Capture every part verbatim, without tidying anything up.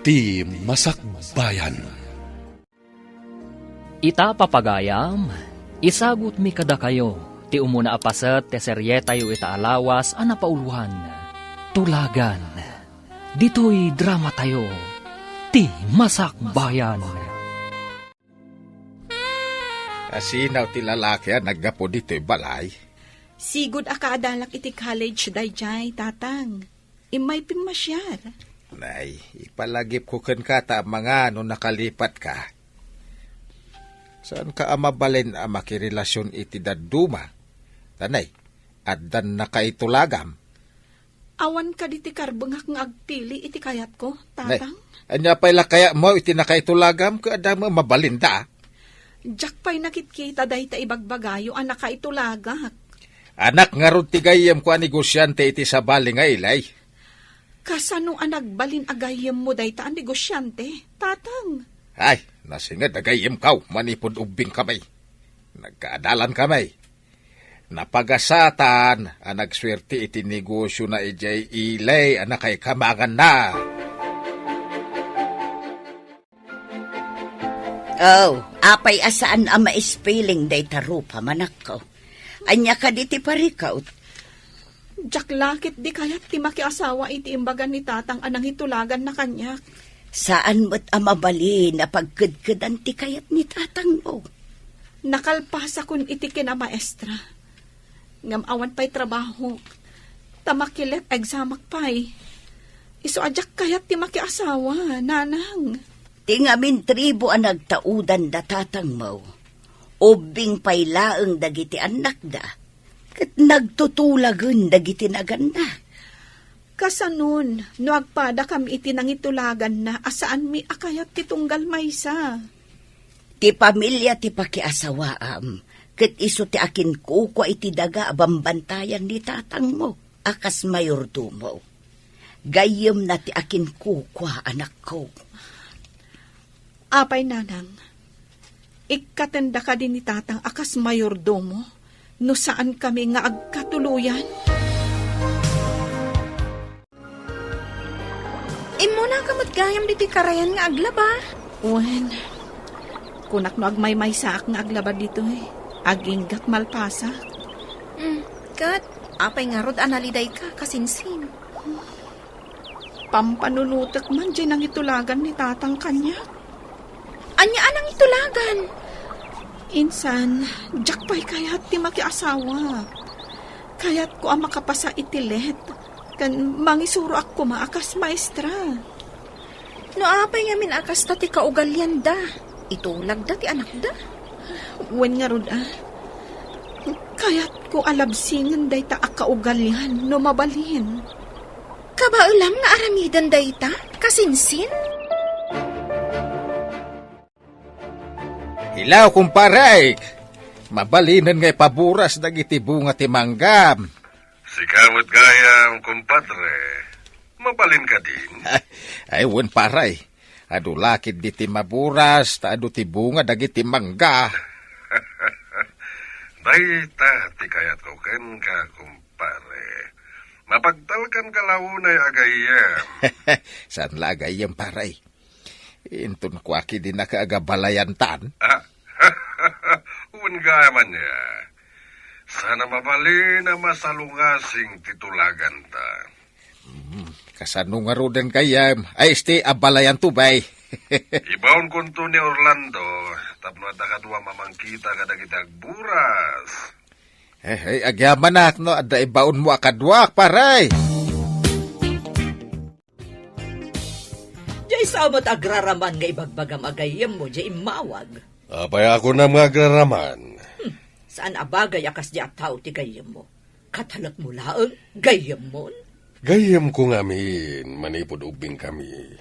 Ti Masakbayan. Ita, papagayam, isagutmi kadakayo ti umuna a paset ti serietayo ita a lawas a napauloan, Tulagan. Ditoy dramatayo, Ti Masakbayan. Asinaw ti lalaki a naggapu ditoy balay? Sigud a kaadalak iti college daydiay, Tatang. Immay pimmasiar. Nay, ipalagipko kenka ta amangan no nakalipatka. Saanka a mabalin a makirelasion iti dadduma? Ta nay, addannaka itulagam. Awan kadi ti karbengak nga agpili iti kayatko, Nay, Tatang? Ania pay la kayatmo iti nakaitulagam ket adda met mabalinda? Diak pay nakitkita dayta ibagbagayo a nakaitulagak. Anak ngarud ti gayyemko a negosiante iti sabali nga ilay. Kasano a nagbalin a gayyemmo dayta a negosiante, Tatang? Ay, nasinged a gayyemko manipud ubbingkami. Nagkaadalankami. Napagasatan a nagsuerte iti negosiona idiay ilay a nakaikamanganna. Oh, apay a saan a maispeling dayta rupam, anakko? Ania kadi ti parikut? Diak la ketdi kayat ti makiasawa iti imbaga ni Tatang a nangitulaganna kaniak. Saan met a mabalin a pagkedkedan ti kayat ni Tatangmo. Nakalpasakon iti kinamaestra. Ngem awan pay trabahok, ta makilet examak pay. Isu a diak kayat ti makiasawa, Nanang. Ti ngamin tribu a nagtaudanda Tatangmo, ubbing pay laeng dagiti annakda, ket nagtutulagen dagiti naganna. Kasanon, no agpadakam iti nangitulaganna a saanmi a kayat ti tunggal maysa? Ti pamilia ti pakiasawaam, ket isu ti akinkukua iti daga a bambantayan ni Tatangmo a kas mayordomo. Gayyemna ti akinkukua, anakko. Apay, Nanang, ikkatenda kadi ni Tatang a kas mayordomo no saankami nga agkatuloyan? Immunaka met gayam ditoy karayan nga aglaba. Wen, kunak no agmaymaysaak nga aglaba ditoy, aginggak malpasak. Hmm, ket apay ngarud a nalidayka, kasinsin? Pampanunotek man diay nangitulagan ni Tatang kaniak. Ania a nangitulagan? Insan, diak pay kayat ti makiasawa. Kayatko a makapasa iti let, ken mangisuroak koma a kas maestra. No apay ngamin a kasta ti kaugalianda, itulagda ti anakda. Wen ngarud a, kayatko a labsingen dayta a kaugalian no mabalin. Kabaelam nga aramiden dayta, kasinsin? Hello, kumpare! Mabalinen nga ipaburas dagiti bunga ti manggam. Sika met gayam, kumpadre. Mabalin kadin? Ay, wen, pare. Adu la ketdi ti maburas, ta adu ti bunga dagiti mangga. Dayta ti kayatko kenka, kumpare. Mapagtalkanka la unay a gayyem. Saan la a gayyem, pare? Inton kua ketdi naka agabalayantan. Ah, wen gayam ania. Saan a mabalin a masalungasing ti tulaganta. Hmm, kasano ngaruden gayyem? Ay, isti, abalayanto, bay. Ibaonkonto ni Orlando, tapno adda kadua mamangkita kadagiti agburas. Eh, eh, agyamanak, no, adda ibaonmo a kaduak, pare. Diay sa met agraraman nga ibagbagam a gayyemmo diay immawag. Apay a kunam nga agraraman? Hmm, saan a bagay a kasdi a tao ti gayyemmo. Katalekmo laeng, gayyemmon? Gayyemko ngamin, manipud ubbingkami.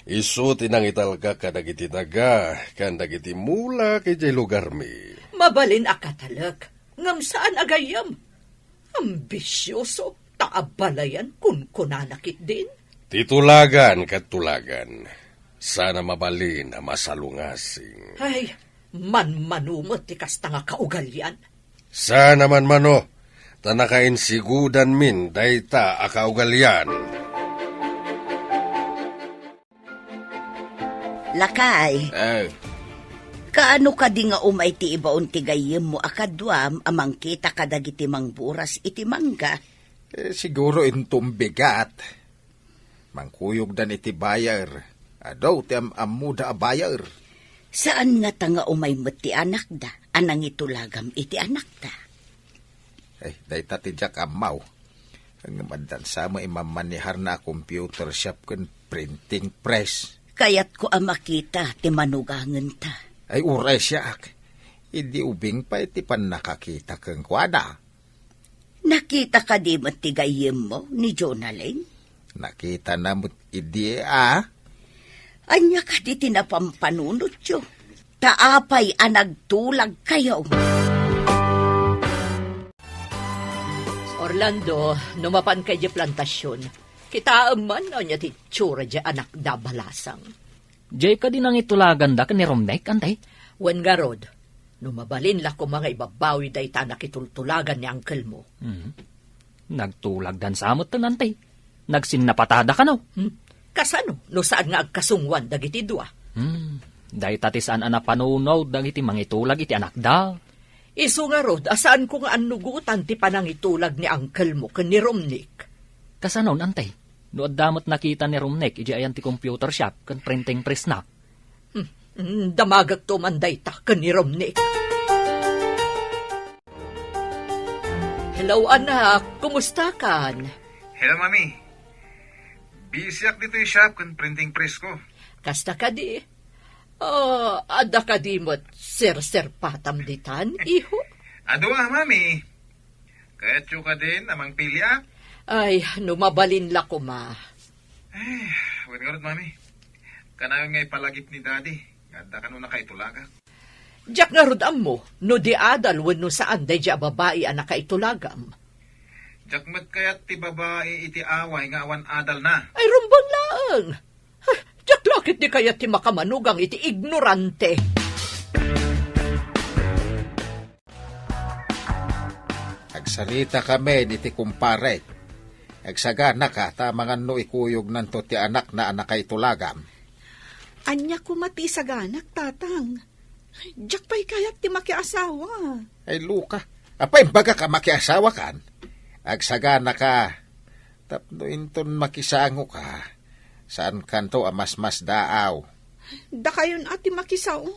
Isu ti nangitalkak kadagiti daga, ken dagiti mulak idiay lugarmi. Mabalin a katalek, ngem saan a gayyem. Ambisioso, ta abalayan kunkunana ketdin. Ti tulagan ket tulagan, saan a mabalin a masalungasing. Ay, manmano met ti kasta nga kaugalian. Saan a manmano, ta nakainsigudanmin dayta a kaugalian. Lakay, Eh, kaano kadi nga umay ti ibaon ti gayyemmo a kaduam a mangkita kadagiti mangburas iti mangga? Eh, siguro inton bigat. Mangkuyogdan iti buyer. Adu ti am-ammoda a buyer. Saan ngata nga umay met ti anakda a nangitulagam iti anakda? Ay, dayta ti diak ammaw. Ngem addan sa met imammaneharna a computer shop ken printing press. Kayatko a makita ti manugangenta. Ay, uray siak. Idi ubing pay ti pannakakita kenkuana. Nakita kadi met ti gayyemmo ni Jonalyn? Nakitana met idi a. Ania kadi ti napampanunotyo? Ta apay a nagtulagkayo? Orlando, no mapanka idiay plantasion, kitaem man ania ti itsura diay anakda a balasang. Diay kadi nangitulaganda ken ni Romnek, Antay? Wen ngarud, no mabalin la koma nga ibabawi dayta a nakitultulagan ni angkelmo. Mhm. Nagtulagdan sa metten, Antay. Nagsinnapatada kano? Hmm? Kasano no saan nga agkasungoan dagiti dua? Hmm. Dayta ti saan a napanunot dagiti mangitulag iti anakda. Isu ngarud a saanko nga annugotan ti panangitulag ni angkelmo ken ni Romnek. Kasanon, Antay? No adda met nakita ni Romnek idiay ayan ti computer shop ken printing press na. Hmm, hmm, damagekto man dayta ken ni Romnek. Hello, anak. Kumustakan? Hello, Mami. Busyak ditoy shop ken printing press ko. Kasta kadi? Ah, adda kadi met serserpatam ditan, iho? Adu a, Mami. Kayatyo kadin a mangpiliak? Ay, no mabalin la koma. Ay, wen ngarud, Mami. Kanayon nga ipalagip ni Daddy nga adda kano nakaitulagak. Diak ngarud ammo no di adal wenno saan daydiay a babai a nakaitulagam. Diak met kayat ti babai iti away nga awan adalna. Ay, rumbeng laeng. Ay, diak la ketdi kayat ti makamanugang iti ignorante. Agsaritakami iti kumpare. Agsaganaka ta amangan no ikuyognanto ti anakna a nakaitulagam. Ania koma ti isaganak, Tatang? Diak pay kayat ti makiasawa. Ay, Luka. Apay, imbagak a makiasawakan? Agsaganaka tapno inton makisangoka, saankanto a masmasdaaw. Dakayon a ti makisao.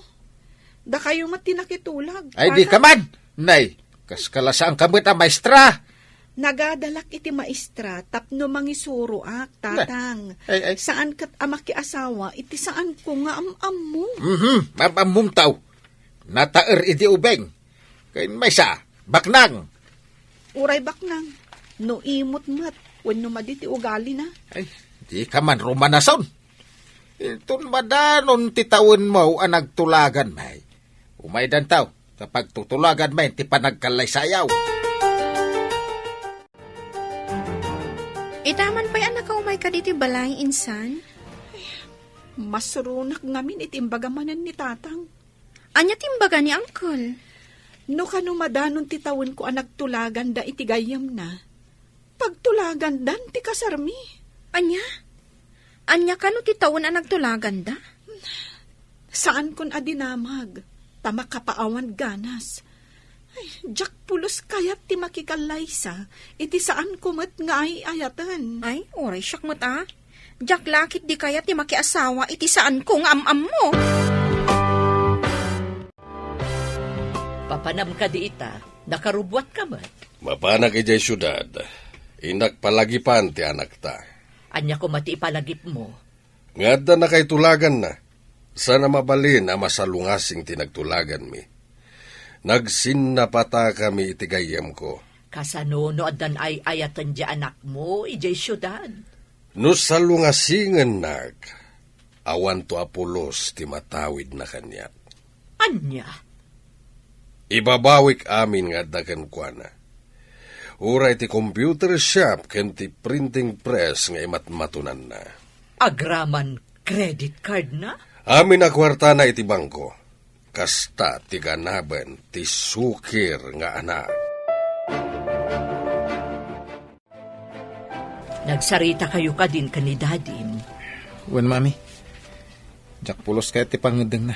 Dakayo met ti nakitulag. Ay, di ka man! Nay, kas kalasaanka met a maestra. Nagadalak iti maestra tapno mangisuroak, Tatang. Ay, ay. Saan ket a makiasawa iti saanko nga am-ammo. Mhm, am-ammom taw. Nataer idi ubeng. Ken maysa, baknang. Uray baknang, no imot met, wenno madi ti ugalina. Ay, di ka man rumanason. Inton madanon ti tawenmo a nagtulagan, may. Umaydantaw, ta pagtutulagan may ti panagkallaysayaw. Ita man pay a nakaumay ka diti balay, insan? Masuronak ngamin iti imbaga manen ni Tatang. Ania ti imbaga ni Uncle? No kano madanon ti tawenko a nagtulaganda iti gayyemna, pagtulagandan ti kasarmi. Ania? Ania kano ti tawen a nagtulaganda? Saankon a dinamag, ta makapaawan ganas. Ay, diak pulos kayat ti makikallaysa, iti saanko met nga ay-ayaten. Ay, uray siak met a. Diak la ketdi kayat ti makiasawa iti saanko nga am-ammo. Papanam kadi ita, nakarubuatka met. Mapanak idiay siudad, innak palagipan ti anakta. Ania koma ti ipalagipmo? Nga adda nakaitulaganna, saan a mabalin a masalungasing ti nagtulaganmi. Nagsinnapatakami iti gayyemko. Kasano no addan ay-ayaten ti anakmo idiay siudad? No salungasingennak, awanto a pulos ti matawidna kaniak. Ania? Ibabawik amin nga adda kenkuana. Uray ti computer shop ken ti printing press nga imatmatonanna. Agraman credit card na? Amin a kuartana iti bangko. Kasta ti ganaben ti sukir nga anak. Nagsaritakayo kadin ken ni Dadim? Wen, Mami. Diak pulos kayat ti pangngeddengna.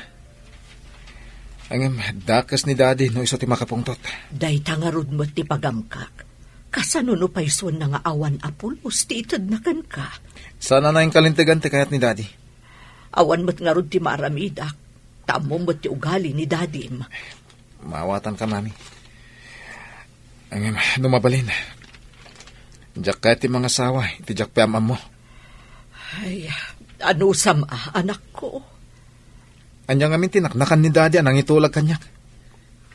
Ngem, dakes ni Daddy no isu ti makapungtot. Dayta ngarud met ti pagamkak. Kasano no paysuenna nga awan a pulos ti itedna kenka? Saan a nainkalintegan ti kayat ni Daddy. Awan met ngarud ti maaramidak. Ta ammom met ti ugali ni Dadim. Maawatanka, Mami. Ngem, no mabalin, diak kayat ti mangasawa iti diak pay am-ammo. Ay, anusam a, anakko? Ania ngamin ti naknakan ni Daddy a nangitulag kaniak?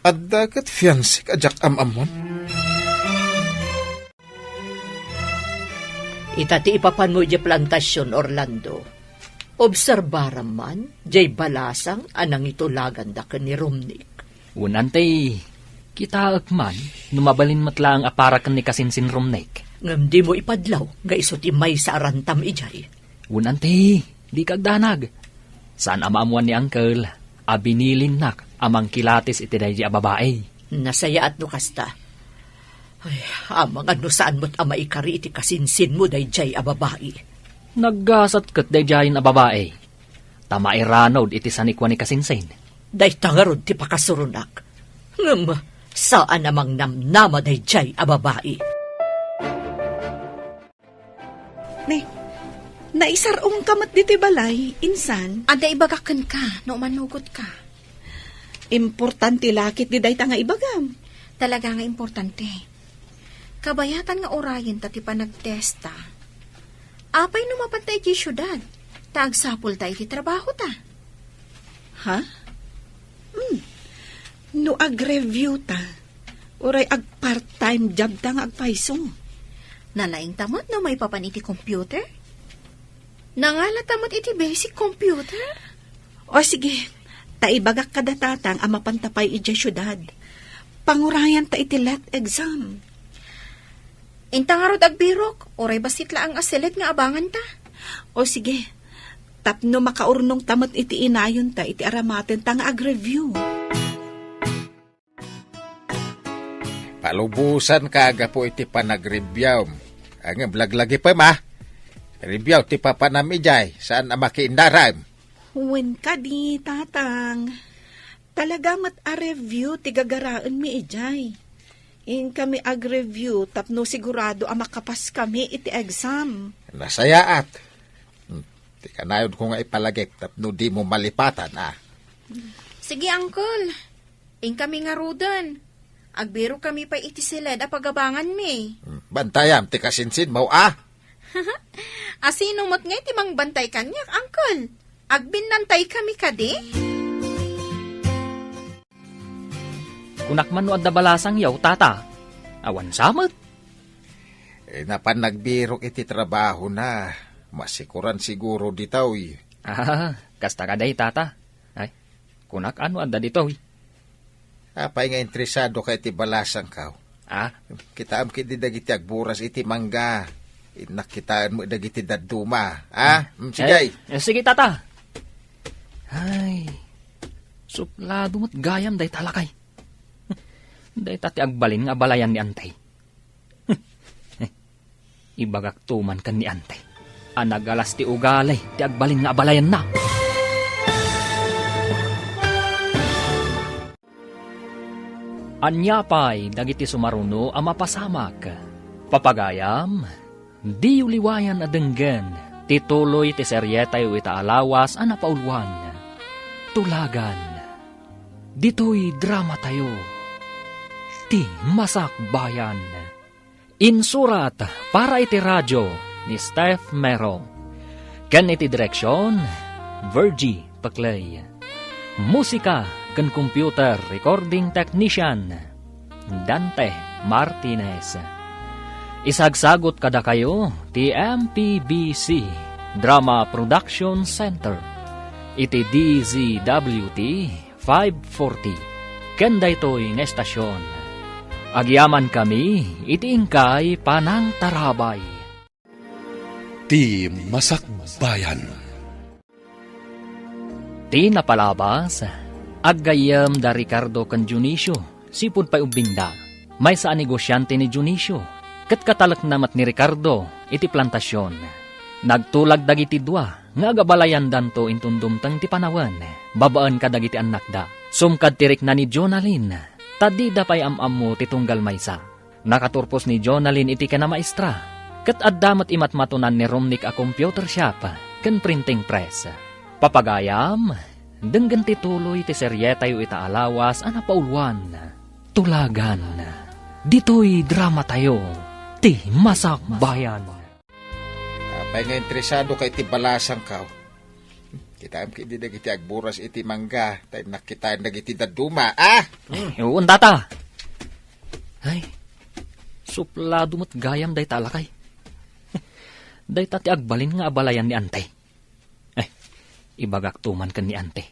Adda ket fiancék a diak am-ammon? Ita ti ipapanmo idiay plantasion, Orlando. Obserbaram man, diay balasang a nangitulaganda ken ni Romnick. Wen, Auntie, kitaek man, no mabalin met laeng a para ken ni kasinsin Romnick. Ngem dimo ipadlaw nga isu ti maysa a rantam idiay. Wen, Auntie, dika agdanag. Saan a maammoan ni Uncle a binilinnak a mangkilatis iti daydiay a babai. Nasayaat no kasta. Ay, amangan no saan met a maikari iti kasinsinmo daydiay a babai. Naggasat ket daydiayen a babai. Ta mairanod iti sanikua ni kasinsin. Dayta ngarud ti pakasuronak. Ngem, saan a mangnamnama daydiay a babai. Ne, naisar-ongka met ditoy balay, insan? Adda ibagak kenka, no umanugotka. Importante la ketdi dayta nga ibagam. Talaga nga importante. Kabayatan nga urayenta ti panagtesta. Apay no mapanta iti siudad, ta agsapulta iti trabahota? Ha? Hmm. No agreviewta, uray ag-part-time jobta nga agpayso. Nalaingta met no maipapan iti computer? Nangalata met iti basic computer? O sige, ta ibagak kada tatang a mapanta pay idiay siudad. Pangurayanta iti let exam. Inta ngarud agbirok, uray bassit laeng a siled nga abanganta. O sige, tapno makaurnongta met iti inayonta iti aramatenta nga agreview. Palubosanka a gapu iti panagreviewm. Ngem laglagipem, a. Review ti papanam idiay, saan a makiinnaram. Wen kadi, Tatang. Talaga met a review ti gagaraenmi idiay. Inkami agreview tapno sigurado a makapaskami iti exam. Nasayaat. Hmm, ti kanayonko nga ipalagip tapno dimo malipatan, a. Sige, Uncle. Inkami ngaruden. Agbirokami pay iti siled a pagabanganmi. Hmm, bantayam ti kasinsinmo, a. Asino met ngay ti mangbantay kaniak, Uncle? Agbinnantaykami kadi? Kunak man no adda balasangyo, Tata. Awan sa met. Eh, napan nagbirok iti trabahona. Masikuran siguro ditoy. Ah, kasta kadi, Tata. Ay, kunak no adda ditoy. Apay nga interesadoka iti balasangko? Ah? Kitaem ketdi dagiti agburas iti mangga. Innak kitaen met dagiti dadduma. Ah? Mm, sige. Eh, eh, sige, Tata. Ay, suplado met gayam dayta lakay. Dayta ti agbalin nga abalayan ni Antay. Ibagakto man ken ni Antay a nagalas ti ugali ti agbalin nga abalayanna. Ania pay dagiti sumaruno a mapasamak? Papagayam, diyo liwayan a denggen ti tuloy ti serietayo ita a lawas a napauluan. Tulagan. Ditoy dramatayo, Ti Masakbayan. Insurat para iti radio ni Steph Mero. Ken iti direksion, Virgie Peclay. Musika ken computer recording technician, Dante Martinez. Isagsagut kadakayo ti M P B C Drama Production Center iti D Z W T five forty. Ken daytoy nga estasion, agyamankami iti inkay panangtarabay. Ti Masakbayan. Ti napalabas, aggayyem da Ricardo ken Dionisio, sipud pay ubbingda. Maysa a negosiante ni Dionisio, ket katalekna met ni Ricardo iti plantasion. Nagtulag dagiti dua nga agabalayandanto inton dumteng ti panawen babaen kadagiti annakda. Sumkad ti rikna ni Jonalyn, ta dida pay am-ammo ti tunggal maysa. Nakaturpos ni Jonalyn iti kinamaestra, ket adda met imatmatunan ni Romnick a computer shop ken printing press. Papagayam, denggen ti tuloy ti serietayo ita a lawas a napauluan, Tulagan. Ditoy dramatayo, ti Masakbayan. Apay nga interesado ka iti balasangko? Kitaem ketdi dagiti agburas iti mangga, ta innak kitaen dagiti dadduma, ah? Ay, uwan, tata. Ay, suplado met gayam dayta a lakay. Dayta ti agbalin nga abalayan ni Ante. Ay, ibagakto man ken ni Ante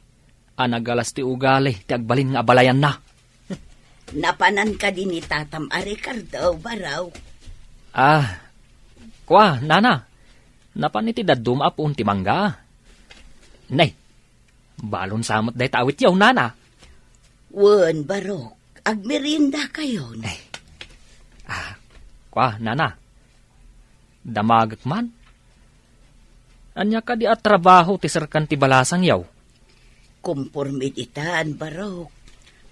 a nagalas ti ugali ti agbalin nga abalayanna. Napanan kadi ni tatam a Ricardo, Barok? Ah, kua, nana. Napan iti dadduma a puon ti mangga. Nay, balon sa met dayta awityo, nana. Wen, Barok, agmeriendakayon. Ay. Ah, kua, nana. Damagek man. Ania kadi a trabaho ti serkan ti balasangyo? Komporme ditan, Barok.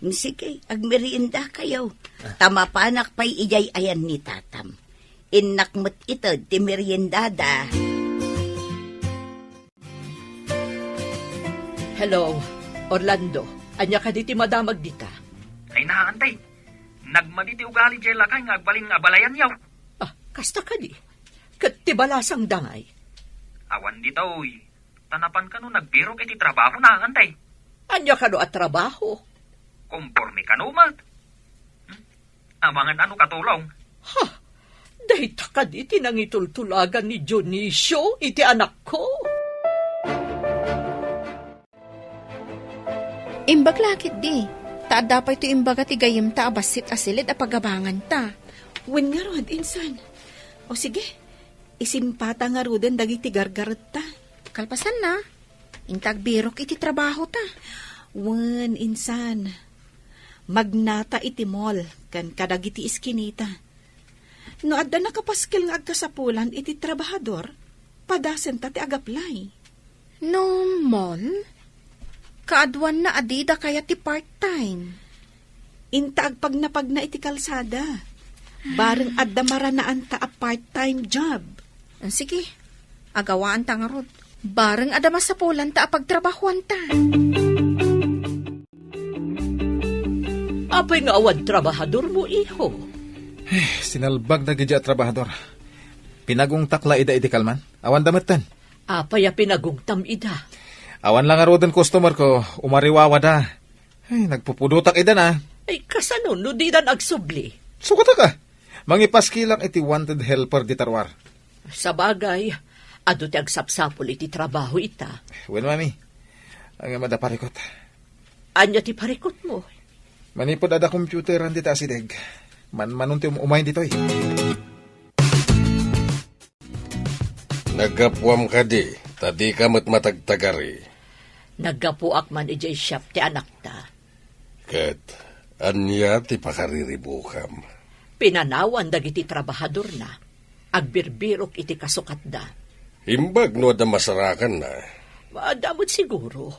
Sige, agmeriendakayo. Ta mapanak pay idiay ayan ni tatam. Innak met ited ti meriendada. Hello, Orlando. Ania kadi ti madamag dita? Ay, naa, Ante. Nagmadi ti ugali diay lakay nga agbalin nga abalayanyo. Ah, kasta kadi? Ket ti balasangda ngay? Awan ditoy. Ta napan kano nagbirok iti trabahona, Ante. Ania kano a trabaho? Komporme kano met. Hmm? Amangan ano katulong? Ha? Dayta kadi ti nangitultulagan ni Dionisio iti anakko? Imbag la ketdi, ta adda pay ti imbaga ti gayyemta a bassit a siled a pagabanganta. Wen ngarud, insan. O sige, isimpata ngaruden dagiti gargaretta. Kalpasanna, inta agbirok iti trabahota. Wen, insan. Magnata iti mall ken kadagiti iskinita. No adda nakapaskil nga agkasapulan iti trabahador, padasenta ti agaplay. No mall, kaaduanna a dida kayat ti part-time. Inta agpagnapagna iti kalsada. Bareng adda maranaanta a part-time job. Ah, sige, agawaanta ngarud. Bareng adda masapulanta a pagtrabahoanta. Apay nga awan trabahadormo, iho? Eh, sinalbag dagiti a trabahador. Pinagungtak la ida idi kalman. Awan da metten. Apay a pinagungtam ida? Awan la ngaruden customer ko, umariwawada. Ay, nagpupudotak ida na. Ay, kasano no didan agsubli? Sugatak a. Mangipaskilak iti wanted helper dita ruar. Sabagay, adu ti agsapsapul iti trabaho ita. Wen, mami. Ang mada parikot. Ania ti parikutmo? Manipud adda computeran dita asideg. Manmanon ti um-, umay ditoy. Naggapuam kadi, ta dika met matagtagari? Naggapuak man idiay shop ti anakta. Ket ania ti pakariribukam? Pinanawan dagiti trabahadorna. Agbirbirok iti kasukatda. Imbag no adda masarakanna. Adda met siguro.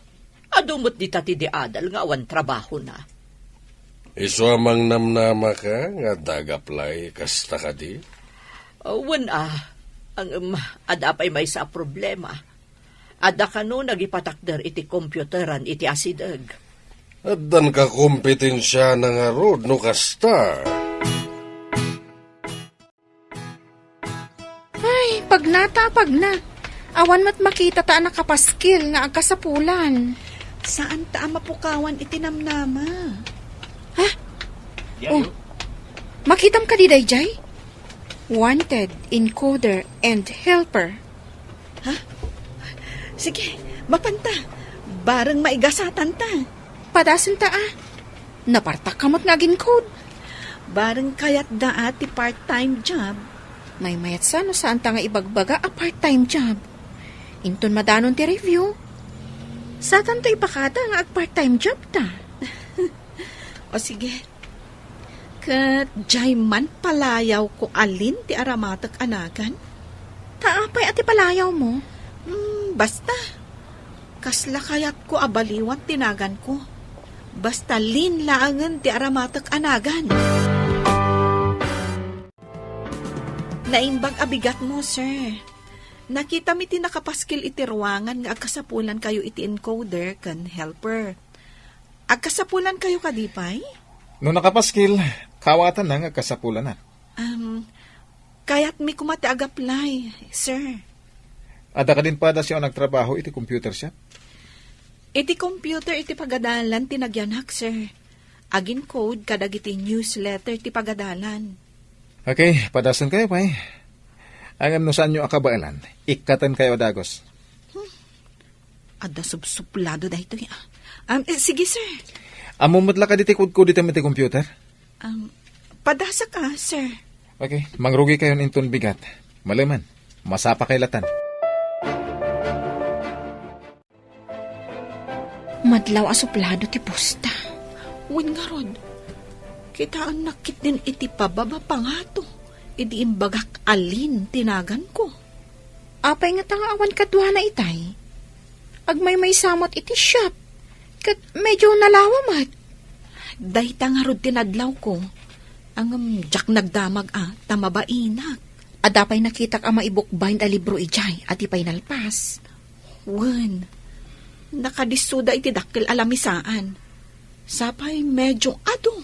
Adu met dita ti di adal nga awan trabahona. Isu a mangnamnamaka nga adda agaplay kasta kadi? Ah, wen a. Ngem, adda pay maysa a problema. Adda kano nagipatakder iti computeran iti asideg. Addan kakompetensiana ngarud no kasta. Ay, pagnata a pagna. Awan met makitata a nakapaskil nga agkasapulan. Saanta a mapukawan iti namnama. Ha? Oh. Makitam kadi daydiay? Wanted, encoder, and helper. Ha? Sige, mapanta. Bareng maigasatanta. Padasenta a. Napartak ka met nga agin-code. Bareng kayatda a ti part-time job. Maymayatsa no saanta nga ibagbaga a part-time job. Inton madanon ti review, satanto ipakada nga ag-part-time job ta. O sige. Ket diay man palayawko alin ti aramatek a nagan? Ta Apay a ti palayawmo? Hmm, basta. Kasla kayatko a baliwan ti naganko. Basta Lynn laengen ti aramatek a nagan. Naimbag a bigatmo, sir. Nakitami ti nakapaskil iti ruangan nga agkasapulankayo iti encoder ken helper. Agkasapulankayo kadi pay? No nakapaskil, kawatanna nga agkasapulanak. Um, kayatmi koma ti ag-apply, sir. Adda kadin padasyo a nagtrabaho iti computer shop? Iti computer iti pagadalan ti nagyanak, sir. Agin-code kadagiti newsletter ti pagadalan. Okay, padasenkayo pay. Ngem no saanyo a kabaelan, ikkatenkayo a dagus. Adda subsuplado daytoy, ah. Um, eh, sige, sir. Ammom met la kadi ti kodkoditem iti computer? Um, padasak, ah, sir. Okay, mangrugikayon inton bigat. Malemen, masapakay latan. Madlaw a suplado ti pusta. Wen ngarud, kitaennak ketdin iti pababa pangato idi imbagak a Lynn ti naganko. Apay ngata nga awan kaduana itay? Agmaymaysa met iti shop. Ket medyo nalawa met. Dayta ngarud ti nadlawko. Ngem diak nagdamag a, ta mabainak. Adda pay nakitak a maibookbind a libro idiay, a di pay nalpas. Wen, nakadissoda iti dakkel a lamisaan. Sapay medyo adu.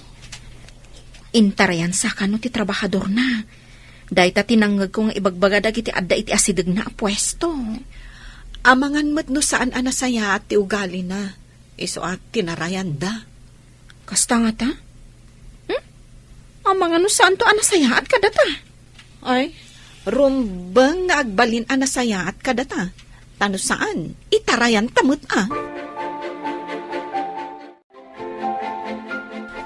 Intarayansa kano ti trabahadorna. Dayta ti nangngegko nga ibagbaga dagiti adda iti asidegna a puesto. Amangan met no saan a nasayaat ti ugalina. Isu a tinarayanda. Kasta ngata? Hmm? Amangan no saanto a nasayaat kadata? Ay, rumbeng nga agbalin a nasayaat kadata. Ta no saan, itarayanta met a.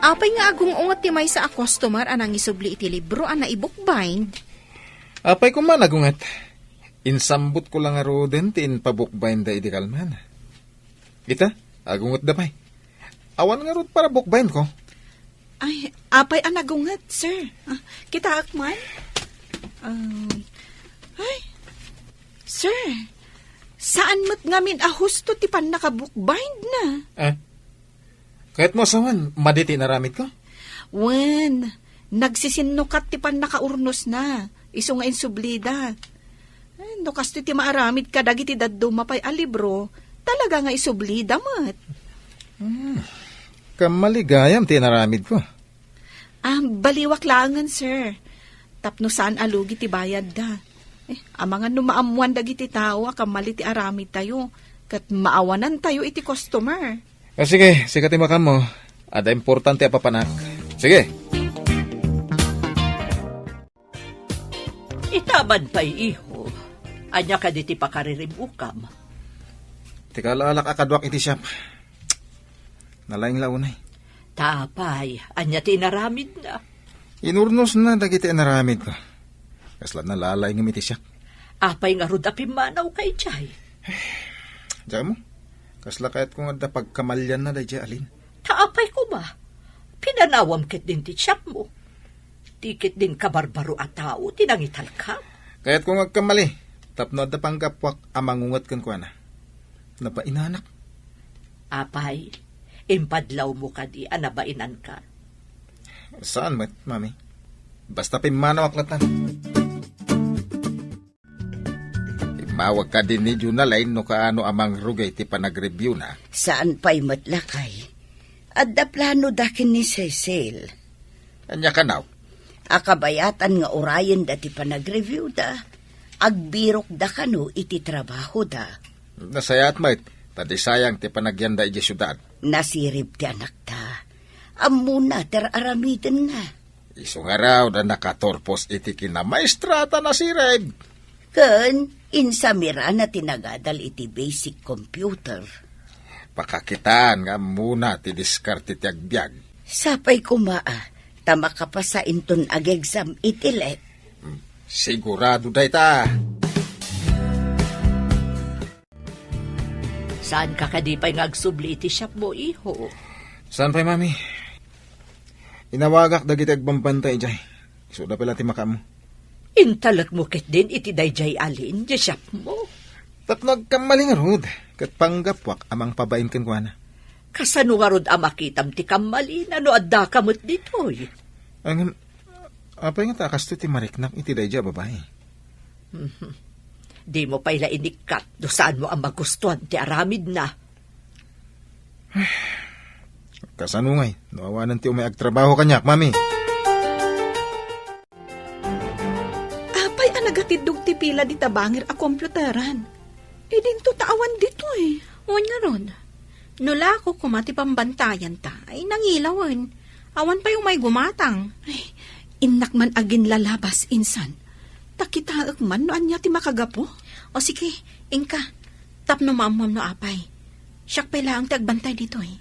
Apay nga agung-unget ti maysa a customer a nangisubli iti libro a naibookbind? Apay koma nagunget. Insambotko la ngaruden ti impabookbinda idi kalman. Ita, agungetda pay. Awan ngarud para bookbindko. Ay, apay a nagunget, sir? Ah, kitaak man? Um, ay, sir, saan met ngamin a husto ti pannakabookbindna? Ah, kayatmo a sawen, madi ti inaramidko? Wen, nagsisinnukat ti pannakaurnosna, isu nga insublida. Ay, no kastoy ti maaramid kadagiti dadduma pay a libro, talaga nga isublida met. Hmm. Kammaligayam ti inaramidko. Ah, baliwak laengen, sir. Tapno saan a lugi ti bayadda. Eh, amangan no maammoan dagiti tao a kammali ti aramidtayo, ket maawanantayo iti customer. Ah, sige, sika ti makammo. Adda importante a papanak. Sige. Itaman pay, iho. Ania kadi ti pakaririb-okam? Ti kaalaalak a kaduak iti siak. Nalaing la unay. Ta apay, ania ti inaramidna? Inurnosna dagiti inaramidko. Kasla nalalaingem iti siak. Apay ngarud a pimmanawka idiay? Diak ammo, kasla kayatko nga adda pagkamalianna daydiay a Lynn. Ta apay koma, pinanawam ketdin ti siakmo. Ti ketdin kabarbaro a tao ti nangitalka. Kayatko nga agkamali, tapno adda panggapuak a mangunget kenkuana. Nabainanak. Apay, impadlawmo kadi a nabainanka? Saan met, Mami. Basta pimmanawak latan. Immawag kadi ni Jonalyn no kaano a mangrugay ti panagreviewna. Saan pay met, lakay. Adda planoda ken ni Cecil. Ania kano? A kabayatan nga urayenda ti panagreviewda, agbirokda kano iti trabahoda. Nasayaat met, ta di sayang ti panagyanda idiay siudad. Nasirib ti anakta. Ammona ti ar-aramidenna. Isu ngarud a nakaturpos iti kinamaestrata, nasirib. Ken insamirana ti nagadal iti basic computer. Pakakitaan nga ammona ti diskarte ti agbiag. Sapay koma a, ta makapasa inton ag-exam iti let. Hmm, sigurado dayta. Saanka kadi pay nga agsubli iti shopmo, iho? Saan pay, Mami? Inawagak dagiti agbambantay idiay. Isuda pay la ti makaammo. Intalekmo ketdin iti daydiay a lin, diay siapmo. Tapno agkammali ngarud, ket panggapuak a mangpabain kenkuana. Kasano ngarud a makitam ti kammalina no addaka met ditoy? Ngem, apay ngata a kastoy ti mariknak iti daydiay a babai? Mhm. Dimo pay la inikkat no saanmo a magustuan ti aramidna. Kasano ngay, no awanen ti umay agtrabaho kaniak, Mami? Apay a nagatiddog ti pila dita bangir a komputaran? Idinto ta awan ditoy. Wen ngarud, no lako koma ti pambantayanta, ay nangilawen. Awan pay umay gumatang. Ay, innak man aginlalabas, insan. Ta kitaek man no ania ti makagapu. O sige, inka. Tapno maammuam no apay. Siak pay laeng ti agbantay ditoy.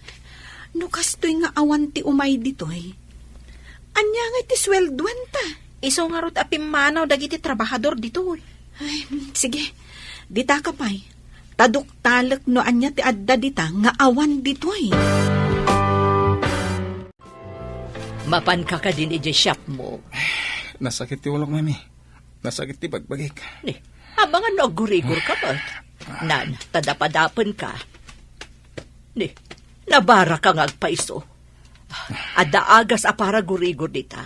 No kastoy nga awan ti umay ditoy, ania ngay ti sueldoanta? Isu ngarud a pimmanaw dagiti trabahador ditoy. Ay, sige. Ditaka pay. Ta duktalek no ania ti adda dita nga awan ditoy. Mapanka kadin idiay siapmo? Nasakit ti ulok, Mami. Nasakit ti bagbagik. Ni, amangan no aggurigor ka met. Nan, ta dapadapen ka. Ni, nabara ka nga agpayso. Adda agas a para gurigor dita.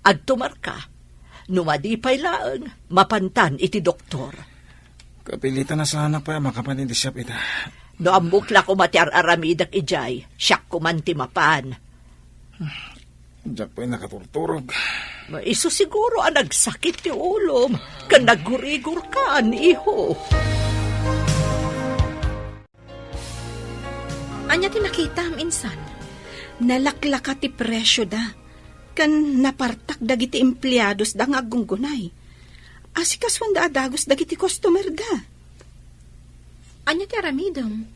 Agtumar ka. No madi pay laeng, mapantan iti doktor. Kapilitan a saanak pay a makapan iti siap ita. No ammok la koma ti ar-aramidek idiay, siak koman ti mapan. Diak pay nakaturturog. Isu siguro a nagsakit ti ulom, ken naggurigor ka, iho. Ania ti nakitam, insan? Nalaklaka ti presioda, ken napartak dagiti empleadosda nga aggunggunay. Asikasuanda a dagus dagiti customerda. Ania ti aramidem?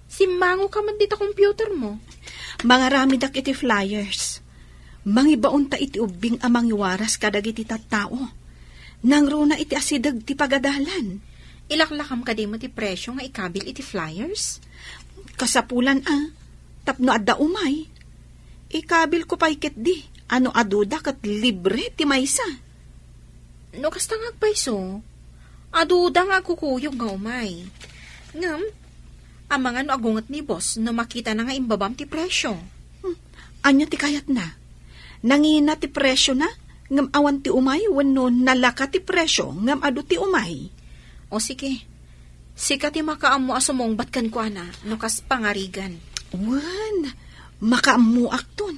Simmango ka met dita computermo. Mangaramidak iti flyers. Mangibaonta iti ubbing a mangiwaras kadagiti tattao. Nangruna iti asideg ti pagadalan. Ilaklakam kadi met ti presio nga ikabil iti flyers? Kasapulan a, tapno adda umay. Ikabilko pay ketdi, a no aduda ket libre ti maysa. No kasta nga agpayso, aduda nga agkukuyog nga umay. Ngem, amangan no agunget ni boss no makitana nga imbabam ti presio. Hmm, ania ti kayatna? Nangina ti presiona, ngem awan ti umay, wenno nalaka ti presio, ngem adu ti umay? O sige, sika ti makaammo a sumungbat kenkuana no kas pangarigan. Wen, makaammoakton.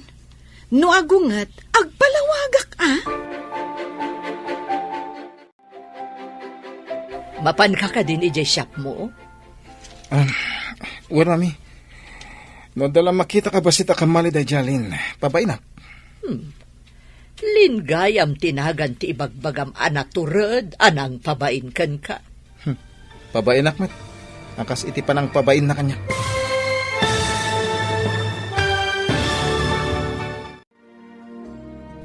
No agunget, agpalawagak a. Mapanka kadin idiay siapmo? Ah, wen, Mami. No adda la makitak a bassit a kammali daydiay a lin, pabainak. Hmm. Lin gayam ti nagan ti ibagbagam a natured a nangpabain kenka. Hmm. Pabainak met. A kas iti panangpabainna kaniak.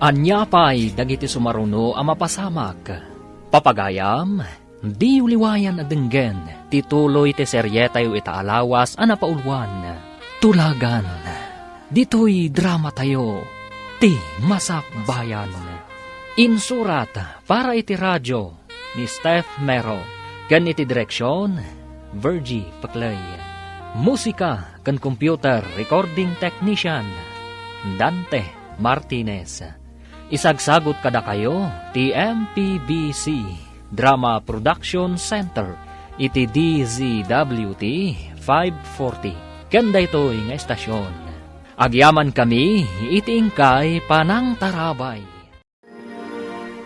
Ania pay dagiti sumaruno a mapasamak? Papagayam, diyo liwayan a denggen ti tuloy ti serietayo ita a lawas a napauluan, Tulagan. Ditoy dramatayo, Ti Masakbayan. Insurat para iti radio, ni Steph Mero, ken iti direksion, Virgie Peclay. Musika ken computer recording technician, Dante Martinez. Isagsagut kadakayo ti M P B C Drama Production Center iti D Z W T five forty. Ken daytoy nga estasion, agyamankami iti inkay panangtarabay.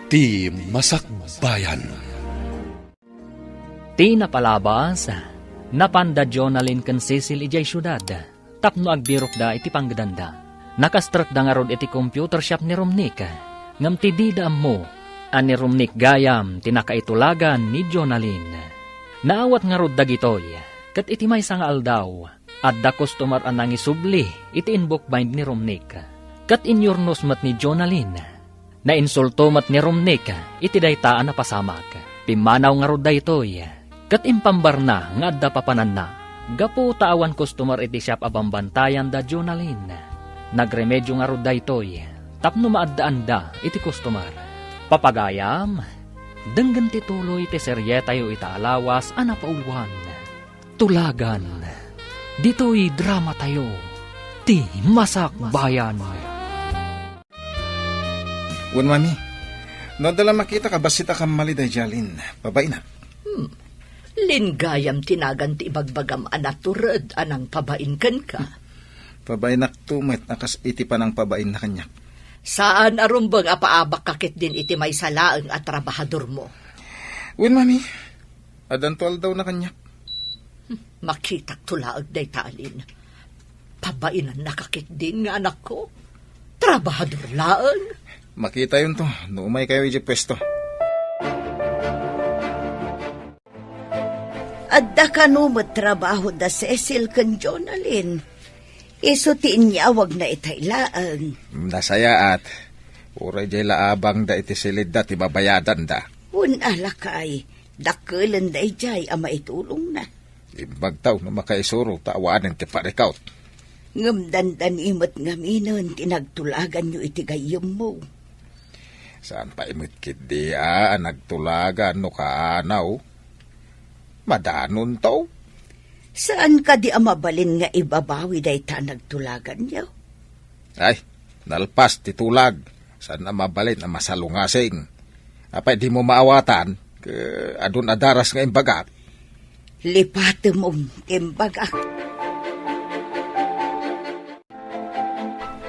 Ti Masakbayan. Ti napalabas, napanda Jonalyn ken Cecil idiay siudad tapno agbirokda iti panggedanda. Nakastrekda ngarud iti computer shop ni Romnick, ngem ti dida ammo a ni Romnick gayam ti nakaitulagan ni Jonalyn. Naawat ngarud dagitoy, ket iti maysa nga aldaw, adda customer a nangisubli iti in-book bind ni Romnick. Ket inyurnos met ni Jonalyn. Nainsulto met ni Romnick iti dayta a napasamak. Pimmanaw ngarud daytoy, ket impambarna nga adda papananna gapu ta awan customer iti shop a bambantayan da Jonalyn. Nagremedio ngarud daytoy tapno maaddaanda iti customer. Papagayam, denggen ti tuloy ti serietayo ita a lawas a napauluan, Tulagan. Ditoy dramatayo, ti Masakbayan. Wen, Mami, no adda la makita ka bassit a kammali daydiay Alin, pabainak. Hmm. Linggayam ti nagan ti ibagbagam a natured a nangpabain kenka. Pabainakto met a kas iti panangpabainna kaniak. Saan a rumbeng a paabakka ketdin iti maysa laeng a trabahadormo. Wen, Mami, addanto aldawna kaniak. Hmm, makitakto laeng dayta Alin. Pabainannaka ketdin nga anakko. Trabahador laeng. Makitayonto no umaykayo idiay puesto. Adda kano met trabaho da Cecil ken Jonalyn? Isu ti inyawagna itay laeng. Nasayaat. Uray diay la abangda iti silidda ti babayadanda. Wen a, lakay, dakkelenda idiay a maitulongna. Imbagtaw no makaisuro ta awanen ti parikut. Ngem dandani met ngaminen ti nagtulaganyo iti gayyemmo. Saan pay met ketdi a nagtulagan no kaanaw? Madanonto. Saan kadi a mabalin nga ibabawi dayta a nagtulaganyo? Ay, nalpas ti tulag. Saan a mabalin a masalungasing. Apay dimo maawatan, ke adun a daras nga imbagak? Lipatem ti imbagak.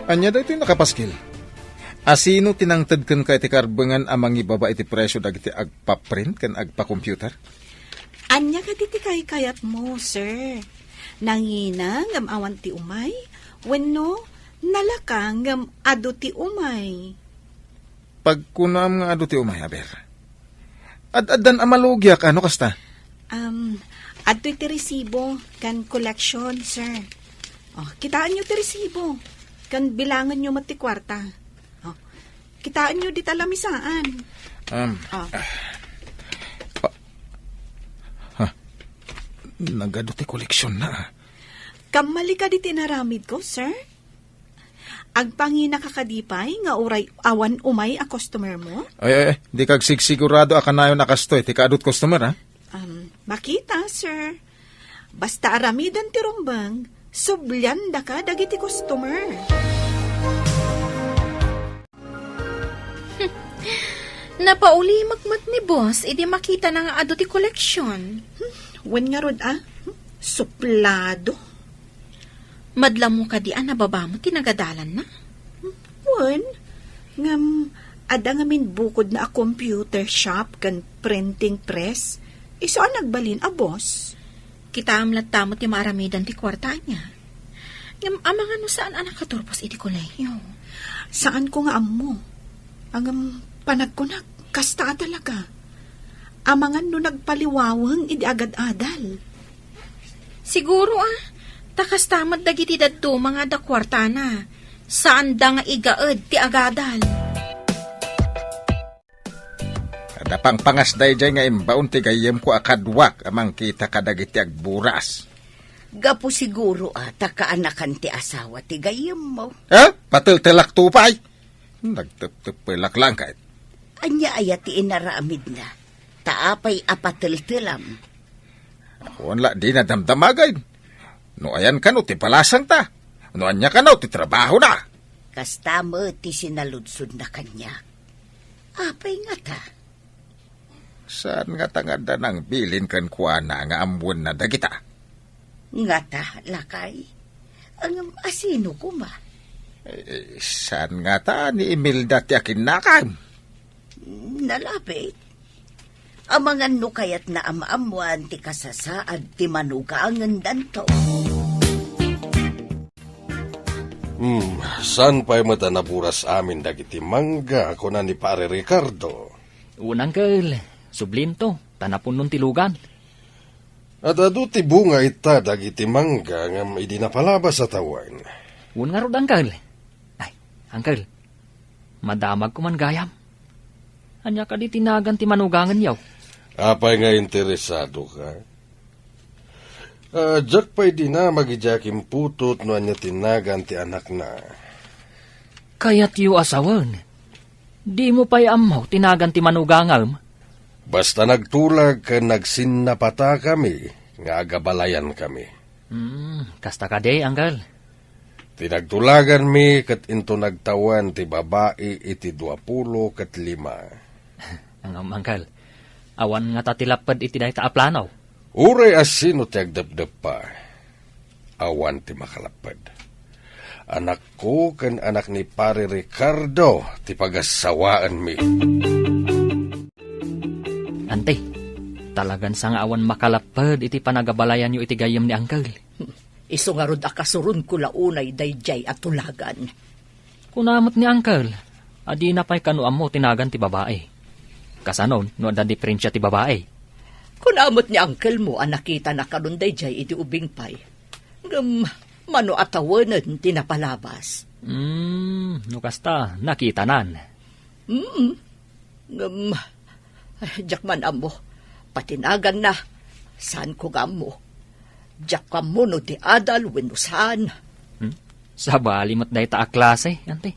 Ania daytoy nakapaskil? Asino ti nangted kenka iti karbengan a mangibaba iti presio dagiti agpaprint ken agpacomputer? Ania kadi ti kaykayatmo, sir? Nangina ngem awan ti umay? Wenno nalaka ngem adu ti umay? Pagkunaam nga adu ti umay, aber. Ad-addan a malugiak, ano kasta? Um, adtoy ti resibo ken collection, sir. Oh, kitaenyo ti resibo. Ken bilangenyo met ti kuarta. Oh, kitaenyo dita lamisaan. Um, Ah. ah, pa-, ha, nagadu ti koleksyon na, ah. Kammali kadi ti inaramidko, sir? Agpanginaka kadi pay nga uray awan umay a customer mo? Ay, ay, ay, di kagsigsigurado a kanayon a kastoy ti kaadut customer, ha? Um, makita, sir. Basta aramiden ti rumbeng, subliandaka dagiti customer. Napaulimek met ni boss idi makitana nga adu ti koleksyon. Hmm, wen ngarud, ah. Hmm, suplado. Madla mo kadi a nababa met ti nagadalanna? Wen, ngem adda ngamin bukodna a computer shop ken printing press. Isu a nagbalin a boss. Kitaem latta met ti maaramidan ti kuarta ania. Ngem amangan no saan a nakaturpos iti kolehiyo. Saanko nga ammo. Ngem panagkunak, kasta a talaga. Amangan no nagpaliwaweng idi agad-adal. Siguro, ah, ta kasta met dagiti dadduma nga adda kuartana. Saanda nga igaed ti agadal. Adda pangpangas daydiay nga imbaon ti gayyemko a kaduak a mangkita kadagiti agburas. Gapu siguro a ta kaanakan ti asawa ti gayyemmo. Eh? Pateltelakto pay? Nagteptepelak lang ket. Ania aya ti inaramidna? Ta apay a pateltelam? Awan la dina damdamagay. No ayan kano ti balasangta? No ania kano ti trabahona? Kasta met ti sinaludsodna kaniak. Apay ngata? Saan ngata nga adda nangbilin kenkuana nga ammoenna dagita? Ngata, lakay? Ngem asino koma? Eh, saan ngata ni Imelda ti akinnakam? Nalabit. Amangan no kayatna a maammoan ti kasasaad ti manugangendanto. Hmm, saan pay met a naburas amin dagiti mangga, kuna ni Pare Ricardo. Wen, Uncle, sublinto, ta napunnon ti lugan. Ad-adu ti bunga ita dagiti mangga ngem idi napalabas a tawen. Wen ngarud, Uncle. Ay, Uncle, madamagko man gayam. Ania kadi ti nagan ti manugangenyo? Apay nga interesado ka? Ah, diak pay dinamag idiay akimputot no ania ti nagan ti anakna. Kayatyo a sawen? Dimo pay ammo ti nagan ti manugangam? Basta nagtulag ken nagsinnapatakami nga agabalayankami. Hmm, kasta kadi, Uncle? Ti nagtulaganmi ket into nagtawen ti babai iti duapulo ket lima. Ngem, Uncle, awan ngata ti lapped iti dayta a plano? Uray a sino ti agdepdeppa, awan ti makalapped. Anakko ken anak ni Pare Ricardo ti pagassawaenmi. Ante, talagan sa nga awan makalapped iti panagabalayanyo iti gayyem ni Uncle. Isu ngarud a kasuronko la unay daydiay a tulagan. Kuna met ni Uncle, a dina pay kano ammo ti nagan ti babai. Kasano no adda diferensia ti babai? Kuna met ni Uncle mo a nakitana kanon daydiay iti ubing pay. Ngem mano a tawenen ti napalabas? Hmm, no kasta, nakitanan. Mm. Ngem, ay, diak man ammo. Pati naganna, saanko nga ammo. Diak ammo no di adal wenno saan. Hmm? Sabali met dayta a klase, Ante.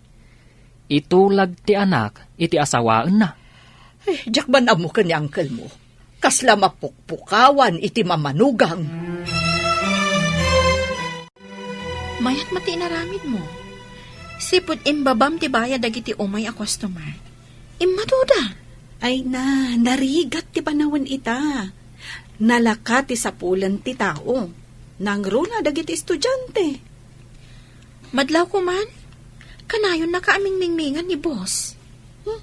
Itulag ti anak iti asawaenna. Ay, diak man ammo ken ni uncle mo. Kasla mapukpukawan iti mamanugang. Mayat met ti inaramidmo. Sipud imbabam ti bayad dagiti umay a customer. Immaduda. Ay na, narigat ti panawen ita. Nalaka ti sapulen ti tao. Nangruna dagiti estudiante. Madlawko man, kanayonnaka a mingmingmingan ni boss. Hmm?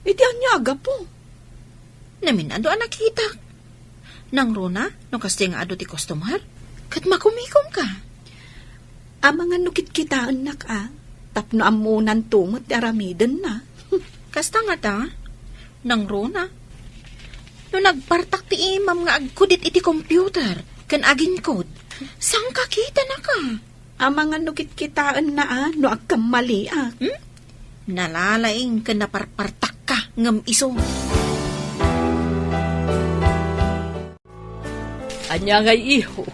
Iti ania a gapu? Namin-adu a nakitak. Nangruna, no kasta nga adu ti customer, ket makumikomka. Amangan no kitkitaennak a, tapno ammonanto met ti aramidenna. Kasta ngata, nangruna. No nagpartak ti imam nga agkudit iti computer ken aginkod, saan ka kitanaka? Amangan no kitkitaenna a no agkammaliak. Hmm? Nalalaing ken naparpartakka ngem isu. Ania ngay, iho?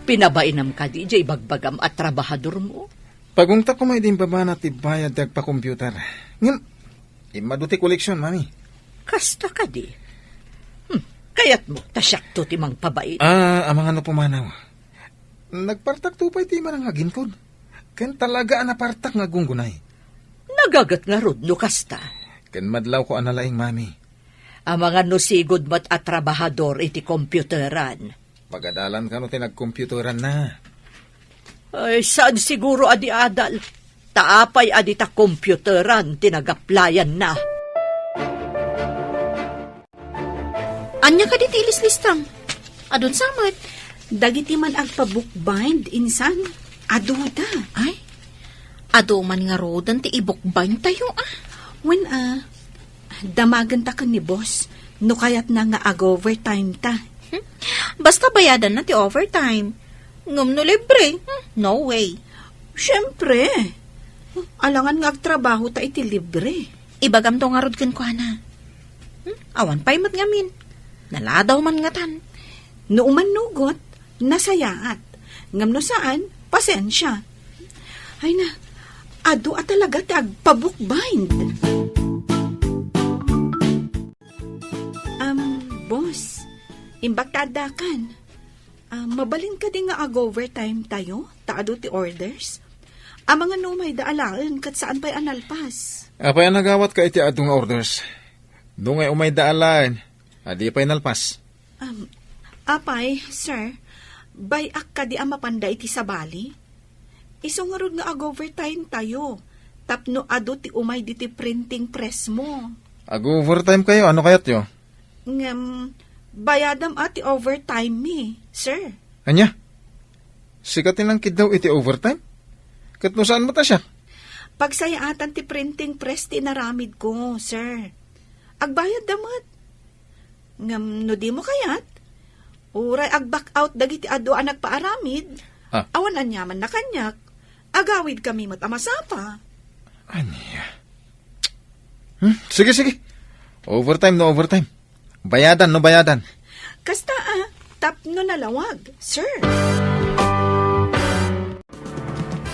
Pinabainam kadi diay ibagbagam a trabahadormo? Pagungtak ko may dimbabana ti bayad ti agpa-computer. Ngem, immadu ti koleksion, Mami. Kasta kadi? Hmm, kayatmo ta siakto ti mangpabain? Ah, amangan no pumanaw. Nagpartakto pay ti manang aginkod. Ken talaga a napartak nga aggunggunay. Nagaget ngarud no kasta. Ken madlawko a nalaing, Mami. Amangan no sigud met a trabahador iti computeran. Pagadalan kano ti nagcomputeranna. Ay, saan siguro a di adal? Ta apay a dita computeran ti nagaplayanna? Ania kadi ti ilislistam? Adun sa met? Dagiti man agpa-bookbind, insan, aduda. Ay, adu man ngaruden ti i-bookbind tayo, ah. Wen, ah, damagenta ken ni boss, no kayatna nga ag-overtime ta. Hmm? Basta bayadanna ti overtime. Ngem no libre, hmm, no way. Siempre. Alangan nga agtrabaho ta iti libre. Ibagamto ngarud kenkuana. Hmm? Awan pay met ngamin. Naladaw man ngatan. No umannugot, nasayaat. Ngem no saan, pasensia. Ay na, adu a talaga ti agpa-bookbind. Um, boss, imbag ta addakan. Ah, mabalin kadi nga ag-overtime tayo, ta adu ti orders? Amangan no umayda alaen ket saan pay a nalpas. Apay a nagawatka iti adu nga orders? Nungay umayda alaen, adi pay nalpas. Um, apay, sir, bay-ak kadi a mapanda iti sabali? Isu ngarud nga ag-overtime tayo, tapno adu ti umay ditoy printing press mo. Ag-overtime kayo? Ano kayatyo? Ngem, bayadam a ti overtime mi, sir. Ania? Sika ti nangkiddaw iti overtime? Ket no saan met a siak? Pagsayaatan ti printing press ti inaramid ko, sir. Agbayad da met. Ngem no dimo kayat, uray ag-back out dagiti adu a nagpaaramid, Ah. awan aniamanna kaniak, agawid kami met a masapa. Ania? Hmm? Sige, sige. Overtime no overtime. Bayadan no bayadan. Kasta, ah, tapno nalawag, sir.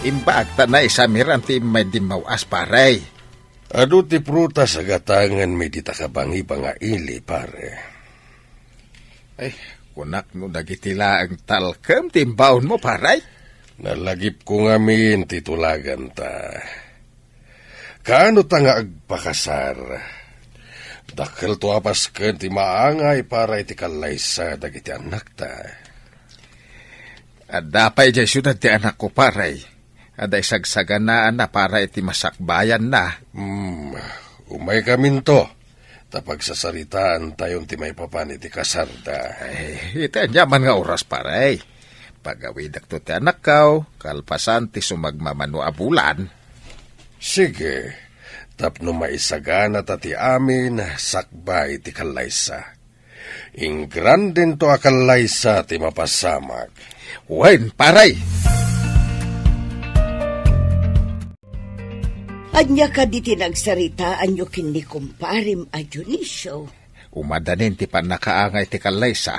Imbag ta naisamiran ti immay dimmaw-as, pare. Adu ti prutas a gatangenmi dita kabangibang a ili, pare. Ay, kunak no dagiti laeng talkem ti imbaonmo, pare? Nalagipko ngamin ti tulaganta. Kaano ta nga agpakasar? Dakkelto a pasken ti maangay para iti kallaysa dagiti annakta. Adda pay idiay siudad ti anakko, pare. Adda isagsaganaanna para iti masakbayanna. Hmm, umaykaminto, ta pagsasaritaantayon ti maipapan iti kasarda. Ay, iti aniaman nga oras, pare. Pagawidekto ti anakko, kalpasan ti sumagmamano a bulan. Sige, tapno maisagana ta ti amin sakbay ti kallaysa. Ingrandento a kallaysa ti mapasamak. Wen, pare! Ania kadi ti nagsaritaanyo ken ni kumparem a Dionisio? Umadanin ti pannakaangay ti kallaysa.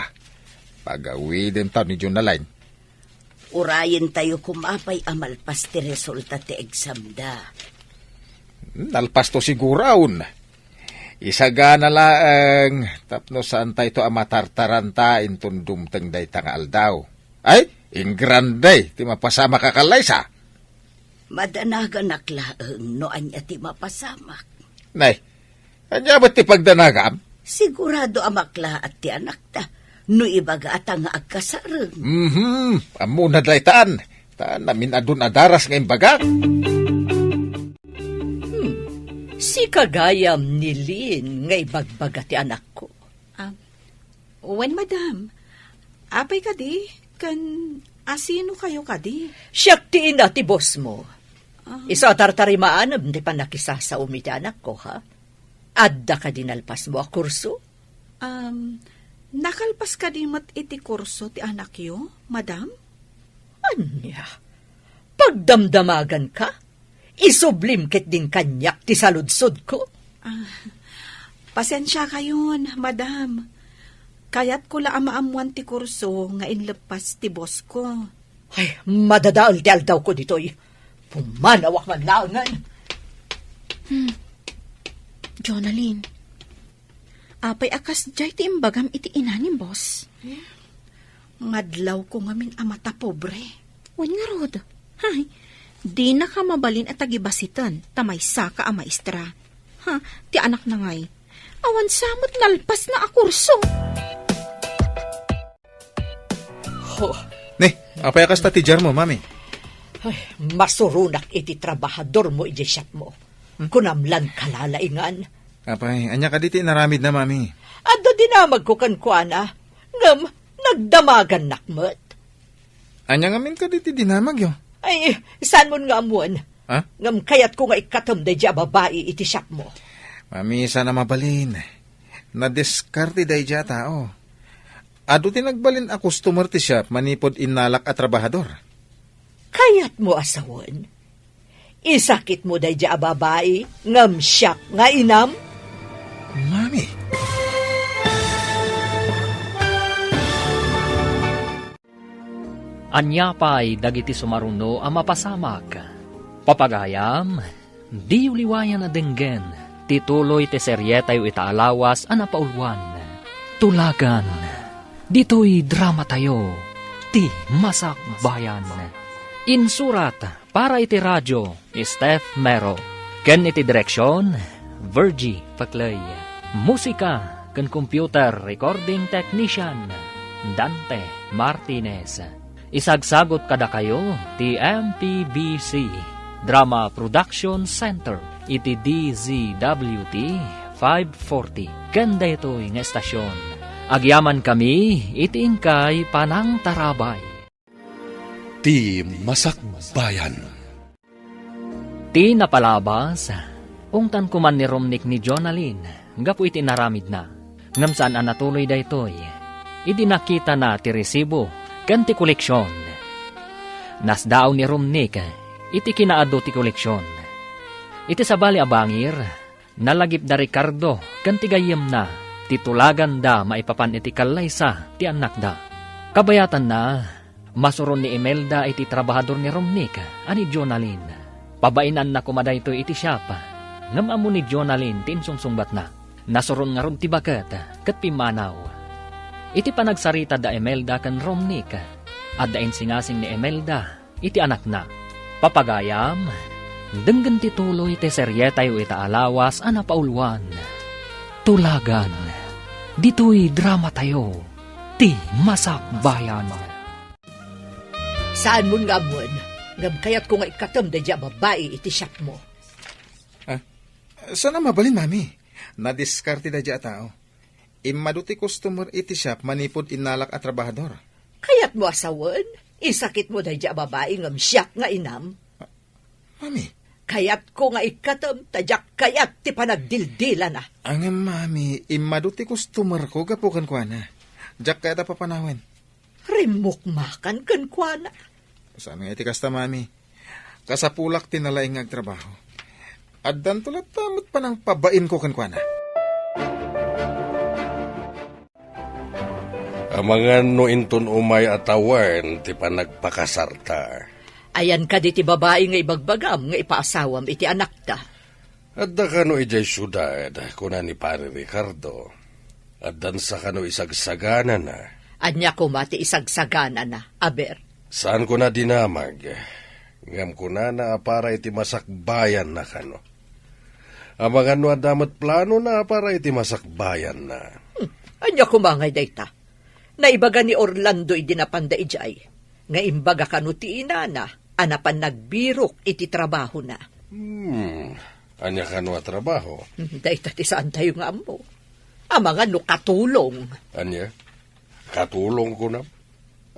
Pagawidentaw ni Jonalyn. Urayentayo koma pay a malpas ti resulta ti examda. Nalpasto siguron. Isagana laeng tapno saantayto a matartaranta inton dumteng dayta nga aldaw. Ay, ingrande ti mapasamak a kallaysa. Madanaganak laeng no ania ti mapasamak. Nay, ania met ti pagdanagam? Sigurado a maklaat ti anakta no ibagata nga agkasareng. Mhm, ammona daytan. Ta namin-adun a daras nga imbagak. Hmm, sika gayam ni Lynn nga ibagbaga ti anakko. Ah, wen, madam. Apay kadi? Ken asino kayo kadi? Siak ti ina ti boss mo. Ah. Isu a tartarimaan ti pannakisasaom iti anakko, ha? Adda kadi nalpasmo a kurso? Um, nakalpas kadi met iti kurso ti anakyo, madam? Ania? Pagdamdamaganka? Isublim ketdin kaniak ti saludsodko. Ah, pasensiakayon, madam. Kayatko la a maammoan ti kurso nga inleppas ti boss ko. Ay, madadael ti aldawko ditoy. Pumanawak man laengen. Hmm. Jonalyn, apay a kasdiay ti imbagam iti ina ni boss? Eh, ngadlawko ngamin a matapobre. Wen ngarud. Hay, dinaka mabalin a tagibasiten ta maysaka a maestra. Ha, ti anakna ngay, awan sa met nalpasna a kurso. Ho. Ni, apay a kasta ti diarmo, mami? Ay, masuronak iti trabahadormo idiay shopmo. Hmm? Kunam lan kalalaingan. Apay, ania kadi ti inaramidna, mami? Adda dinamagko kenkuana, ngem nagdamagannak met. Ania ngamin kadi ti dinamagyo? Ay, saanmon nga ammoen. Ha? Ngem kayatko nga ikkatem daydiay a babai iti shopmo. Mami, saan a mabalin. Nadiskarte daydiay a tao. Adu ti nagbalin a customer ti shop manipud innalak a trabahador. Kayatmo a sawen? Isakitmo daydiay a babai ngem siak nga inam? Mami. Ania pay dagiti sumaruno a mapasamak? Papagayam, diyo liwayan a denggen ti tuloy ti serietayo ita a lawas a napauluan, Tulagan. Ditoy dramatayo, Ti Masakbayan. Insurat para iti radio, Steph Mero. Ken iti direksion, Virgie Paclay. Musika ken computer recording technician, Dante Martinez. Isagsagot kadakayo ti M P B C Drama Production Center iti D Z W T five forty ken daytoy nga estasion. Agyamankami iti inkay panangtarabay. Ti Masakbayan. Ti napalabas, ungtan koman ni Romnick ni Jonalyn gapu iti inaramidna, ngem saan a natuloy daytoy idi nakitana ti resibo ken ti koleksion. Nasdaaw ni Romnick iti kinaadu ti koleksion. Iti sabali a bangir, nalagipda Ricardo ken ti gayyemna ti tulaganda maipapan iti kallaysa ti annakda. Kabayatanna, masuron ni Imelda iti trabahador ni Romnick a ni Jonalyn. Pabainanna koma daytoy iti siapa. Ngem ammo ni Jonalyn ti insungsungbatna. Nasuron ngarud ti baket ket pimmanaw. Iti panagsarita da Imelda ken Romnick, adda insingasing ni Imelda iti anakna. Papagayam, denggen ti tuloy ti serietayo ita a lawas a napauluan. Tulagan. Ditoy dramatayo, ti Masakbayan. Saanmon nga ammoen, ngem kayatko nga ikkatem daydiay a babai iti shopmo. Ah, saan a mabalin, Mami? Nadiskarte daydiay a tao. Immadu ti customer iti shop manipud innalak a trabahador. Kayatmo a sawen? Isakitmo daydiay a babai ngem siak nga inam? Mami. Kayatko nga ikkatem ta diak kayat ti panagdildilana. Ngem, Mami, immadu ti customerko gapu kenkuana. Diak kayat a papanawen. Rimmukmakan kenkuana. Saan nga iti kasta, Mami? Kasapulak ti nalaing nga agtrabaho. Addanto latta met panangpabainko kenkuana. Amangan no inton umay a tawen ti panagpakasarta. Ayan kadi ti babai nga ibagbagam nga ipaasawam iti anakta? Adda kano idiay siudad, kuna ni Pari Ricardo. Addansa kano isagsaganana. Ania koma ti isagsaganana, aber? Saan kona dinamag, ngem kunana a para iti masakbayanna kano. Amangan no adda met planona a para iti masakbayanna. Hmm, ania koma ngay dayta? Naibaga ni Orlando idi napanda idiay, nga imbaga kano ti inana a napan nagbirok iti trabahona. Hmm, ania kano a trabaho? Hmm, dayta ti saantayo nga ammo. Amangan no katulong. Ania? Katulong kunam?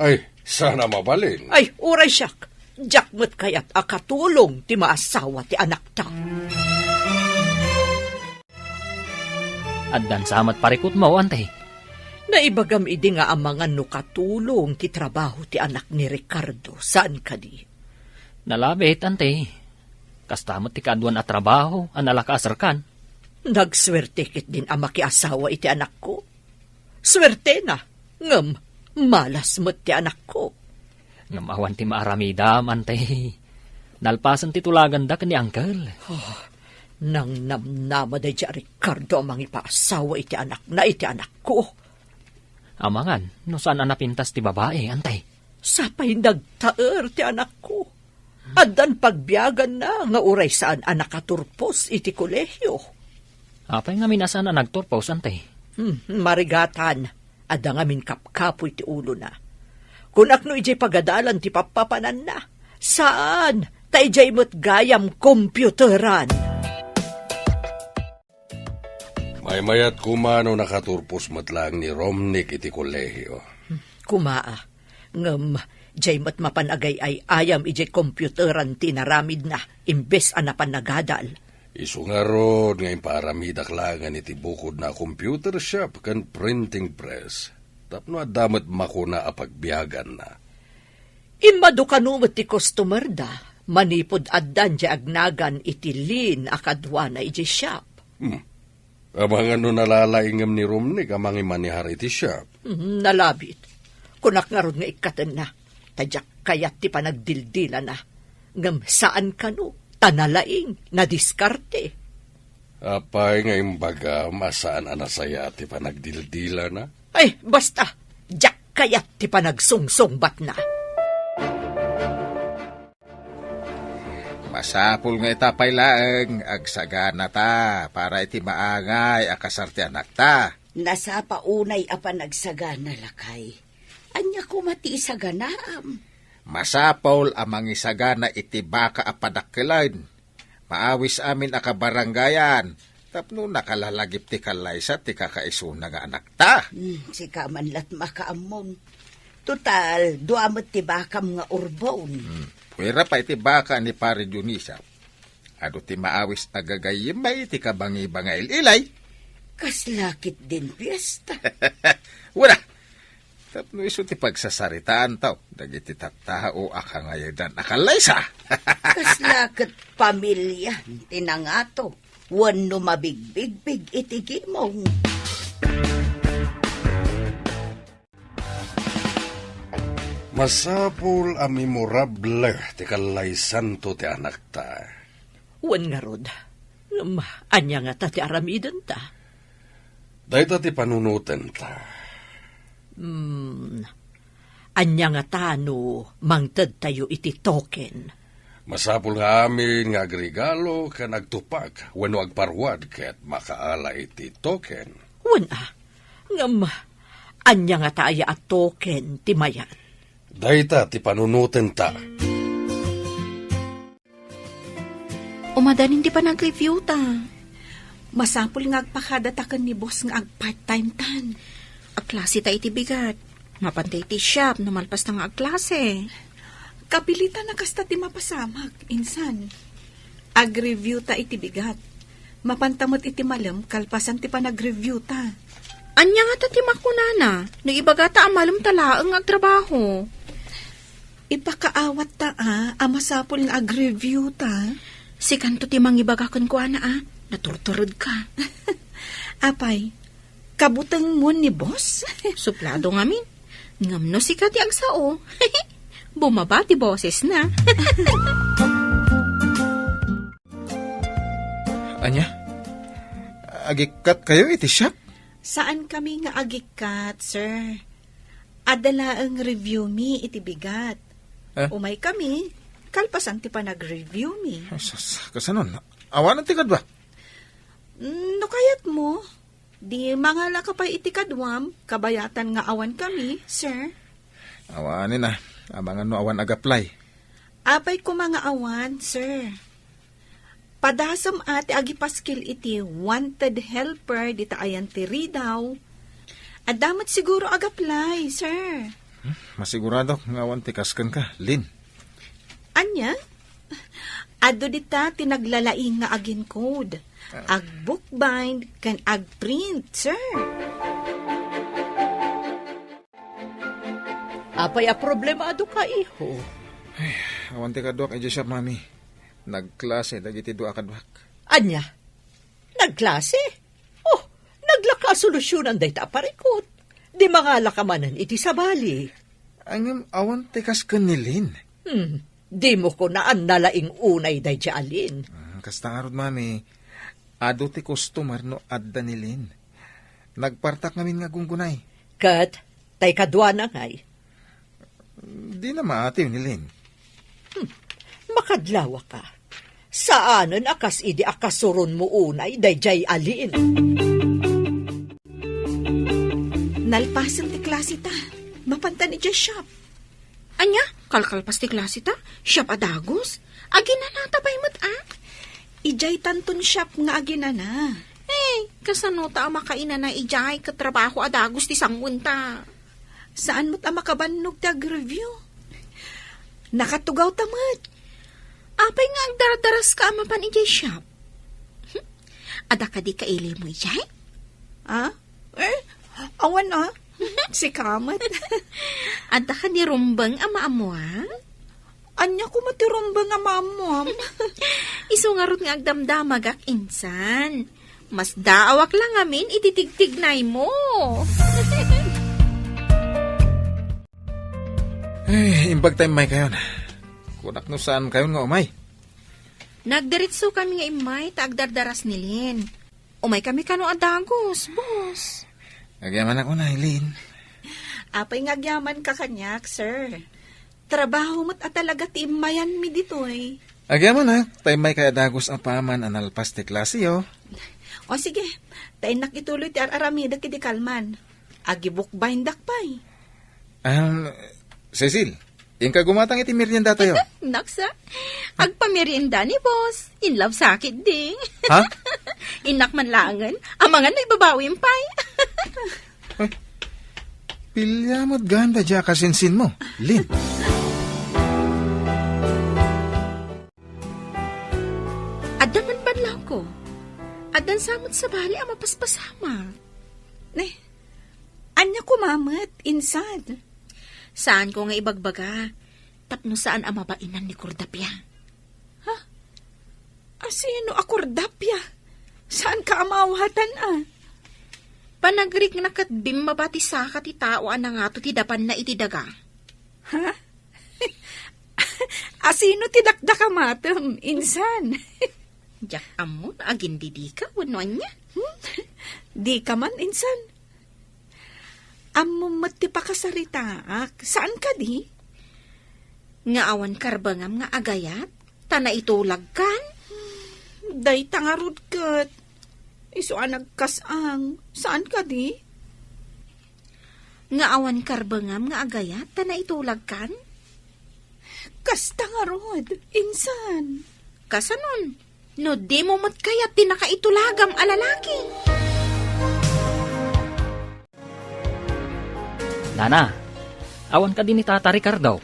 Ay, saan a mabalin. Ay, uray siak. Diak met kayat a katulong ti maasawa ti anakta. Addansa met parikutmo, Ante? Naibagam idi nga amangan no katulong ti trabaho ti anak ni Ricardo, saan kadi? Nalabit, Ante. Kasta met ti kaaduan a trabaho a nalaka a serkan. Nagsuerte ketdin a makiasawa iti anakko. Suertena, ngem malas met ti anakko. Ngem awan ti maaramidam, Ante. Nalpasen ti tulaganda ken ni Uncle. Oh, nangnamnama daydiay a Ricardo a mangipaasawa iti anakna iti anakko. Amangan no saan a napintas ti babai, Ante? Sapay nagtaer ti anakko. Addan pagbiaganna nga uray saan a nakaturpos iti kolehio. Apay ngamin a saan a nagturpos, Ante? Hmm, marigatan. Adda ngamin kapkapoy ti ulona. Kunak no idiay pagadalan ti pappapananna. Saan, ta idiay met gayam computeran. Maymayat koma no nakaturpos met laeng ni Romnick iti kolehio. Koma a, ngem diay met mapan agay-ay-ayam idiay computeran ti inaramidna imbes a napan nagadal. Isu ngarud nga impaaramidak laengen iti bukodna a computer shop ken printing press tapno adda met makuna a pagbiaganna. Immadu kano met ti customerda manipud addan diay agnagan iti lin a kaduana idiay shop. Hmm. Amangan no nalalaingem ni Romnick a mangimanehar iti shop. Hmm, nalabit. Kunak ngarud nga ikkatenna, ta diak kayat ti panagdildilana. Ngem saan kano, ta nalaing, nadiskarte. Apay nga imbagam a saan a nasayaat ti panagdildilana? Ay, basta! Diak kayat ti panagsungsungbatna. Masapul nga ita pay laeng, agsaganata para iti maangay a kasar ti anakta. Nasapa unay a panagsagana, lakay. Ania koma ti isaganaam? Masapul a mangisagana iti baka a padakkelen. Maawis amin a kabarangayan tapno nakalalagip ti kallaysa ti kakaisuna nga anakta. Hmm, sika man lat makaammon. Total, dua met ti bakam nga urbon. Hmm. Puera pay ti baka ni Pare Dionisia. Adu ti maawis a gagayyem bay ti kabangibanga il-ilay. Kasla ketdin fiesta. Wala. Tapno isu ti pagsasaritaan taw dagiti tattao a kangayadan a kallaysa. Kasla ket pamilian ti nangato wenno mabigbigbig iti gimong. Masapul a memorable ti kallaysanto ti anakta. Wen ngarud, Ngem ania ngata ti aramidenta? Dayta ti panunotenta. Hmm. Ania ngata no mangtedtayo iti token? Masapul nga amin nga agregalo ken agtupak wenno agparuad ket makaala iti token. Wen a, ngem ania ngata aya a token ti mayat? Dayta ti panunotenta. Umadanin ti panag-review ta. Masapul nga agpakadata ken ni boss nga ag-part-time tan. Agklase ta iti bigat. Mapanta iti shop no malpas ta nga agklase. Kapilitan a kasta ti mapasamak, insan. Ag-review ta iti bigat. Mapanta met iti malem kalpasan ti panag-review ta. Ania ngata ti makunana no ibagata a malem ta laeng nga agtrabaho? Ipakaawat ta a, a masapul nga ag-review ta. Sikanto ti mangibaga kenkuana a, naturtured ka. Apay, kabutengmo ni boss? Suplado ngamin. Ngem no sika ti agsao, bumaba ti bosesna. Ania? Agikkat kayo iti shop? Saan kami nga agikkat, sir. Adda laeng review mi iti bigat. Eh? Umay kami, kalpasan ti panag-review mi. Ay, sus, kasanon? Awanen ti kadua? Mm, no kayatmo, di mangala ka pay iti kaduam, kabayatan nga awan kami, sir. Awanen a, amangan no awan ag-apply. Apay koma nga awan, sir. Padasem a ti agipaskil iti wanted helper dita ayan ti Ridao. Adda met siguro ag-apply, sir. Hmm, masiguradok nga awan ti kas kenka, Lin. Ania? Adu dita ti naglalaing nga agincode. Ah. Agbookbind ken agprint, sir. Apay a problema adu ka, iho? Ay, awan ti kaduak idiay shop, Mami. Nagklase dagiti dua a kaduak. Ania? Nagklase? Oh, naglaka a solusyonan dayta a parikut. Di mangala ka manen iti sabali. Ay, ngem awan ti kas ken ni Lin. Hmm, dimo kunaan nalaing unay daydiay a Lin. Ah, kasta ngarud, Mami. Adu ti customer no adda ni Lin. Nagpartak ngamin nga gunggunay. Ket, tay kaduana ngay? Dina maatiw ni Lin. Hmm, makadlawa ka. Saanen a kas idi a kasuronmo unay daydiay a Lin. Nalpasen ti klase ta. Mapantan idiay shop. Ania? Kalkalpas ti klase ta? Shop a dagus? Aginanata pay met a? Idiay tanton shop nga aginana. Eh, kasano ta a makainana idiay ket trabaho a dagus ti sanguen ta? Saan met a makabannog ti agreview? Nakatugaw ta met. Apay nga agdardaras ka a mapan idiay shop? Hm? Adda kadi kailimo idiay? Ah? Eh, awan a. Sika met. Adda kadi rumbeng a maammuan? Ania koma ti rumbeng a maammuam? Isu ngarud nga agdamdamagak insan. Masdaawak la ngamin iti tigtignaymo. Ay, imbag ta immaykayon. Kunak no saankayon nga umay. Nagdiretsokami nga immay ta agdardaras ni Lin. Umaykami kano a dagus, boss. Agyamanak unay, Lin. Apay nga agyamanka kaniak, sir. Trabaho met a talaga ti immayanmi ditoy. Agyamanak, ta immaykay a dagus apaman a nalpas ti klaseyo. O sige, ta innak ituloy ti ar-aramidek idi kalman. Agibookbindak pay. Um, Cecil, inka gumatang iti meriendatayo. Naksa, agpamerienda ni boss. In love sakit di. Ha? Innak man laengen, amangan no ibabawim pay. Ay, pilya met ganda dia kasinsinmo, Lin. Adda man banlawko. Addan sa met sabali a mapaspasamak. Ne, ania koma met, insan? Saanko nga ibagbaga, tapno saan a mabainan ni Cordapia. Ha? Asino a Cordapia? Saanka a maawatan a? Panagrikna ket bimmaba ti saka ti tao a nangato ti dapanna iti daga. Ha? Asino ti dakdakamatem, insan? Diak ammo no agindidika wenno ania. Hmm? Dika man, insan. Ammom met ti pakasaritaak. Saan kadi? Nga awan karbengam nga agayat, ta naitulagkan? Dayta ngarud ket. Isu a nagkas-ang. Saan kadi? Nga awan karbengam nga agayat, ta naitulagkan? Kasta ngarud, insan. Kasanon? No dimo met kayat ti nakaitulagam a lalaki? Nana, awan kadi ni Tata Ricardo?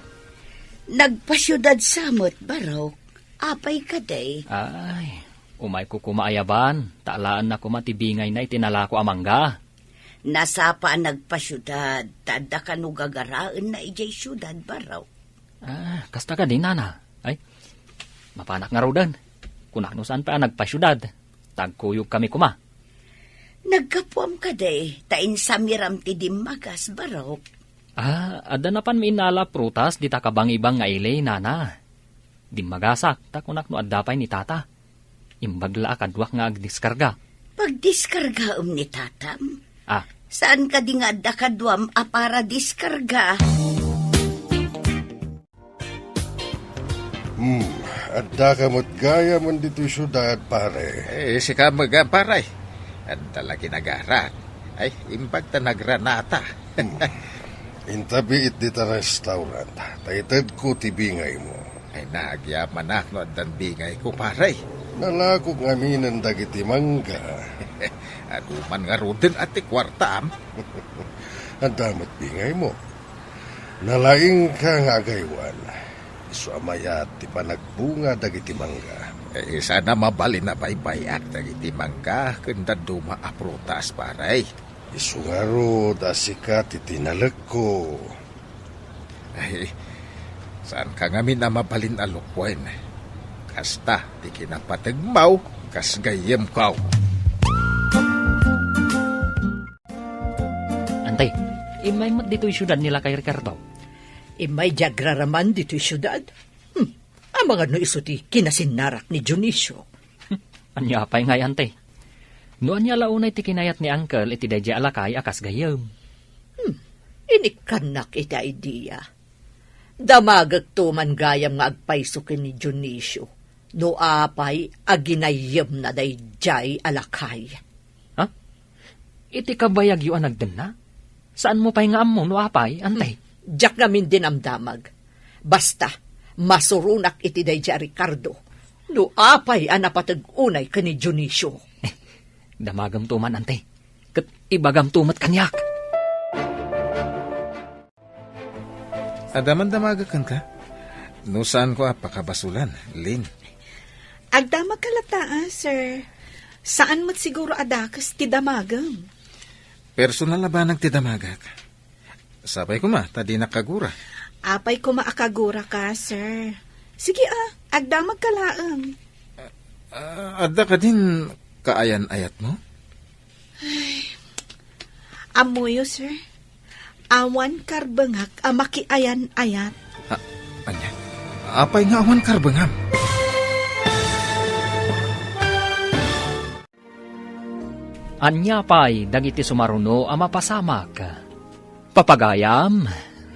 Nagpasiudad sa met, Barok. Apay kadi? Ay, umayko koma ayaban, ta alaenna koma ti bingayna iti nalako a mangga. Nasapa a nagpasiudad, ta adda kano gagaraenna idiay siudad, Barok. Ah, kasta kadi, Nana? Ay, mapanak ngaruden. Kunak no saan pay a nagpasiudad. Ta agkuyogkami koma. Naggapuam kadi, ta insamiram ti dimmagas, Barok. Ah, adda napanmi innala a prutas dita kabangibang nga ili, Nana. Dimmagasak, ta kunak no adda pay ni Tata. Imbag la a kaduak nga agdiskarga. Pagdiskargaem ni Tatam? Ah. Saan kadi nga adda kaduam a para diskarga? Hmm, addaka met gayamen ditoy siudad, pare. Eh, sika met, pare. Adda la ginagarat. Ay, imbag ta nagranata. Hmm. Intabiit dita restaurant. Ta itedko ti bingaymo. Ay, nagyamanak no addan bingayko, pare. Nalakok ngaminen dagiti mangga. Adu man ngaruden a ti kuartam. Adda met bingaymo. Nalaingka nga agaywan. Isu a mayat ti panagbunga dagiti mangga. Eh, saan a mabalin a baybay-ak dagiti mangga ken dadduma a prutas, pare. Isu ngarud a sika ti tinalekko. Ay, saanka ngamin a mabalin a lukuen. Kasta ti kinapategmaw kas gayyemko. Antay, immay met ditoy siudad ni Lakay Ricardo? Immay di agraraman ditoy siudad. Hmm, amangan no isu ti kinasinnarak ni Dionisio. Hmm, ania pay ngay, Antay? No ania la unay ti kinayat ni Uncle iti daydiay a lakay a kas gayyem? Hmm, inikkannak iti idea. Damagekto man gayam nga agpayso ken ni Dionisio no apay a ginayyemna daydiay a lakay. Ha? Iti kabayagyo a nagdenna? Saanmo pay nga ammo no apay, Antay? Hmm. Diak ngamin dinamdamag. Basta, masuronak iti daydiay a Ricardo no apay a napateg unay ken ni Dionisio. Eh, damagemto man, Antay. Ket ibagamto met kaniak. Adda man damagek kenka? No saanko a pakabasolan, Lin. Agdamagka latta, a, sir. Saan met siguro a dakes ti damagem. Personal a banag ti damagek. Sapay koma, ta dinak kagura. Apay koma a kaguraka, sir. Sige, a, agdamagka laeng. Ah, adda kadin kaayan-ayatmo? Ay, ammoyo, sir. Awan karbengak a makiayan-ayat. Ah, ania? Apay nga awan karbengam? Ania pay dagiti sumaruno a mapasamak? Papagayam,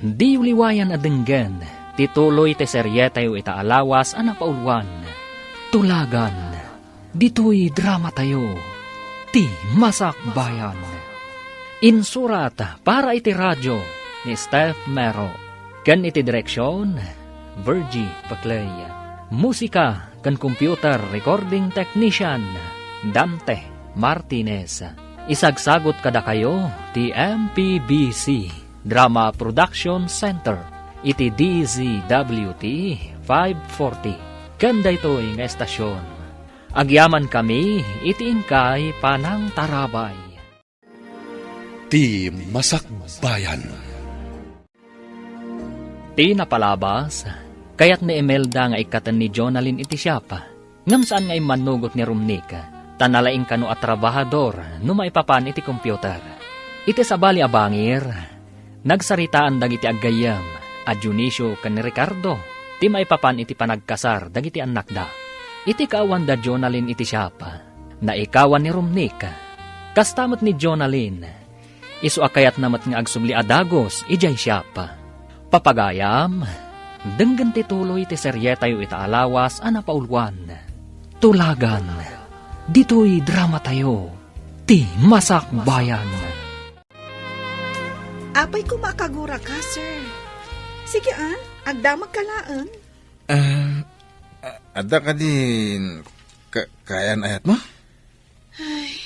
diyo liwayan a denggen ti tuloy ti serietayo ita a lawas a napauluan, Tulagan ditoy dramatayo, Ti Masakbayan. Insurat para iti radio ni Steph Mero, ken iti direksion, Virgie Paclay. Musika ken computer recording technician, Dante Martinez. Isagsagut kadakayo ti M P B C Drama Production Center iti D Z W T five forty. Ken daytoy nga estasion, agyamankami iti inkay panangtarabay. Ti Masakbayan. Ti napalabas, kayat ni Imelda nga ikkaten ni Jonalyn iti siapa, ngem saan nga immannugot ni Romnick, ta nalaing kano a trabahador no maipapan iti computer. Iti sabali a bangir, nagsaritaan dagiti aggayyem a Dionisio ken ni Ricardo ti maipapan iti panagkasar dagiti annakda. Iti kaawan da Jonalyn iti siapa, naikawan ni Romnick. Kasta met ni Jonalyn, isu a kayatna met nga agsubli a dagus idiay siapa. Papagayam, denggen ti tuloy ti serietayo ita a lawas a napauluan. Tulagan, ditoy dramatayo, ti Masakbayan. Apay koma a kaguraka, sir? Sige, ah, agdamagka laeng. Ah, a-, adda kadi ka-, kaayan-ayatmo? Ay,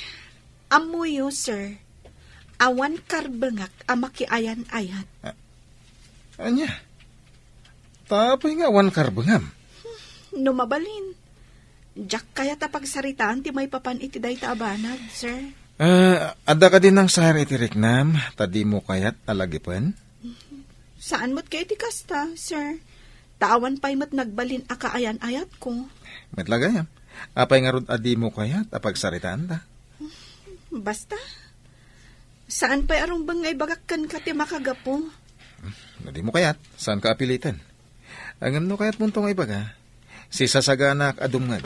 ammoyo, sir. Awan karbengak a makiayan-ayat. Ah, ania? Ta apay nga awan karbengam? No mabalin, diak kayat a pagsaritaan ti maipapan iti dayta a banag, sir. Ah, adda kadi nangsayar iti riknam, ta dimo kayat a lagipen? Saan met kay iti kasta, sir? Ta awan pay met nagbalin a kaayan-ayatko. Met la gayam, apay ngarud a dimo kayat a pagsaritaanta? Basta, saan pay a rumbeng nga ibagak kenka ti makagapu. No dimo kayat, saanka a piliten. Ngem no kayatmonto nga ibaga, sisasaganak a dumngeg.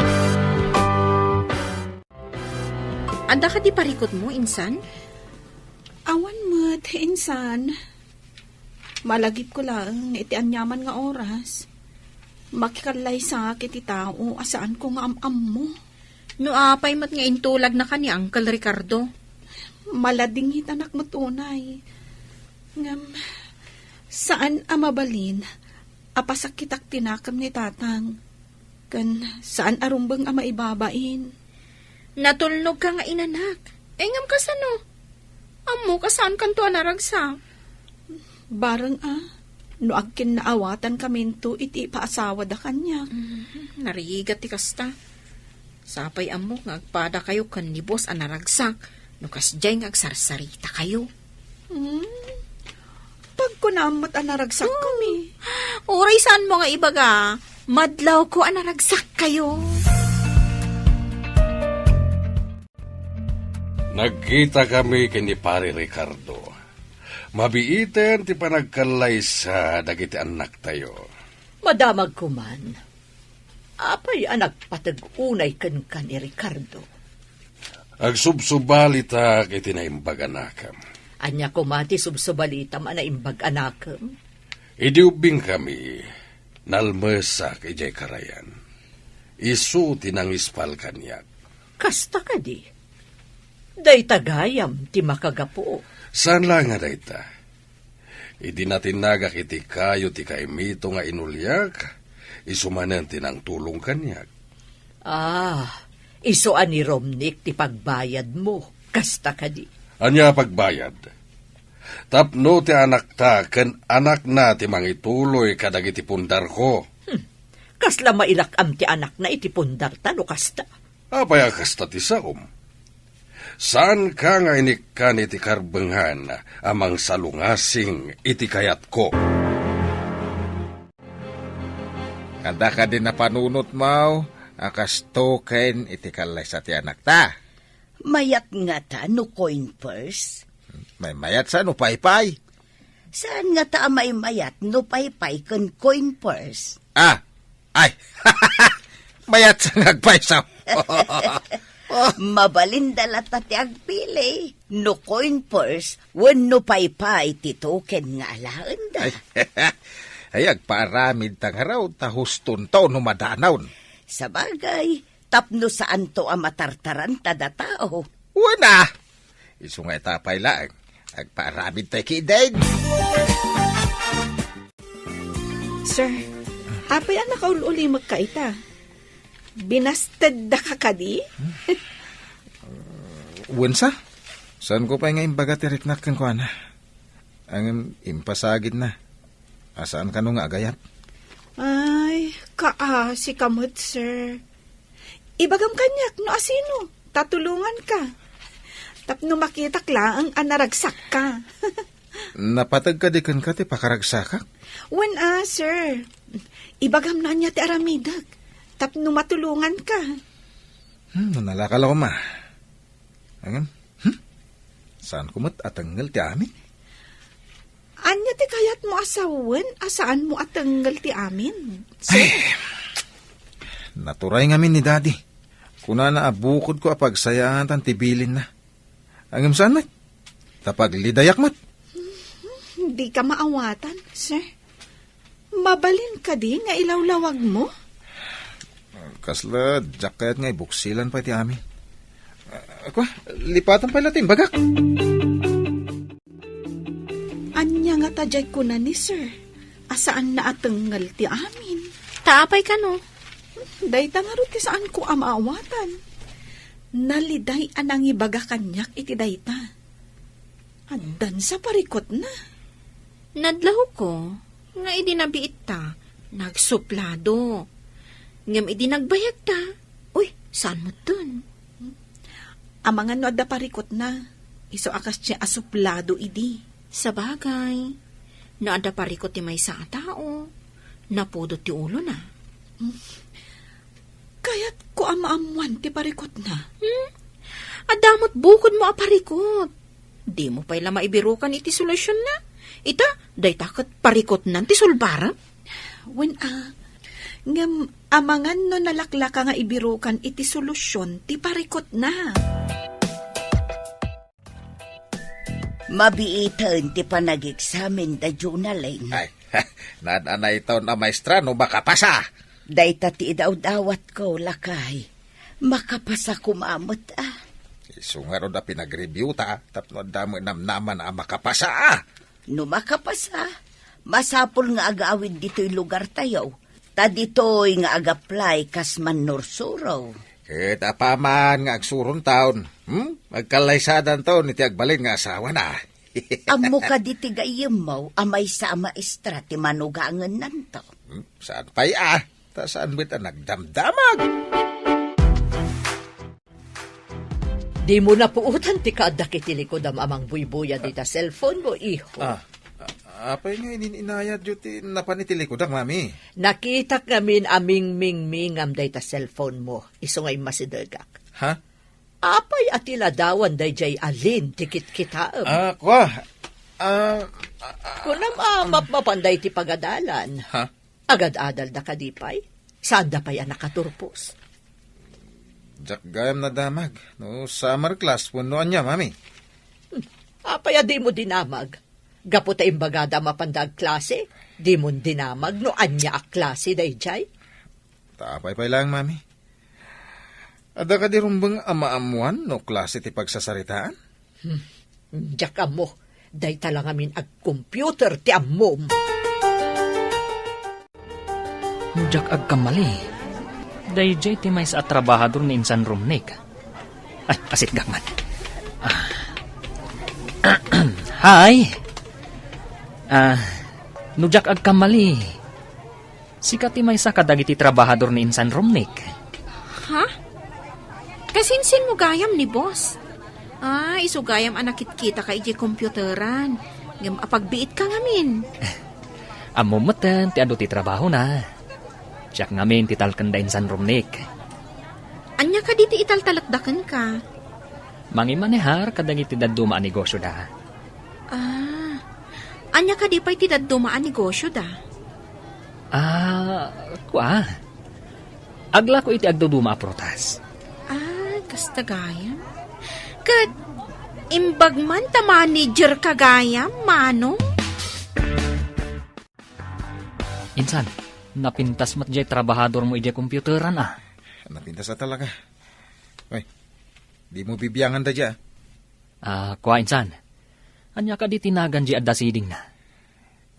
Adda kadi parikutmo, insan? Awan met, insan. Malagipko laeng iti aniaman nga oras. Makikallaysak iti tao a saanko nga am-ammo. No apay met nga intulagnaka ni Uncle Ricardo? Maladingitanak met unay. Ngem, saan a mabalin a pasakitak ti nakem ni Tatang. Ken saan a rumbeng a maibabain. Natulnogka nga inanak. Ay, ngem kasano? Ammok a saankanto a naragsak. Bareng a, no agkinnaawatan kaminto iti ipaasawada kaniak. Mhm, narigat ti kasta. Sapay ammok nga agpadakayo ken ni boss a naragsak, no kasdiay nga agsarsarita kayo. Hmm? Pagkunam met a naragsak kami. Uray saanmo nga ibaga, madlawko a naragsak kayo. Nagkita kami ken ni Pare Ricardo. Mabiiten ti panagkallaysa dagiti annaktayo. Madamag koman. Apay a nagpateg unay kenka ni Ricardo? Agsubsubalitak iti naimbag a nakem. Ania koma ti subsubalitam a naimbag a nakem? Idi ubbingkami, nalmesak idiay karayan. Isu ti nangispal kaniak. Kasta kadi? Dayta gayam ti makagapu. Saan laeng a dayta. Idi natinnagak iti kayo ti kaimito nga inuliak, isu manen ti nangtulong kaniak. Ah, isu a ni Romnick ti pagbayadmo, kasta kadi? Ania a pagbayad? Tapno ti anakta ken anakna ti mangituloy kadagiti pundarko. Hmm. Kasla mailak-am ti anakna iti pundarta no kasta? Apay a kasta ti saom? Saanka nga inikkan iti karbengan a mangsalungasing iti kayatko. Adda kadi napanunotmo a kasto ken iti kallaysa ti anakta? Mayat ngata no coin purse? Maymayat sa no paypay? Saan ngata a maymayat no paypay ken coin purse? Ah, ay, mayat sa nga agpayso. Mabalinda latta ti agpili, no coin purse wenno paypay ti token nga alaenda. Ay, ay, agpaaramid ta ngarud ta hustonto no madanaw. Sabagay, tapno saanto a matartaranta datao. Wen a, isu nga ita pay laeng, agpaaramid tay kidin. Sir, apay a nakaul-ulimekka ita? Binastedda ka kadi? Wen sa? Saanko pay nga imbaga ti riknak kenkuana. Ngem impasagidna. A saan kano nga agayat? Ay, kaasi ka met, sir. Ibagam kaniak no asino, ta tulonganka. Tapno makitak laeng a naragsakka. Napateg kadi kenka ti pakaragsakak? Wen a, sir. Ibagam no ania ti aramidek, tapno matulonganka. Hmm, no nalaka la koma. Ngem, hmm? Saanko met a tengngel ti amin? Ania ti kayatmo a sawen a saanmo a tengngel ti amin, sir? Ay, Naturay ngamin ni Daddy. Kunana a bukodko a pagsayaatan ti bilinna. Ngem saan met? Ta paglidayak met. Dika maawatan, sir. Mabalin kadi nga ilawlawagmo? Kasla diak kayat nga ibuksilan pay ti amin. Ah, kua, lipatan pay la ti imbagak. Ania ngata diay kuna ni sir a saanna a tengngel ti amin? Ta apay kano? Dayta ngarud ti saanko a maawatan. Naliday a nangibaga kaniak iti dayta. Addan sa parikutna. Nadlawko nga idi nabiitta, nagsuplado. Ngem idi nagbayagta, uy, saan metten? Amangan no adda parikutna, isu a kasdiay a suplado idi. Sabagay, no adda parikut ti maysa a tao, napudot ti ulona. Kayatko a maammuan ti parikutna. Hmm? Adda met bukodmo a parikut. Dimo pay la maibirukan iti solutionna. Ita, dayta ket parikutnan ti sulbarem. Wen a, ngem amangan no nalaklaka nga ibirukan iti solusion ti parikutna. Mabiiten ti panageksamen da Jonalyn. Ay, naan-anay taon a maestra no makapasa. Dayta ti idawdawatko, lakay. Makapasa koma met a. Isu ngarud a pinag-review ta, tapno adda met namnama a makapasa a. No makapasa, masapul nga agawid ditoy lugartayo. Ta ditoy nga agaplay kas mannursuro. Ket apaman nga agsurontaon, hmm? Agkallaysadantaon iti agbalin nga asawana. Ammo kadi ti gayyemmo a maysa a maestra ti manugangennanto? Hmm? Saan pay a? Ta saan met a nagdamdamag? Dimo napuotan ti kaaddak iti likudam a mangbuybuyad ita cellphone mo, iho. Ah, a-, apay nga inin-inayatyo ti napan iti likudam, Mami? Nakitak ngamin a mingmingmingam dayta cellphone mo, isu nga immasidegak. Ha? Apay a ti ladawan daydiay a Lynn ti kitkitaem? Ah, kua. Ah, ah, ah, Kunam a mapmapan daydi pagadalan. Ha? Agad-adalda kadi pay? Saanda pay a nakaturpos? Diak gayam nadamag no summer class wenno ania, Mami. Hmm. Apay a dimo dinamag? Gapu ta imbagada a mapanda agklase, dimon dinamag no ania a klase daydiay? Ta apay pay laeng, Mami? Adda kadi rumbeng a maammuan no klase ti pagsasaritaan? Hmm. Diak ammo. Dayta la ngamin agcomputer ti ammom. No diak agkamali, daydiay ti maysa a trabahador ni Insan Romnick. Ay, asitgak man. Ah. Hi. Ah, no diak agkamali, sika ti maysa kadagiti trabahador ni Insan Romnick. Ha? Kasinsinmo gayam ni boss? Ah, isu gayam a nakitkitaka idiay computeran. Ngem apagbiitka ngamin. Ammom metten ti adu ti trabahona. Siak ngamin ti talken da Insan Romnick. Ania kadi ti italtalekda kenka? Mangimanehar kadagiti dadduma a negosioda. Ah, ania kadi pay ti dadduma a negosioda? Ah, kua. Aglako iti agduduma a prutas. Ah, kasta gayam. Ket imbag man ta manager ka gayam, Manong? Insan, napintas met diay trabahadormo idiay computeran, a. Napintas a talaga. Ay, dimo bibiangan daydiay, a. Ah, kua, Insan. Ania kadi ti nagan diay adda sidingna?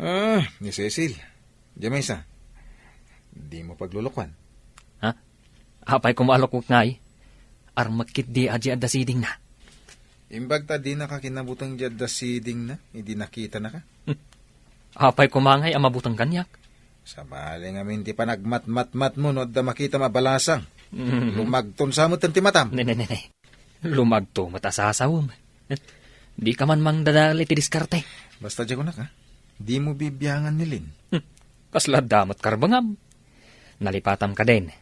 Ah, ni Cecil. Diay maysa. Dimo paglulukuan. Ha? Apay koma a lukuek ngay? Armek ketdi a diay adda sidingna. Imbag ta dinaka kinabuteng diay adda sidingna, idi nakitanaka. Apay koma ngay a mabuteng kaniak? Sabali ngamin ti panagmatmatmatmo no adda makitam a balasang. Mm. Lumagton sa met ti matam. Ne, ne, ne, ne. Lumagto met a sasawem. Dika man mangdadael iti diskarte. Basta diay kunak, a. Dimo bibiangan ni Lynn. Hmm. Kasla adda met karbengam. Nalipatam kadin.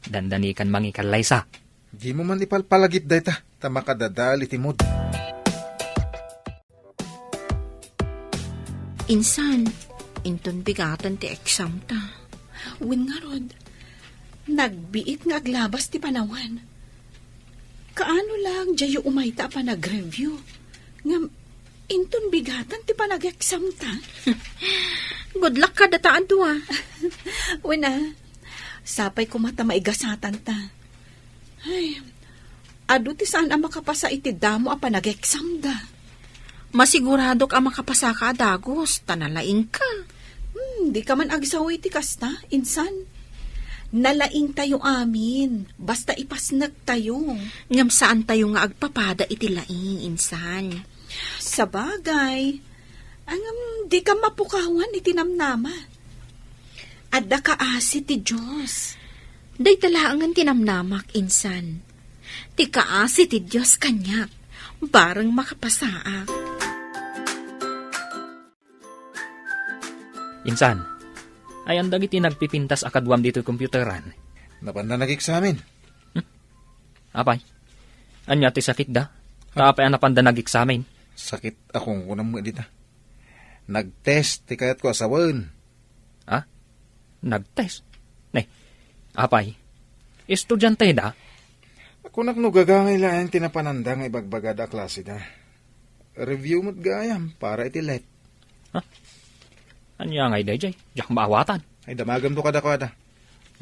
Dandanikan mangikallaysa. Dimo man ipalpalagip dayta, ta makadadael iti mood. Insan, inton bigaten ti exam ta. Wen ngarud, Nagbiit nga aglabas ti panawen. Kaano lang diayo umayta a panag-review? Ngem inton bigatan ti panag-exam ta? Good luck kadata a dua. Wen a, sapay koma ta maigasatan ta. Ay, adu ti saan a makapasa iti damo a panag-exam da. Masiguradok a makapasaka a dagus, ta nalaingka. Hmm, dika man agsawi ti kasta, insan. Nalaingtayo amin, basta ipasnektayo. Ngem saantayo nga agpapada iti laing, insan. Sabagay. Ngem dika mapukawan iti namnama. Adda kaasi ti Dios. Dayta laengen ti namnamak, insan. Ti kaasi ti Dios kaniak, bareng makapasaak. Insan, ayan dagiti nagpipintas a kaduam ditoy computeran? Napanda nag-eksamen. Hmm? Apay, ania ti sakitda? Ta apay a napanda nag-eksamen? Sakit a kungkunam met dita. Nag-test ti kayatko a sawen. Ha? Nag-test? Ne, apay, estudianteda? Kunak no gagangay laeng ti napananda nga ibagbagada a klaseda. Review met gayam para iti let. Ha? Ania ngay daydiay? Diak maawatan. Ay, damagamto kadakuada.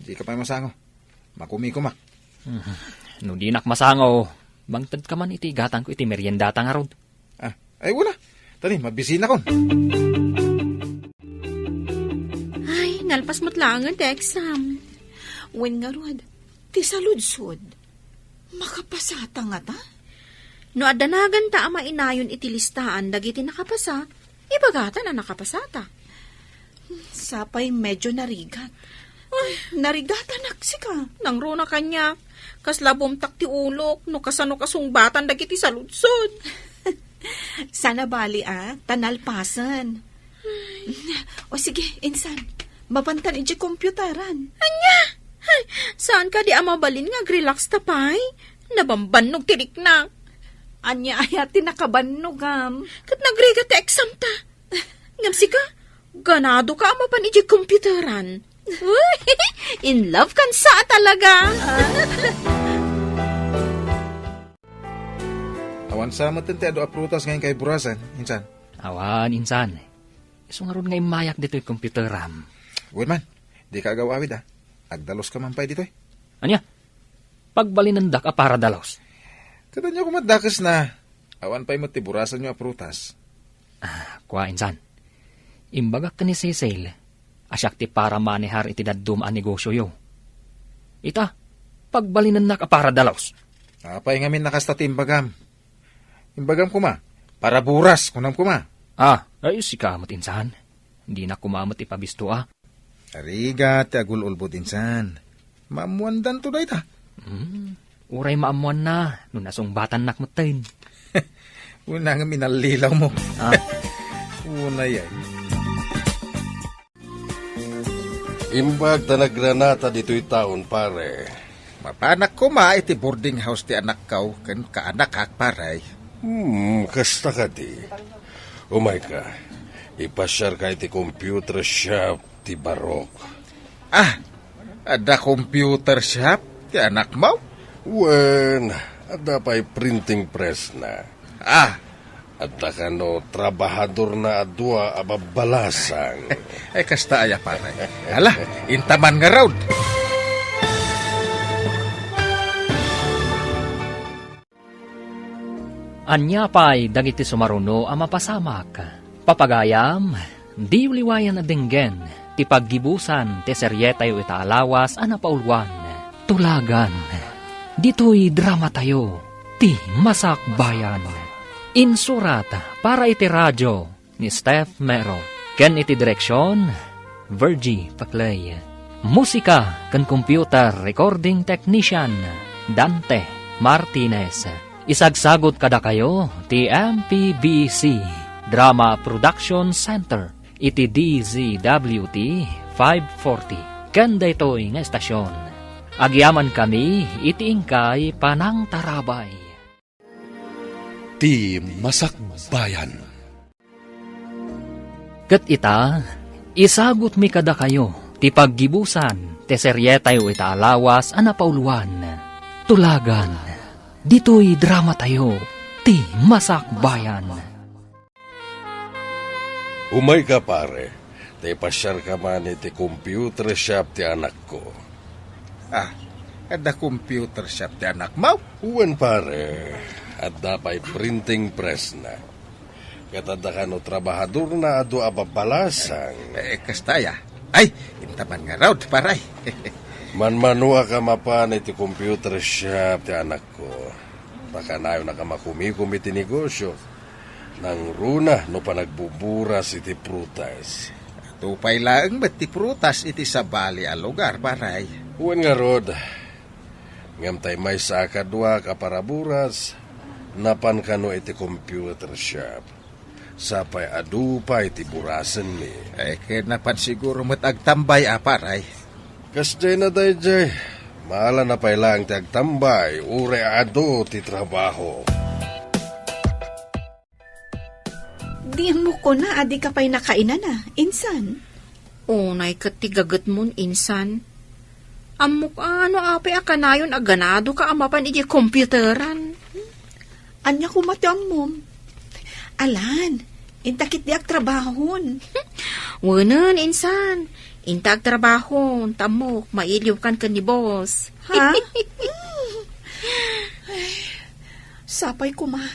Dika pay masango. Makumikom a. Hmm. No dinak masango, mangtedka man iti igatangko iti meriendata ngarud. Ah, ay, wala. Tani, mabisinakon. Ay, nalpas met laengen ti exam. Wen ngarud, ti saludsod. Makapasata ngata? No adda naganta a mainayon iti listaan dagiti nakapasa, ibagata a nakapasata. Sapay medyo narigat. Ay, narigatanak sika. Nangruna kaniak. Kasla bumtak ti ulok no kasano kasungbatan dagiti saludsod. Saan a bali a, ta nalpasen. O sige, insan, mapantan idiay computeran. Ania? Ay, saan kadi a mabalin nga agrelax ta pay? Nabambannog ti riknak. Ania aya ti nakabannogam? Ket nagrigat ti exam ta. Ngem sika, ganado ka a mapan idiay computeran. Uy, in love kan sa talaga. Awan sa met ti adu a prutas nga inkay burasen, insan? Awan, insan. Isu ngarud nga immayak ditoy computeram. Wen man, dika agaw-awid a. Agdalos ka man pay ditoy. Ania? Pagbalinendak a para dalos. Ket ania koma dakesna? Awan pay met ti burasanyo a prutas. Ah, kua, insan. Imbagak ken ni Cecil a siak ti para manehar iti dadduma a negosioyo. Ita, pagbalinennak a para dalos. Apay ngamin a kasta ti imbagam? Imbagam koma, para buras, kunam koma. Ah, ay, sika met, insan. Dinak koma met ipabisto a. Arigat ti agul-ulbod, insan. Maammoandanto dayta. Hmm, uray maammoanna no nasungbatannak metten. Unay nga minallilaw mo. Ah. Unay ay. Imbag ta nagranata ditoy taon, pare. Mapanak koma iti boarding house ti anakko ken kaanakak, pare. Hmm, kasta kadi. Umayka, ipasiarka iti computer shop ti Barok. Ah, adda computer shop ti anakmo? Wen, adda pay printing press na. Ah. Adda kano trabahadorna a dua a babbalasang. Ay, kasta aya, pare. Ala, intaman ngarud. Ania pay dagiti sumaruno a mapasamak? Papagayam, diyo liwayan a denggen ti paggibusan ti serietayo ita a lawas a napauluan, Tulagan. Ditoy dramatayo, ti Masakbayan. Insurat para iti radio ni Steph Mero, ken iti direksion, Virgie Paclay. Musika ken computer recording technician, Dante Martinez. Isagsagut kadakayo ti M P B C Drama Production Center iti D Z W T five forty ken daytoy nga estasion. Agyamankami iti inkay panangtarabay. Ti Masakbayan. Ket ita, isagutmi kadakayo ti paggibusan Ti serietayo ita a lawas a napauluan, Tulagan. Ditoy dramatayo, ti Masakbayan. Umayka, pare. Ta ipasiarka man iti computer shop ti anakko. Ah, adda computer shop ti anakmo? Wen, pare. Adda pay printing pressna. Ket adda kano trabahadorna a dua a babbalasang. Eh, kasta aya. Ay, inta man ngarud, pare. Manmanuak a mapan iti computer shop ti anakko. Pakanayonnak a makumikom iti negosio. Nangruna no panagbuburas iti prutas. Adu pay laeng met ti prutas iti sabali a lugar, pare. Wen ngarud. Ngem tay maysa a kaduak a paraburas, napan kano iti computer shop. Sapay adu pay ti burasenmi. Eh, ket napan siguro met agtambay a, pare. Kasdiay na daydiay. Maalana pay laeng ti agtambay, uray adu ti trabaho. Di mo kuna a dika pay nakainana, insan? Unay ket ti gagetmon, insan. Ammok a no apay a kanayon a ganadoka a mapan idiay computeran. Ania koma ti ammom? Alan, inta ketdi agtrabahon. Wenen, insan. Inta agtrabahon, ta ammok, mailiwkan ken ni boss. Ha? Ay, sapay koma.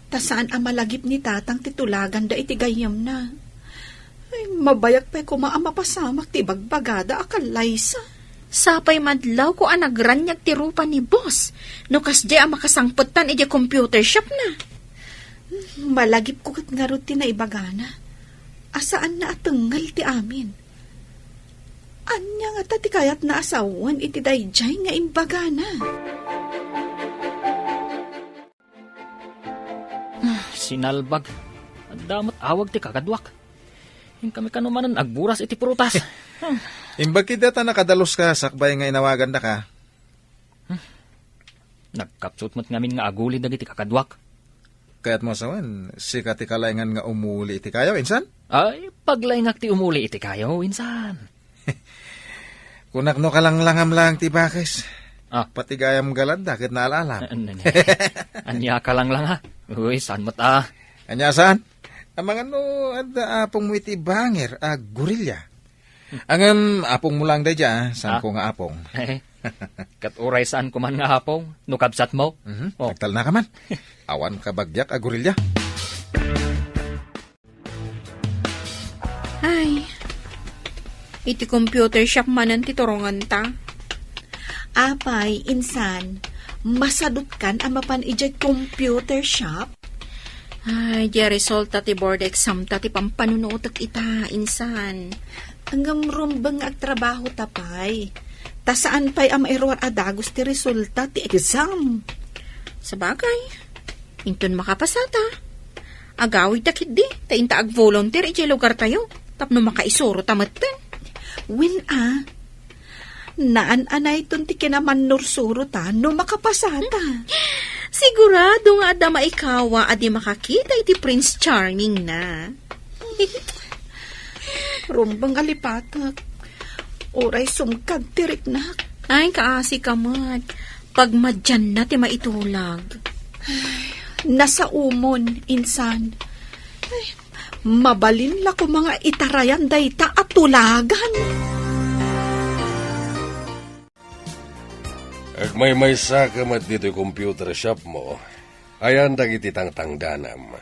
Ta saan a malagip ni Tatang ti tulaganda iti gayyemna. Ay, mabayak pay koma a mapasamak ti ibagbagada a kallaysa. Sapay madlawko a nagraniag ti rupa ni boss no kasdiay a makasangpetan idiay computer shopna. Malagipko ket ngarud ti naibagana a saanna a tengngel ti amin. Ania ngata ti kayatna a sawen iti daydiay nga imbagana? Ah, sinalbag. Adda met awag ti kakaduak. Inkami kano manen agburas iti prutas. Hmm. Imbag ketdi ta nakadaluska sakbay nga inawagandaka. Hmm. Nagkapsut met ngamin nga aguli dagiti kakaduak. Kayatmo a sawen, sika ti kalaengan nga umuli iti kayo, insan? Ay, paglaengak ti umuli iti kayo, insan. Kunak no kalanglangam laeng ti bakes. Ah. Pati gayam galadda ket naal-alam. An-, an-, ania kalanglanga? Uy, saan met a? Ania saan? Amangan no adda apongmo iti banger a gorilla. Ngem apongmo laeng daydiay, ah. Saanko nga apong. Eh, ket uray saanko man nga apong, no kabsatmo? Mhm. Oh. Agtalnaka man. Awan kabagiak a gorilla. Ay, iti computer shop manen ti turongenta. Apay, insan, masadutkan a mapan idiay computer shop? Ay, di resulta ti board exam ta ti pampanunutek ita, insan. Ngem rumbeng nga agtrabaho ta pay. Ta saan pay a mairuar a dagus ti resulta ti exam. Sabagay, inton makapasata, agawidta ketdi, ta inta agvolunteer idiay lugartayo, tapno makaisurota metten. Wen a, naan-anayton ti kinamannursurota no makapasata. Sigurado nga adda maikawa a di makakita iti Prince Charming na. Rumbeng a lipatek. Uray sumkad ti riknak. Ay, kaasi ka met. Pagmadianna ti maitulag. Ay, nasaomon, insan. Ay, mabalin la koma nga itarayan dayta a tulagan. Agmaymaysa ka met ditoy computer shop mo. Ayan dagiti tangtangdanam.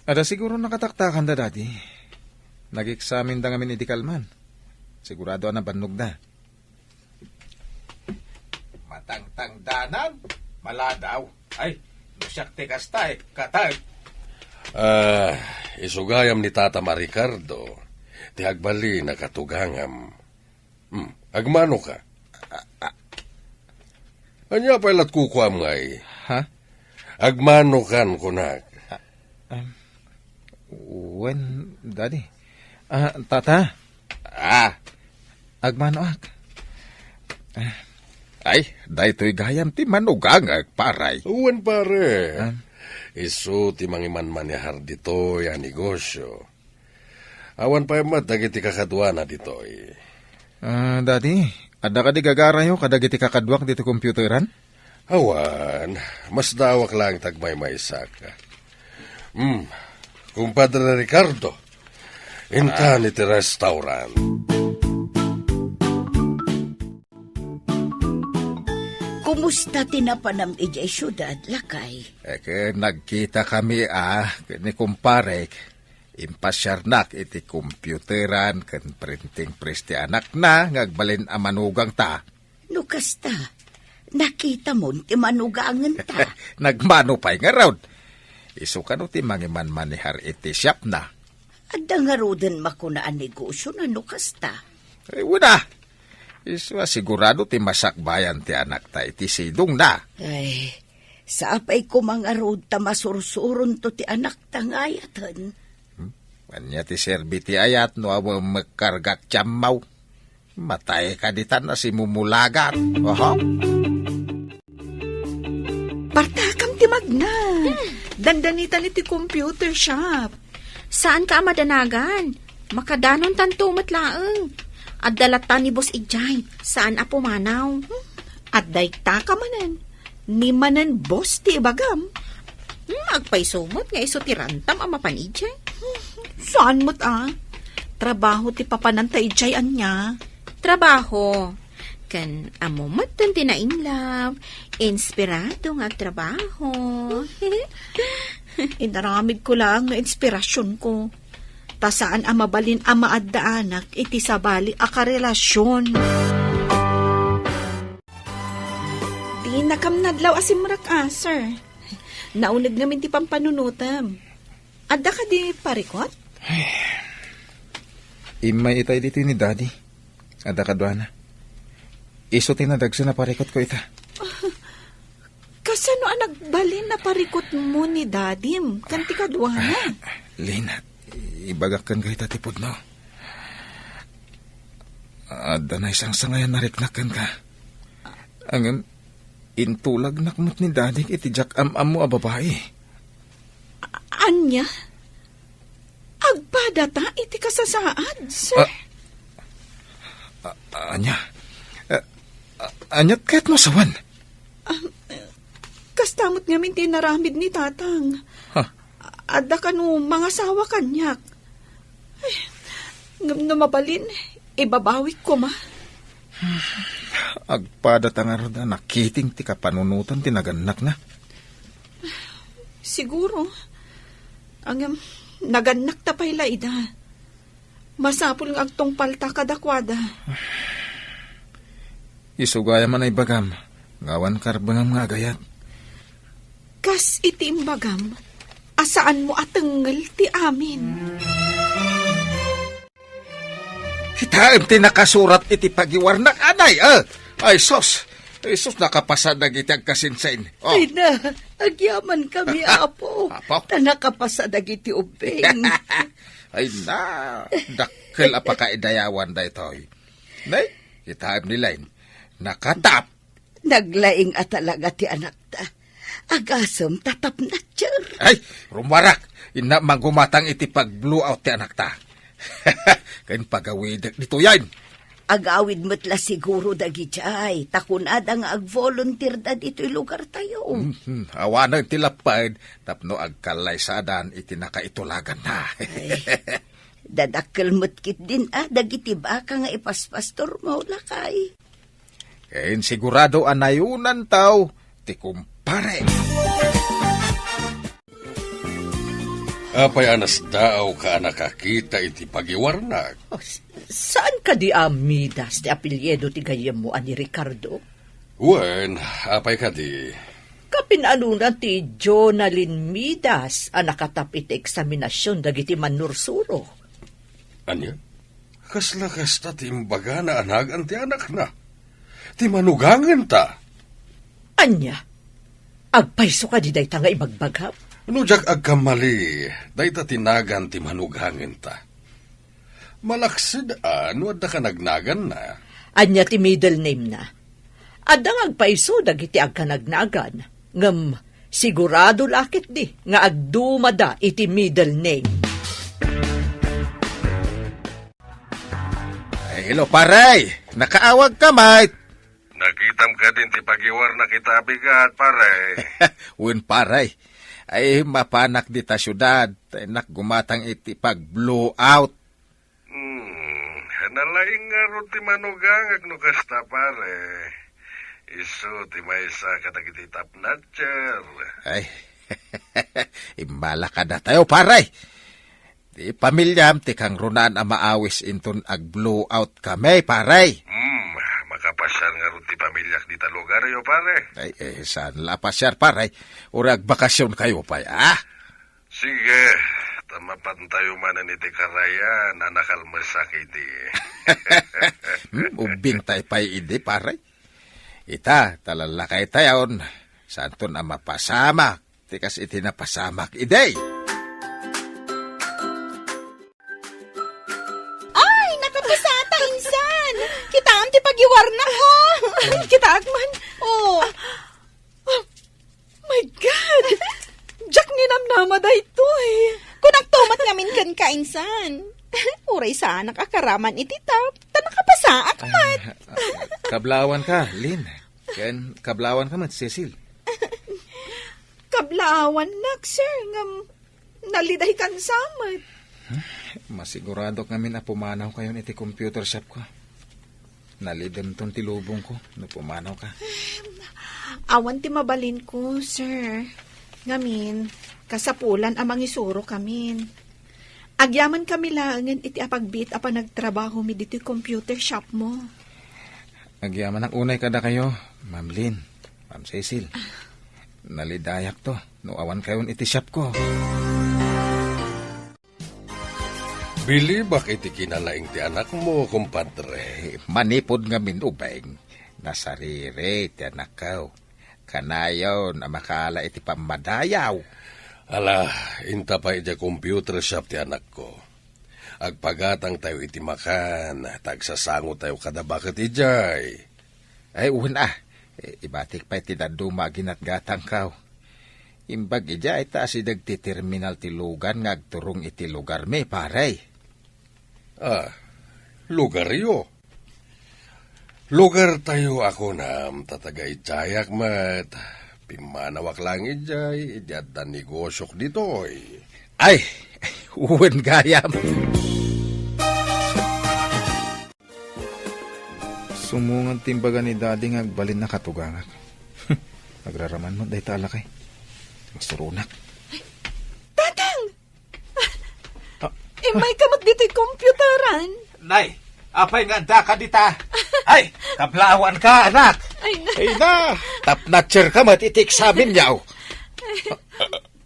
Adda siguro nakataktakan da dati. Nag-examine da ngamin idi kalman. Sigurado a nabannog da. Matangtangdanan? Maladaw. Ay, no siak ti kasta, eh, katag. Ah, isu gayam ni Tatam a Ricardo, ti agbalin a katugangam. Hmm, agmano ka? A-, a-, Ania pay lat kukuam ngay? Ha? Agmano kan kunak. A-, um, wen, Daddy. Ah, Tata. Ah. Agmanoak. Ah. Ay, daytoy gayam ti manugangag, paray. Wen, pare. Ah. Isu ti mangimanmanehar ditoy a negosio. Awan pay met dagiti kakaduana ditoy. Ah, Daddy, Adda kadi gagarayo kadagiti kakaduak ditoy computeran? Awan, masdaawak laeng ti agmaymaysak. Hmm, Kumpadre Ricardo, intan Ah. iti restaurant. Kumusta ti napanam idiay siudad, lakay? Eh, ket nagkita kami, ah, ken ni kumparek. Impasiarnak iti computeran ken printing press ti anakna nga agbalin a manugangta. No kasta, nakitamon ti manugangenta. Nagmano pay ngarud. Isu kano ti mangimanmanehar iti siapna. Adda ngaruden makuna a negosio na no kasta? Ay, wala. Isu a sigurado ti masakbayan ti anakta iti sidongna. Ay, sapay koma ngarud ta masursuronto ti anakta nga ayaten. Hmm? Ania ti serbi ti ayat no awan mekkargak ti ammaw? Matay ka ditan a simumulagat. Oho. Partakam ti magna. Hmm. Dandanitan iti computer shop. Saan ka a madanagan? Makadanon tanto met laeng. Adda latta ni Boss Ijay. Saan a pumanaw. Hmm. Adda ita ka manen. Ni manen boss ti ibagam. Hmm, agpayso met nga isu ti rantam a mapan idiay. Saan met a? Trabaho ti papananta idiay ania? Trabaho. Ken ammo met ti nainlove, inspirado nga agtrabaho. Inaramid ko laeng nga inspirasionko. Ta saan a mabalin a maaddaanak iti sabali a karelasion. Dinakam nadlaw a simrek a, sir. Nauneg ngamin ti pampanunotem. Adda kadi parikut? Ay. Immay itay ditoy ni Daddy. Adda kaduana. Isu ti nadagsen a parikutko ita. Kasano a nagbalin a parikutmo ni Dadim ken ti kaduana? Lin, ibagak kenka ita ti pudno. Adda naisangsangayan a riknak kenka. Ngem, intulagnak met ni Dadik iti diak am-ammo a babai. A-, ania? Agpadata iti kasasaad, sir? Ah, a-, ania? Ah, a-, aniat kayatmo a sawen? Ah, kasta met ngamin ti inaramid ni Tatang. Ha? Adda kano mangasawa kaniak. Ay, ngem no mabalin, ibabawik koma. Agpadata ngarud a nakiting ti kapanunotan ti nagannakna. Siguro. Ngem, nagannakta pay la ida. Masapul nga agtungpalta kadakuada. Isu gayam a naibagam, nga awan karbengam nga agayat. Kas iti imbagam, a saanmo a tengngel ti amin. Kitaem ti nakasurat iti pagiwarnak, anay, eh? Ay, sus! Ay, sus, nakapasa dagiti agkasinsin. Oh. Ay na, agyaman kami, Apo. Apo? Ta nakapasa dagiti ubbing. Ay na, dakkel a pakaidayawan daytoy. Nay, kitaem ni Len. Nakatap. Naglaing a talaga ti anakta. Agasem ta tapnatcher. Ay, rummuarak. Inna, magumatang iti pag-blowout ti anakta. Ken pagawidek ditoyen. Agawid met la siguro dagidiay, ta kunada nga agvolunteerda ditoy lugartayo. Mhm. Awanen ti lapped tapno agkallaysadan iti nakaitulaganna. Ay, dadakkel met ketdin a dagiti baka nga ipaspastormo, lakay. Ken sigurado a nayunantaw ti kumpare. Apay a nasdaaw ka a nakakita iti pagiwarnak? Oh, s-, saan kadi a Midas ti apelyido ti gayyemmo a ni Ricardo? Wen, apay kadi? Kapinanona ti Jonalyn Midas a nakatap iti eksaminasion dagiti mannursuro. Ania? Kasla kasta ti imbagana a nagan ti anakna? Ti manugangenta? Ania? Agpayso kadi dayta nga ibagbagam? No diak agkamali, dayta ti nagan ti manugangenta. Malaksid a no adda ka nagnaganna. Ania ti middle name-na? Adda nga agpayso dagiti agkanagnagan, ngem sigurado la ketdi nga agdumada iti middle name. Ay, hello, pare! Nakaawagka met. Nakitam kadin ti pagiwarnak ita a bigat, pare. Wen, pare. Ay, mapanak dita siudad. Tay nak gumatang iti pag-blowout. Hmm, nalaing ngarud ti manugangak no kasta, pare. Isu ti maysa kadagiti top notcher. Ay, imbala kadatayo, pare. Ti pamiliam ti kangrunaan a maawis inton ag-blowout kami, pare. Hmm, makapasiar ngarud ti pamiliak dita lugaryo, pare. Ay, eh, saan la a pasiar, pare? Uray agbakasyon kayo pay, ah? Sige, ta mapantayo manen iti karayan a nakalmesak idi. Hmm, ubbing tay pay idi, pare. Ita, ta lallakay tayon, santon a mapasamak, ti kas iti napasamak idi. Ay, nakapasata, insan! Kitaam ti pagiwarnak, ha? Kitaak man. Oh. Ah, my God! Diak ninamnama daytoy. Kunak to met ngamin kenka, insan. Uray saanak a karaman iti tap, ta nakapasaak met. Ah, ah, kablawan ka, Lynn. Ken kablawan ka met, Cecil. Kablaawannak, sir, ngem nalidaykan sa met. Masiguradok ngamin a pumanaw kayon iti computer shop ko. Nalidemton ti lubong ko no pumanaw ka. Awan ti mabalin ko, sir. Ngamin, kasapulan a mangisuro kamin. Agyaman kami laengen iti apagbiit a panagtrabaho mi ditoy computer shop mo. Agyamanak unay kadakayo, Ma'am Lynn, Ma'am Cecil. Nalidayak to, no awan kayon iti shop ko. Bilibak iti kinalaing ti anakmo, kumpadre. Eh, manipud ngamin ubing, nasariri ti anakko. Kanayon a makaala iti pammadayaw. Ala, inta pay idiay computer shop ti anakko. Agpagatangtayo iti makan, ta agsasangotayo kada baket idiay. Ay, wen a. Eh, ibatik pay ti dadduma a ginatgatangko. Imbag idiay ta asideg ti terminal ti lugan nga agturong iti lugarmi, pare. Ah, lugaryo? Lugartayo a kunam, ta taga idiayak met. Pimmanawak laeng idiay, idi adda negosiok ditoy. Ay, wen gayam. Sumungad ti imbaga ni Daddy nga agbalin a katugangak. Agraraman met dayta a lakay. Agsuronak. Tatang! Ah. Immayka met ditoy computeran. Nay, apay nga addaka dita? Ay, kablaawan ka, anak. Ay, na. Ay, na. Top notcher ka met iti eksamen, yaw.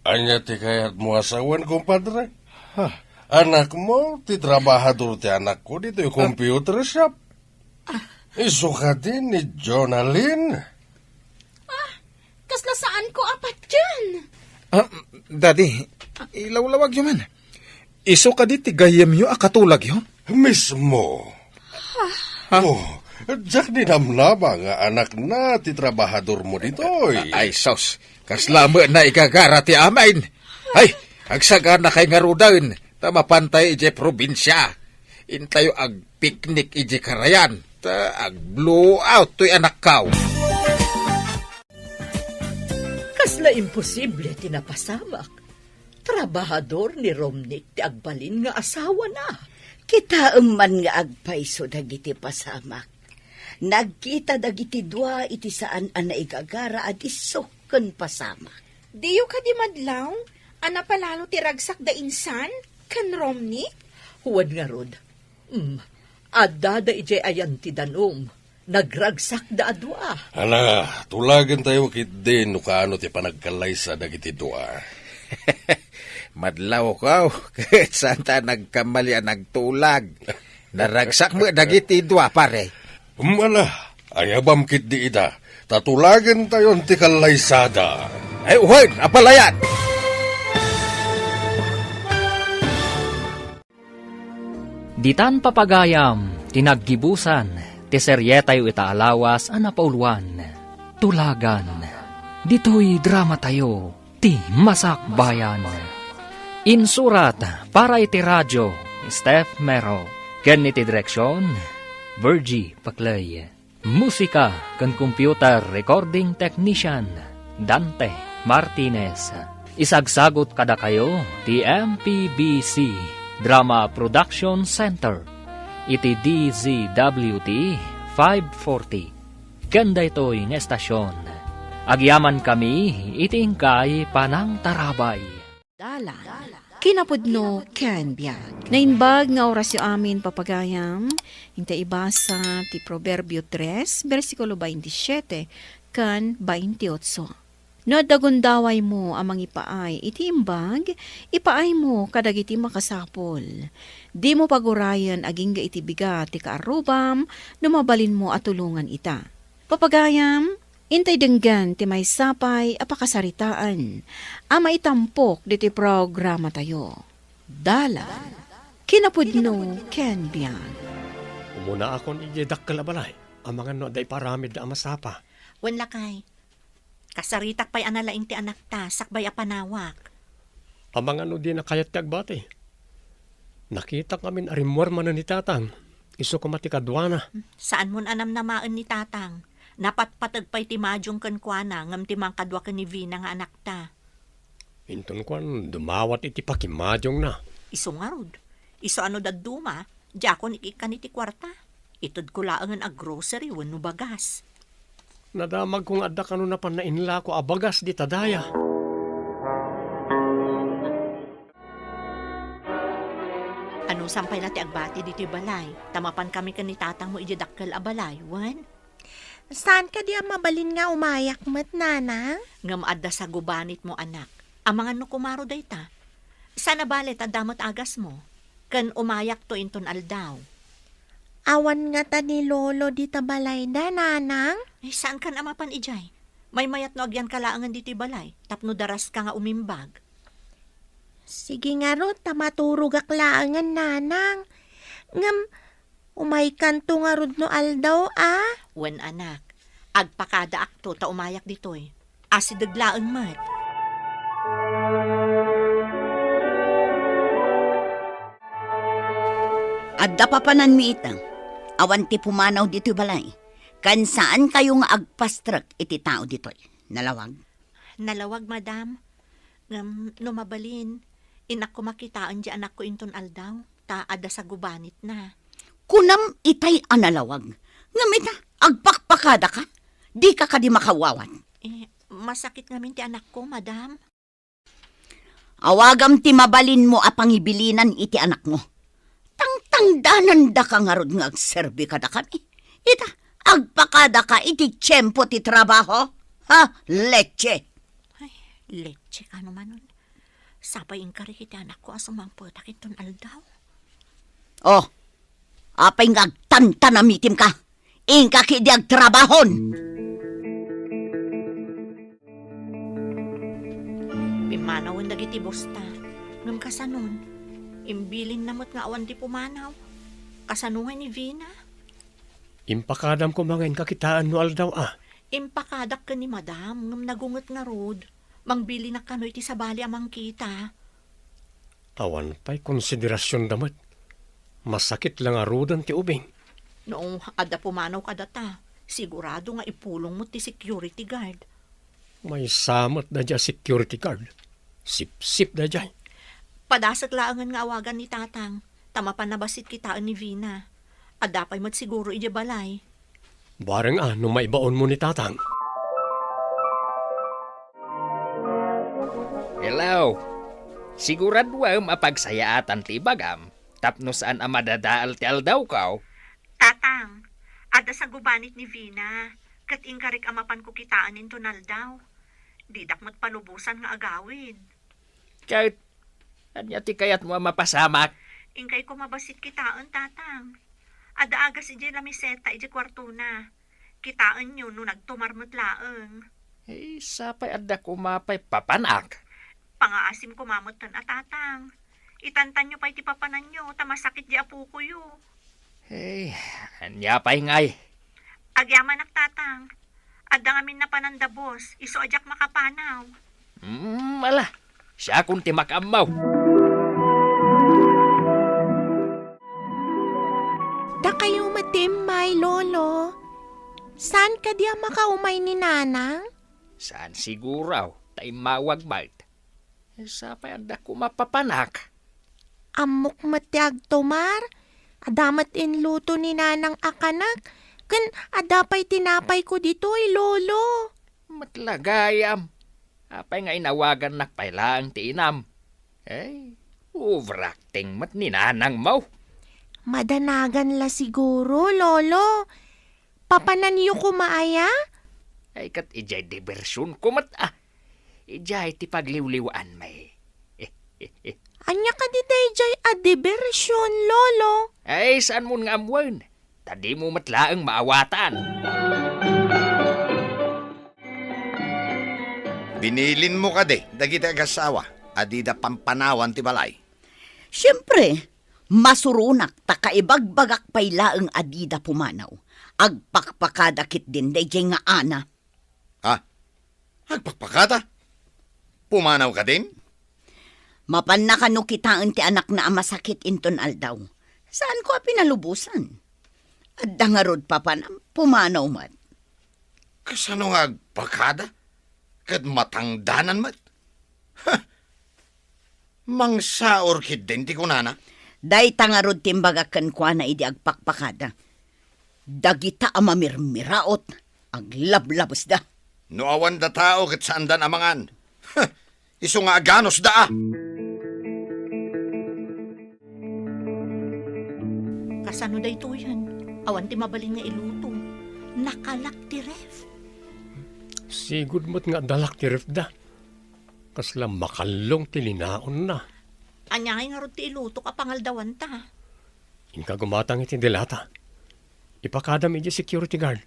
Ania ti kayatmo a sawen, kumpadre? Ha? Anakmo, ti trabahador ti anakko ditoy computer shop. Isu kadi ni Jonalyn? Ah, kasla saanko a patien. Ah, Daddy, ilawlawagyo man. Isu kadi ti gayyemyo a katulagyo? Mismo. Ha? Oh, diak ninamnama nga anakna ti trabahadormo ditoy. Ay, sus, kasla met naigagara ti amin. Ay, agsaganakay ngaruden, ta mapantay idiay probinsia. Intayo agpiknik idiay karayan, ta agblowout toy anakkaw. Kasla imposible ti napasamak. Trabahador ni Romnick ti agbalin nga asawana. Kitaem man nga agpayso dagiti pasamak. Nagkita dagiti dua iti saan a naigagara a disso ken pasamak. Diyo kadi madlaw a napalalo ti ragsak da insan ken Romnick? Wen ngarud. Mm, addada idiay ayan ti danum. Nagragsakda a dua. Ala, tulagentayo ketdi no kaano ti panagkallaysa dagiti dua. Madlawko, ket saanta nagkamali a nagtulag. Naragsak met dagiti dua, pare. Ala, ayabam ketdi ida, ta tulagentayon ti kallaysada. Ay, wen, apalayan! Ditan papagayam ti naggibusan ti serietayo ita a lawas a napauluan, Tulagan. Ditoy dramatayo, ti Masakbayan. Insurat para iti radio, Steph Mero. Ken iti direksion, Virgie Paclay. Musika ken computer recording technician, Dante Martinez. Isagsagut kadakayo ti M P B C Drama Production Center iti D Z W T five forty. Ken daytoy nga estasion, agyamankami iti inkay panangtarabay. Dalan, kinapudno ken biag. Naimbag nga orasyo amin, papagayam. Inta ibasa ti Proverbio tres, bersikulo baintisiete ken baintiotso. No adda gundawaymo a mangipaay iti imbag, ipaaymo kadagiti makasapul. Dimo pagurayen agingga iti bigat ti kaarrubam no mabalinmo a tulongan ita. Papagayam, intay denggen ti maysa pay a pakasaritaan a maitampok ditoy programatayo. Dalan, kinapudno ken biag. Umunaakon idiay dakkel a balay, amangan no adda iparamidda a masapa. Wen lakay, kasaritak pay a nalaing ti anakta sakbay a panawak. Amangan no dina kayat ti agbati. Nakitak ngamin a rimmuar manen ni Tatang, isu koma ti kaduana. Saanmon a namnamaen ni Tatang. Napatpateg pay ti madiong kenkuana ngem ti mangkadua ken ni Vina nga anakta. Inton kuan, dumawat iti pakimadiongna. Isu ngarud, isu a no dadduma, diakon ik-ikkan iti kuarta. Itedko laengen a grocery wenno bagas. Nadamagko nga adda kano napan nainlako a bagas dita daya. Anusan pay la ti agbati ditoy balay, ta mapankami ken ni tatangmo idiay dakkel a balay, wen? Saan kadi a mabalin nga umayak met, Nanang? Ngem adda sagubanitmo, anak. Amangan no kumaro dayta. Saan a bale ta adda met agasmo, ken umayakto inton aldaw. Awan ngata ni Lolo dita balayda, Nanang? Ay, saankan a mapan idiay? Maymayat no agyanka laengen ditoy balay, tapno daraska nga umimbag. Sige ngarud, ta maturogak laengen, Nanang. Ngem, umaykanto ngarud no aldaw, a? Wen, anak. Agpakadaakto ta umayak ditoy. Asideg laeng met. Adda papananmi ita. Awan ti pumanaw ditoy balay. Ken saankayo nga agpastrek iti tao ditoy. Nalawag? Nalawag, madam. Ngem no mabalin, innak koma kitaen ti anakko inton aldaw, ta adda sagubanitna. Kunam itay a nalawag. Ngem ita, agpakpakadaka? Dika kadi makawawat? Eh, masakit ngamin ti anakko, madam. Awagam ti mabalinmo a pangibilinan iti anakmo. Tangtangdanandaka ngarud nga agserbi kadakami. Ita, agpakadaka iti tiempo ti trabaho. Ha, leche! Ay, leche kano manon. Sapay inkarik iti anakko a sumangpetak inton aldaw. Oh, apay nga agtantanamitim ka? Inka ketdi agtrabahon! Pimmanawen dagiti bosta. Ngem kasanon? Imbilinna met nga awan ti pumanaw. Kasano ngay ni Vina? Impakadam koma nga inka kitaen no aldaw a. Impakadak ken ni Madam, ngem nagunget ngarud. Mangbilinak kano iti sabali a mangkita. Awan pay konsiderasionda met. Masakit la ngaruden ti ubing. No adda pumanaw kadata, sigurado nga ipulong met ti security guard. Maysa met daydiay a security guard. Sipsip daydiay. Padasek laengen nga awagan ni Tatang, ta mapan a bassit kitaen ni Vina. Adda pay met siguro idiay balay. Bareng a no maibaonmo ni Tatang. Hello. Siguraduem a pagsayaatan ti ibagam tapno saan a madadael ti aldawko. Tatang, adda sagubanit ni Vina, ket inkarik a mapanko kitaen inton aldaw. Didak met palubosan nga agawid. Ket ania ti kayatmo a mapasamak? Inkay koma bassit kitaen, Tatang. Adda agas idiay lamiseta idiay kuartona. Kitaenyo no nagtumar met laeng. Eh, sapay adda koma pay papanak. Pangaasim koma metten a, Tatang. Itantanyo pay ti papananyo, ta masakit di apokoyo. Eh, ania pay ngay? Agyamanak, Tatang. Adda ngamin napanan da boss, isu a diak makapanaw. Hmm, ala, siakon ti makaammo. Dakayo met ti immay, Lolo. Saan kadi a makaumay ni Nanang? Saan siguro, ta immawag met. Sapay adda koma papanak. Ammok met ti agtumar. Adda met inluto ni Nanang a kanek, ken adda pay tinapayko ditoy, Lolo. Met la gayam. Apay nga inawagannak pay laeng ti inam? Ay, overacting met ni nanangmo. Madanagan la siguro, Lolo. Papananyo koma aya? Ay, ket idiay diversionko met, a. Idiay ti pagliwliwaanmi. Ania kadi daydiay a diversion, Lolo? Ay, saanmon nga ammoen. Ta dimo met laeng maawatan. Binilinmo kadi dagiti agassawa a dida pampanawan ti balay? Siempre, masuronak ta kaibagbagak pay laeng a dida pumanaw. Agpakpakada ketdin daydiay nga Ana. Ha? Agpakpakada? Pumanaw kadin? Mapanna kano kitaen ti anakna a masakit inton aldaw. Saanko a pinalubosan. Adda ngarud papanam, pumanaw met. Kasano nga agpakada? Ket matangdanan met? Ha! Mangsaor ketdin ti kunana? Dayta ngarud ti imbagak kenkuana idi agpakpakada. Dagita a mamirmiraot, aglablabesda. No awanda tao ket saandan a mangan. Isu nga aganusda a. Kasano daytoyen? Awan ti mabalin nga iluto. Nakalak ti ref. Sigud met nga adda lak ti refda. Kasla makallong ti linaonna. Aniay ngarud ti ilutok a pangaldawanta? Inka gumatang iti delata. Ipakadam idiay security guard.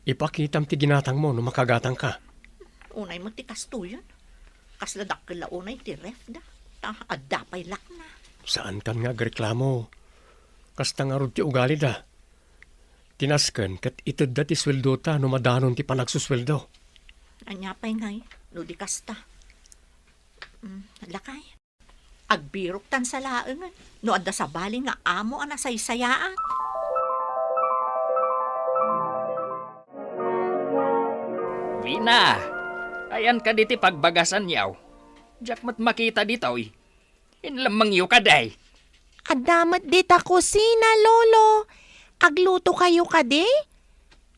Ipakitam ti ginatangmo no makagatangka. Unay met ti kastoyen. Kasla dakkel la unay ti refda. Ta adda pay lakna. Saankan nga agreklamo. Kasta ngarud ti ugalida. Ti nasken ket itedda ti sueldota no madanon ti panagsusueldo. Ania pay ngay no di kasta? Mm, lakay. Agbiroktan sa laengen no adda sabali nga amo a nasaysayaat. Vina, ayan kadi ti pagbagasanyo? Diak met makita ditoy. Inlemmengyo kadi? Adda met dita kusina, Lolo. Agluto kayo kadi?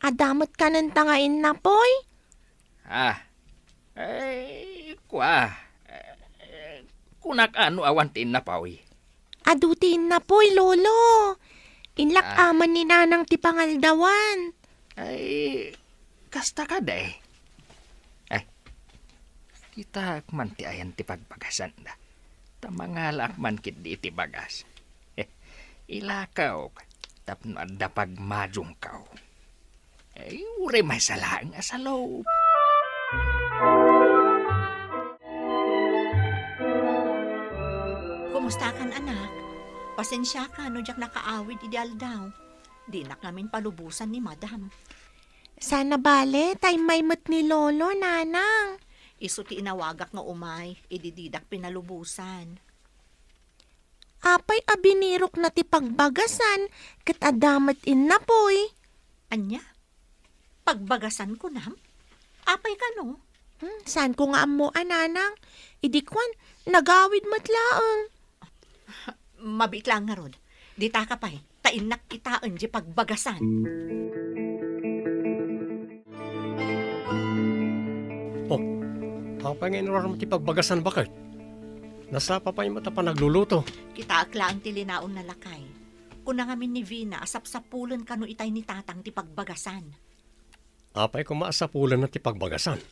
Adda met kanenta nga innapoy? Ah, eh, kua, eh, kunak a no awan ti innapoy. Adu ti innapoy, Lolo. Inlak-aman ni Nanang ti pangaldawan. Ay, kasta kadi. Ay, kitaek man ti ayan ti pagbagasanda. Ta mangalaak man ketdi iti bagas. Ilakaw, tapno adda pagmadiongkaw. Ay, uray maysa laeng a salop. Kumustakan, anak? Pasensiaka no diak nakaawid idi aldaw. Dinak ngamin palubosan ni Madam. Sana bale, ta immay met ni Lolo, Nanang. Isu ti inawagak nga umay, idi didak pinalubosan. Apay a binirokna ti pagbagasan ket adda met innapoy? Ania? Pagbagasan kunam? Apay kano? Hmm, saanko nga ammo a, Nanang? Idi kuan, nagawid met laeng. Mabiit laeng ngarud. Ditaka pay, ta innak kitaen diay pagbagasan. Oh, apay nga inurarmo ti pagbagasan, baket? Nasapa pay met a panagluluto. Kitaek laeng ti linaonna, lakay. Kuna ngamin ni Vina a sapsapulen kano itay ni Tatang ti pagbagasan. Apay koma a sapulenna ti pagbagasan?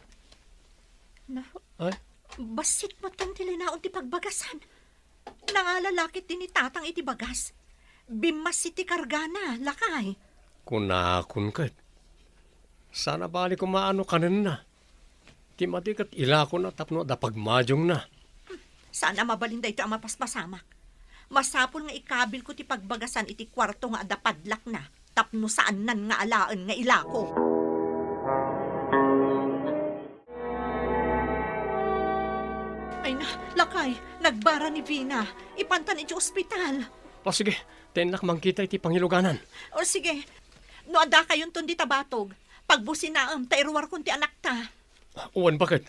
Na, Ay? Bassit met ti linaon ti pagbagasan. Nangala la ketdi ni Tatang iti bagas. Bimmassit ti kargana, lakay. Kunakon ket. Sana bale koma a no kanenna. Ti madi ket ilakona tapno adda pagmadiongna. Saan a mabalin daytoy a mapaspasamak. Masapul nga ikabilko ti pagbagasan iti kuarto nga adda padlakna tapno saannan nga alaen nga ilako. Ay na, lakay, nagbara ni Vina. Ipantan iti ospital. O sige, ta innak mangkita iti pangiluganan. O sige, no adda kayonton dita batog, pagbusinaem ta iruarkon ti anakta. Wen, baket.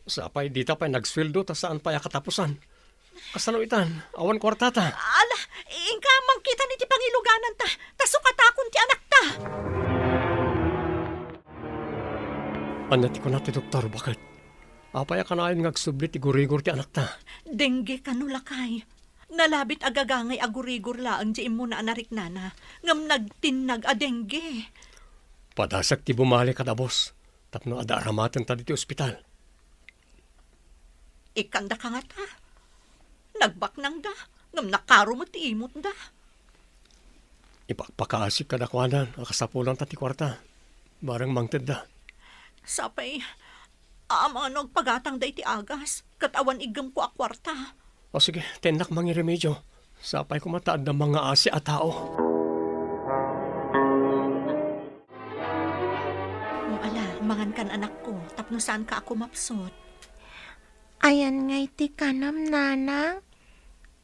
Sapay dita pay nagsueldo ta saan pay a katapusan. Kasano itan? Awan kuartata. Ala, inka mangkitan iti pangilugananta, ta sukatakon ti anakta. Ania ti kuna ti doktor, baket? Apay a kanayon nga agsubli ti gurigor ti anakta? Dengue kano, lakay. Nalabit a gagangay a gurigor laeng ti immuna a nariknana, ngem nagtinnag a dengue. Padasek ti bumali kada bus tapno adda aramatenta ditoy ospital. Ikkandaka ngata. Nagbaknangda, ngem nakaro met ti imotda. Ipakpakaasik kadakuada a kasapulanta ti kuarta, bareng mangtedda. Sapay, amano agpagatangda iti agas, ket awan iggemko a kuarta. O sige, ta innak mangiremedio. Sapay koma ta adda mangaasi a tao. Ala, mangankan, anakko, tapno saanka a kumapsut. Ayan ngay ti kanam, nanang?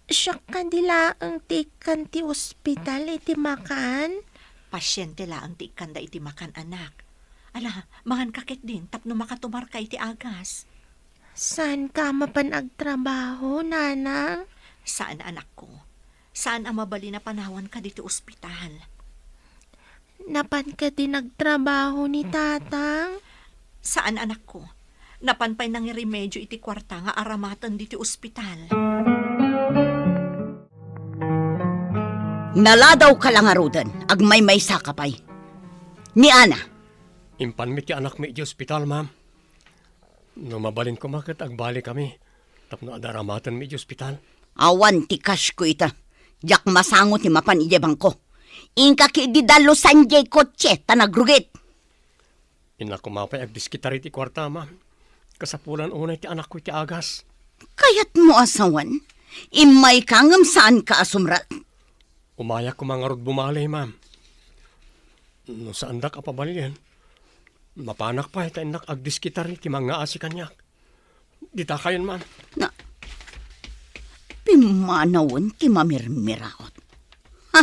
Siak kadi laeng ti ikkan ti ospital iti makan? Pasiente laeng ti ikkanda iti makan, anak. Ala, manganka ketdin tapno makatumarka iti agas. Saanka a mapan agtrabaho, nanang? Saan, anakko. Saan a mabalin a panawanka ditoy ospital. Napan ketdi nagtrabaho ni tatang? Saan, anakko. Napan pay nangiremedio iti kuarta nga aramaten ditoy ospital. Naladawka la ngaruden, agmaymaysaka pay. Ni Ana? Impanmi ti anakmi iti ospital, ma'am. No mabalin koma ket agbalikami tapno adda aramatenmi iti ospital. Awan ti cashko ita. Diak masango ti mapan idiay bangko. Inka ketdi dalusan diay kotse ta nagrugit. Innak koma pay agdiskitar iti kuarta, ma'am. Kasapulan unay ti anakko iti agas. Kayatmo a sawen? Immayka ngem saanka a sumrek? Umayak koma ngarud bumali, ma'am. No saandak a pabalien, mapanak pay ta innak agdiskitar iti mangngaasi kaniak. Dita kayon, ma'am. Na, pimmanawen ti mamirmiraot. Ha?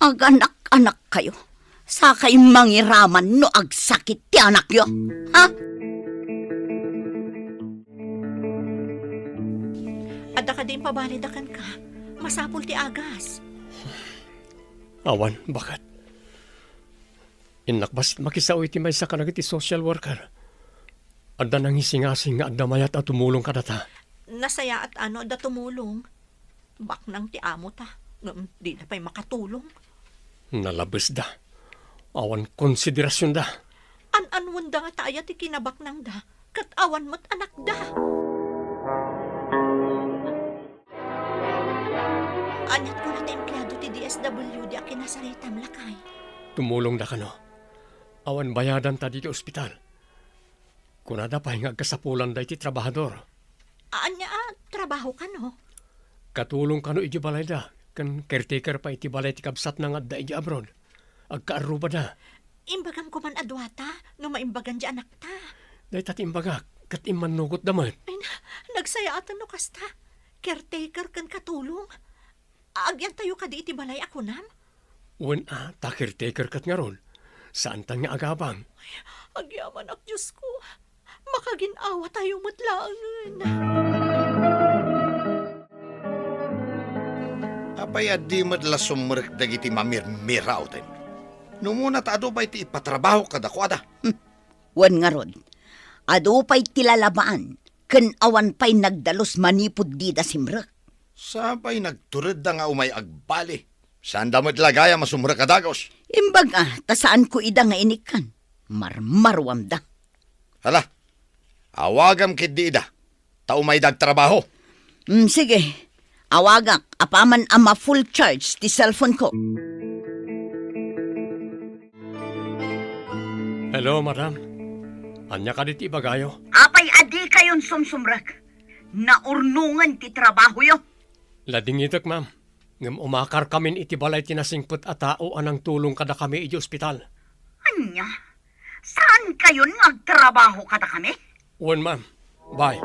Aganak-anak kayo. Sakay mangiraman no agsakit ti anakyo. Ha? Adda kadi impabalida kenka? Masapul ti agas. Awan, baket. Innak basta makisao iti maysa kadagiti social worker. Adda nangisingasing nga adda mayat a tumulong kadata. Nasayaat a no adda tumulong. Baknang ti amota, ngem dida pay makatulong. Nalabesda. Awan konsiderasionda. An-anwenda nga ta aya ti kinabaknangda, ket awan met anakda. Aniat kuna ti empleado ti D S W D a kinasaritam, lakay? Tumulongda kano. Awan bayadanta ditoy ospital. Kunada pay nga agkasapulanda iti trabahador. Ania a trabaho kano? Katulong kano iti balayda, ken caretaker pay iti balay ti kabsatna nga adda iti abroad. Agkaarrubada. Imbagam koman a duata, no maimbagan ti anakta. Dayta ti imbagak, ket immannugotda met. Ay na, nagsayaatan no kasta. Caretaker ken katulong. Agyantayo kadi iti balay a kunam? Wen a, ta caretaker ket ngarud. Saantan nga agabang. Ay, agyamanak, Diosko. Makagin-awatayo met laengen. Apay a di met la sumrek dagiti mamirmirauten? No umuna ta adu pay ti ipatrabaho kadakuada. Hmm. Wen ngarud, adu pay ti lalabaan, ken awan pay nagdalus manipud dida simrek. Sapay nagturedda nga umay agbali. Saanda met la gayam a sumrek a dagus. Imbag a, ta saanko ida nga inikkan. Marmaruamda. Hala, awagam ketdi ida, ta umayda agtrabaho. Mm, sige. Awagak, apaman a ma-full charge ti cellphone ko. Hello, madam. Ania kadi ti ibagayo? Apay a dikayon sumsumrek? Naurnongen ti trabahoyo. Ladingitek, ma'am. Ngem umakarkamin iti balay ti nasingpet a tao a nangtulong kadakami iti ospital. Ania? Saankayon nga agtrabaho kadakami? Wen, ma'am. Bye.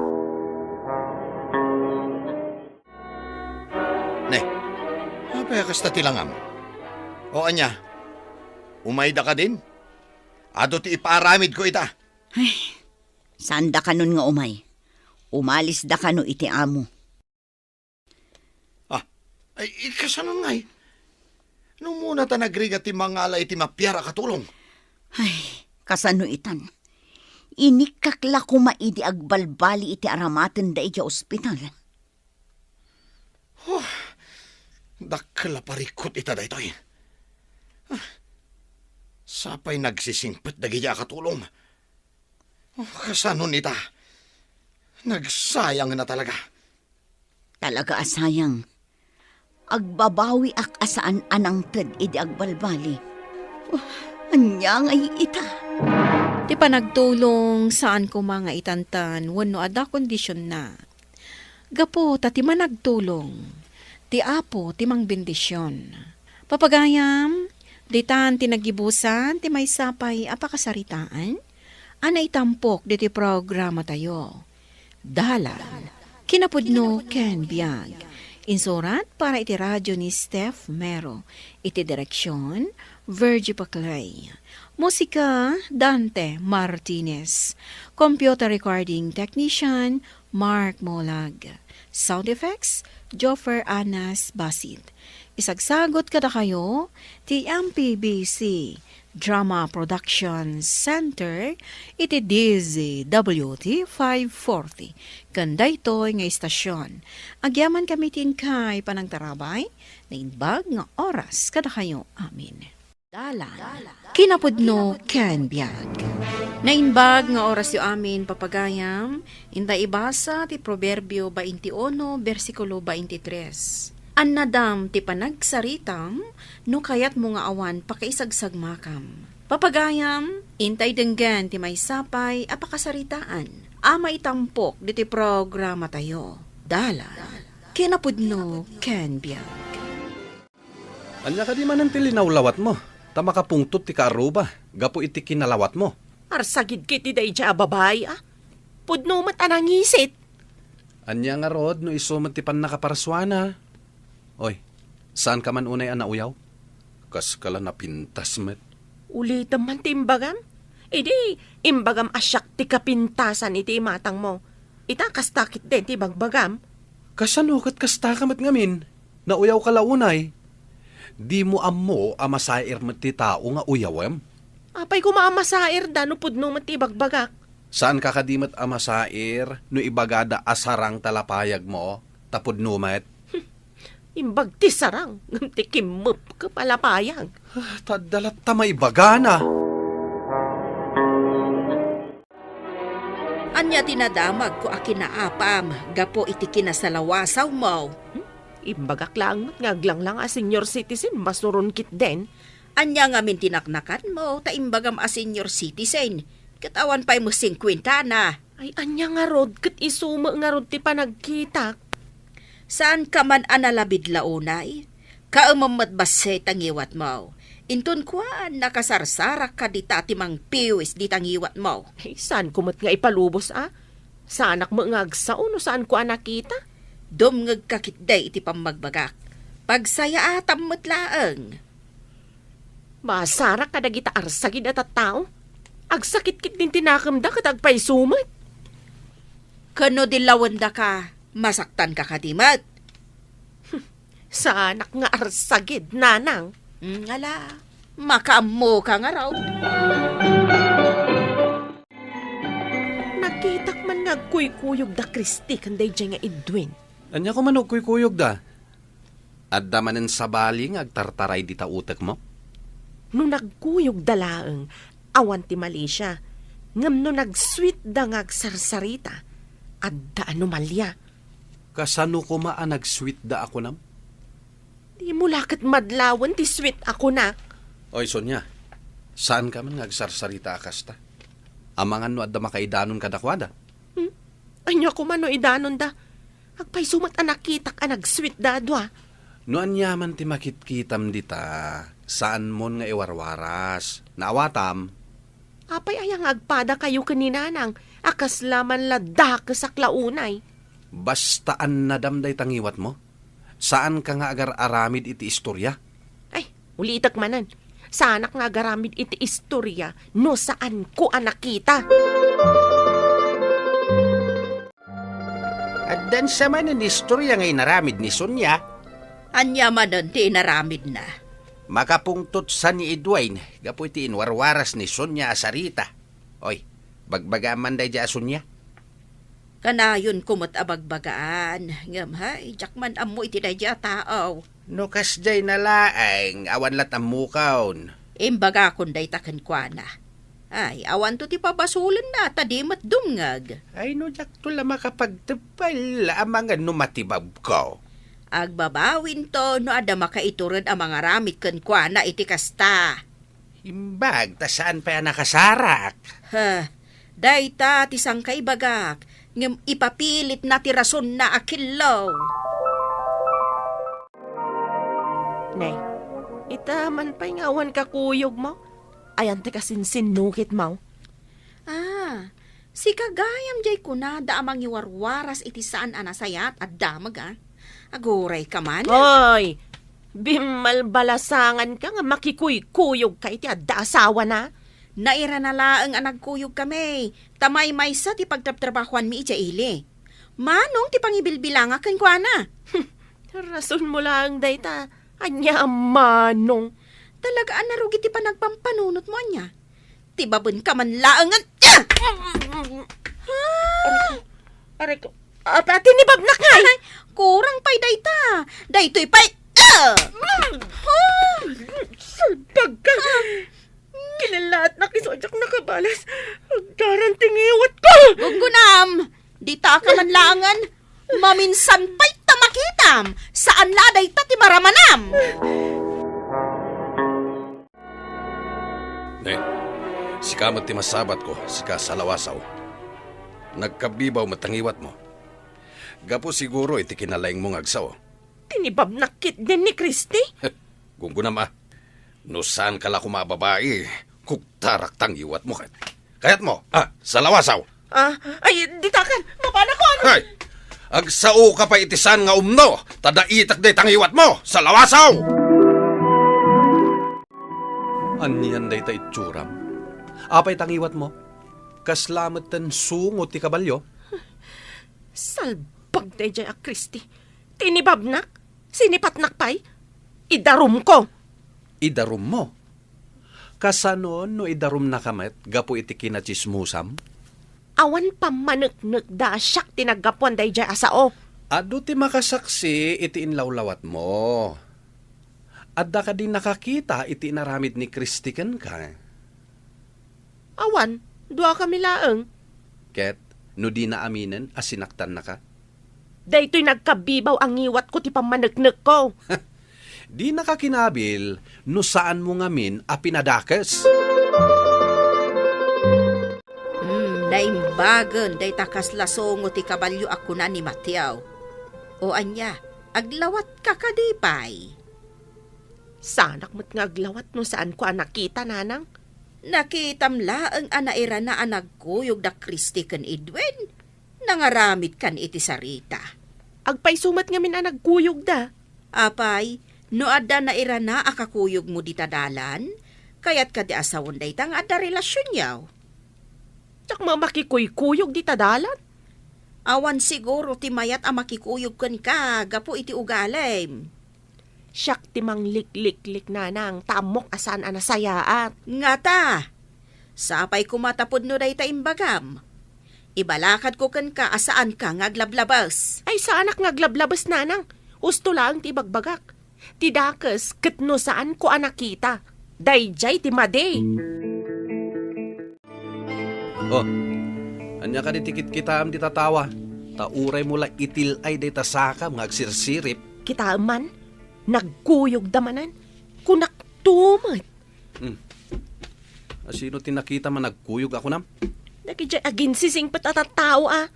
Ne, Kaya kasta ti langam. O ania, umayda kadin? Adu ti ipaaramidko ita. Ay, saanda kanon nga umay. Umalisda kano iti amo. Ah, ay, kasano ngay? No muna ta nagrigat ti mangala iti mapiar a katulong? Ay, kasano itan? Inikkak la koma idi agbalbali iti aramatenda idiay ospital. Huh, dakkel a parikut ita daytoy. Ah, sapay nagsisingpet dagiti a katulong. Oh, kasanon ita? Nagsayang na talaga. Talaga a sayang. Agbabawiak a saan a nangted idi agbalbali. Oh, ania ngay ita? Ti panagtulong, saan koma nga itantan wenno adda kondisionna. Gapu ta ti managtulong, ti Apo ti mangbendision. Papagayam, ditan ti naggibusan ti maysa pay a pakasaritaan a naitampok ditoy programatayo. Dalan, kinapudno ken biag. Insurat para iti radio ni Steph Mero. Iti direksion, Virgie Paclay. Musika, Dante Martinez. Computer recording technician, Mark Molag. Sound effects, Joffer Anas Basit. Isagsagot kadakayo ti M P B C Drama Production Center iti D Z W T five forty. Ken daytoy nga istasyon, agyamankami ti inkay panangtarabay, naimbag nga oras kadakayo amin. Dalan, kinapudno ken biag. Naimbag nga orasyo amin, papagayam, inta ibasa ti Proverbio twenty-one, bersikulo twenty-three. Annadam ti panagsaritam no kayatmo nga awan pakaisagsagmakam. Papagayam, intay denggen ti maysa pay a pakasaritaan a maitampok ditoy programatayo. Dalan, kinapudno ken biag. Ania kadi manen ti linawlawatmo, ta makapungtot ti kaarruba gapu iti kinalawatmo? Arsagid ketdi daydiay a babai, a. Pudno met a nangisit. Ania ngarud no isu met ti pannakaparsuana? Oy, saanka man unay a nauyaw? Kaska la napintas met. Ulitem man ti imbagam. Idi, imbagam a siak ti kapintasan iti imatangmo. Ita, kasta ketdin ti ibagbagam. Kasano ket kastaka met ngamin? Nauyawka la unay. Dimo ammo a masair met ti tao nga uyawem? Apay koma a masairda no pudno met ti ibagbagak? Saanka kadi met a masair no ibagada a sarang ta lapayagmo, ta pudno met? Imbag ti sarang, ngem ti kimmepkep a lapayag. Ah, ta adda latta maibagana. Ania ti nadamagko a kinaapam gapu iti kinasalawasawmo? Hmm? Imbagak laeng met nga aglanglang a senior citizen, masuron ketdin. Ania ngamin ti naknakanmo ta imbagam a senior citizen, ket awan pay met singkuentana? Ay, ania ngarud, ket isu met ngarud ti panagkitak. Saanka man a nalabid la unay? Kaemem met bassit ta ngiwatmo. Inton kuan, nakasarsarak ka dita ti mangpiwis dita ngiwatmo. Ay, saanko met nga ipalubos, a? Saanak met nga agsao no saanko a nakita. Dumngegka ketdi iti pammagbagak. Pagsayaatam met laeng. Masarak kadagita arsagid a tattao. Agsakit ketdin ti nakemda ket agpayso met. Ken no dillawendaka, masaktanka kadi met? Saanak nga arsagid, nanang. Mm, ala, makaammoka ngarud. Nakitak man nga agkuykuyog da Christy ken daydiay nga Edwin. Ania koma no agkuykuyogda? Adda manen sabali nga agtartaray dita utekmo? No nagkuyogda laeng, awan ti malicia. Ngem no nagsweetda nga agsarsarita, adda anomalia. Kasano koma a nagsweetda a kunam? Dimo la ket madlawen ti sweet a kunak. Oy, Sonia, saanka man nga agsarsarita a kasta? Amangan no adda makaidanon kadakuada. Hmm? Ania koma no idanonda? Agpayso met a nakitak a nagsweetda a dua. No aniaman ti makitkitam dita, saanmon nga iwarwaras. Naawatam? Apay aya nga agpadakayo ken ni Nanang a kasla man la dakesak la unay? Basta annadam dayta ngiwatmo. Saanka nga agar-aramid iti istorya? Ay, ulitek manen. Saanak nga agaramid iti istorya no saanko a nakita. Addan sa manen istorya nga inaramid ni Sonia. Ania manen ti inaramidna? Makapungtot sa ni Edwin gapu iti inwarwaras ni Sonia a sarita. Oy, bagbagaam man daydiay a Sonia. Kanayonko met a bagbagaan, ngem hay, diak man ammo iti daydiay a tao. No kasdiay na laeng, awan lat ammokon. Imbagakon dayta kenkuana. Ay, awanto ti pabasolenna ta di met dumngeg. Ay, no diakto la makapagteppel, amangan no matibabko. Agbabawinto no adda makaitured a mangaramid kenkuana iti kasta. Imbag ta saan pay a nakasarak. Ha, dayta ti sangkaibagak, ngem ipapilitna ti rasonna a killo. Nay, ita man pay nga awan kakuyogmo? Ayan ti kasinsinnukitmo? Ah, sika gayam jay kunada a mangiwarwaras iti saan a nasayaat a damag, a. Agurayka man. Oy! Bimmalbalasanganka nga makikuykuyogka iti adda asawana? Nairana laeng a nagkuyogkami, ta maymaysa ti pagtrabtrabahuanmi idiay ili. Manong ti pangibilbilangak kenkuana? Rasonmo laeng dayta. Ania a manong? Talaga a narugi ti panagpampanunotmo, ania? Tibabenka man laengen. Ah! Aray ko. Aray ko. Apa, tinibabnak nga, eh? Ay, kurang pay dayta. Daytoy pay. Ah! Ah! Salbag ka. Ah! Kinalaatnak isu a diak nakabalas. Agdaran ti ngiwat ko. Gunggunam, dita ka man laengen. Maminsan pay ta makitam. Saan la a dayta ti maramanam. Ne, sika met ti masabatko, sika Salawasaw. Nagkabibaw met ta ngiwatmo. Gapu siguro iti kinalaingmo nga agsao. Tinibabnak ketdin ni Christy? Gunggunam a. No saanka la koma a babai, kugtarak ta ngiwatmo ket. Kayatmo, a, Salawasaw? Ah, ay, ditakan, mapanakon! Ay! Agsaoka pay iti saan nga umno, ta daitek dayta ngiwatmo, Salawasaw! Anian dayta itsuram? Apay ta ngiwatmo? Kasla metten sungo ti kabalio? Salbag daydiay a Christy. Tinibabnak, sinipatnak pay, idarumko. Idarummo? Kasano no idarumnaka met gapu iti kinatsismosam? Awan pammaneknekda a siak ti naggapuan daydiay a sao. Adu ti makasaksi iti inlawlawatmo. Adda kadi nakakita iti inaramid ni Christy kenka? Awan, duakami laeng. Ket no dina aminen a sinaktannaka? Daytoy nagkabibaw a ngiwatko ti pammaneknekko. Dinaka kinabil no saanmo ngamin a pinadakes. Hmm, naimbagen dayta kasla sungo ti kabalio a kuna ni Mateo. O ania, aglawatka kadi pay? Saanak met nga aglawat no saanko a nakita, nanang. Nakitam laeng a nairana a nagkuyog da Christy ken Edwin. Nangaramidkan iti sarita. Agpayso met ngamin a nagkuyogda. Apay, no adda nairana a kakuyogmo dita dalan, kayatka ti a sawen dayta nga adda relasionyo. Diak makikuykuyog dita dalan. Awan siguro ti mayat a makikuyog kenka gapu iti ugalim. Siak ti manglikliklik, nanang, ta ammok a saan a nasayaat. Ngata, sapay koma ta pudno dayta imbagam. Ibalakadko kenka a saanka nga aglablabes. Ay, saanak nga aglablabes, nanang. Usto laeng ti ibagbagak. Ti dakes ket no saanko a nakita, daydiay ti madi. Oh, ania kadi ti kitkitaem dita tawa? Ta uraymo la itil-ay dayta sakam nga agsirsirip. Kitaem man, nagkuyogda manen. Kunakto met. Hmm. Asino ti nakitam a nagkuyog a kunam? Dagidiay aginsisingpet a tattao a.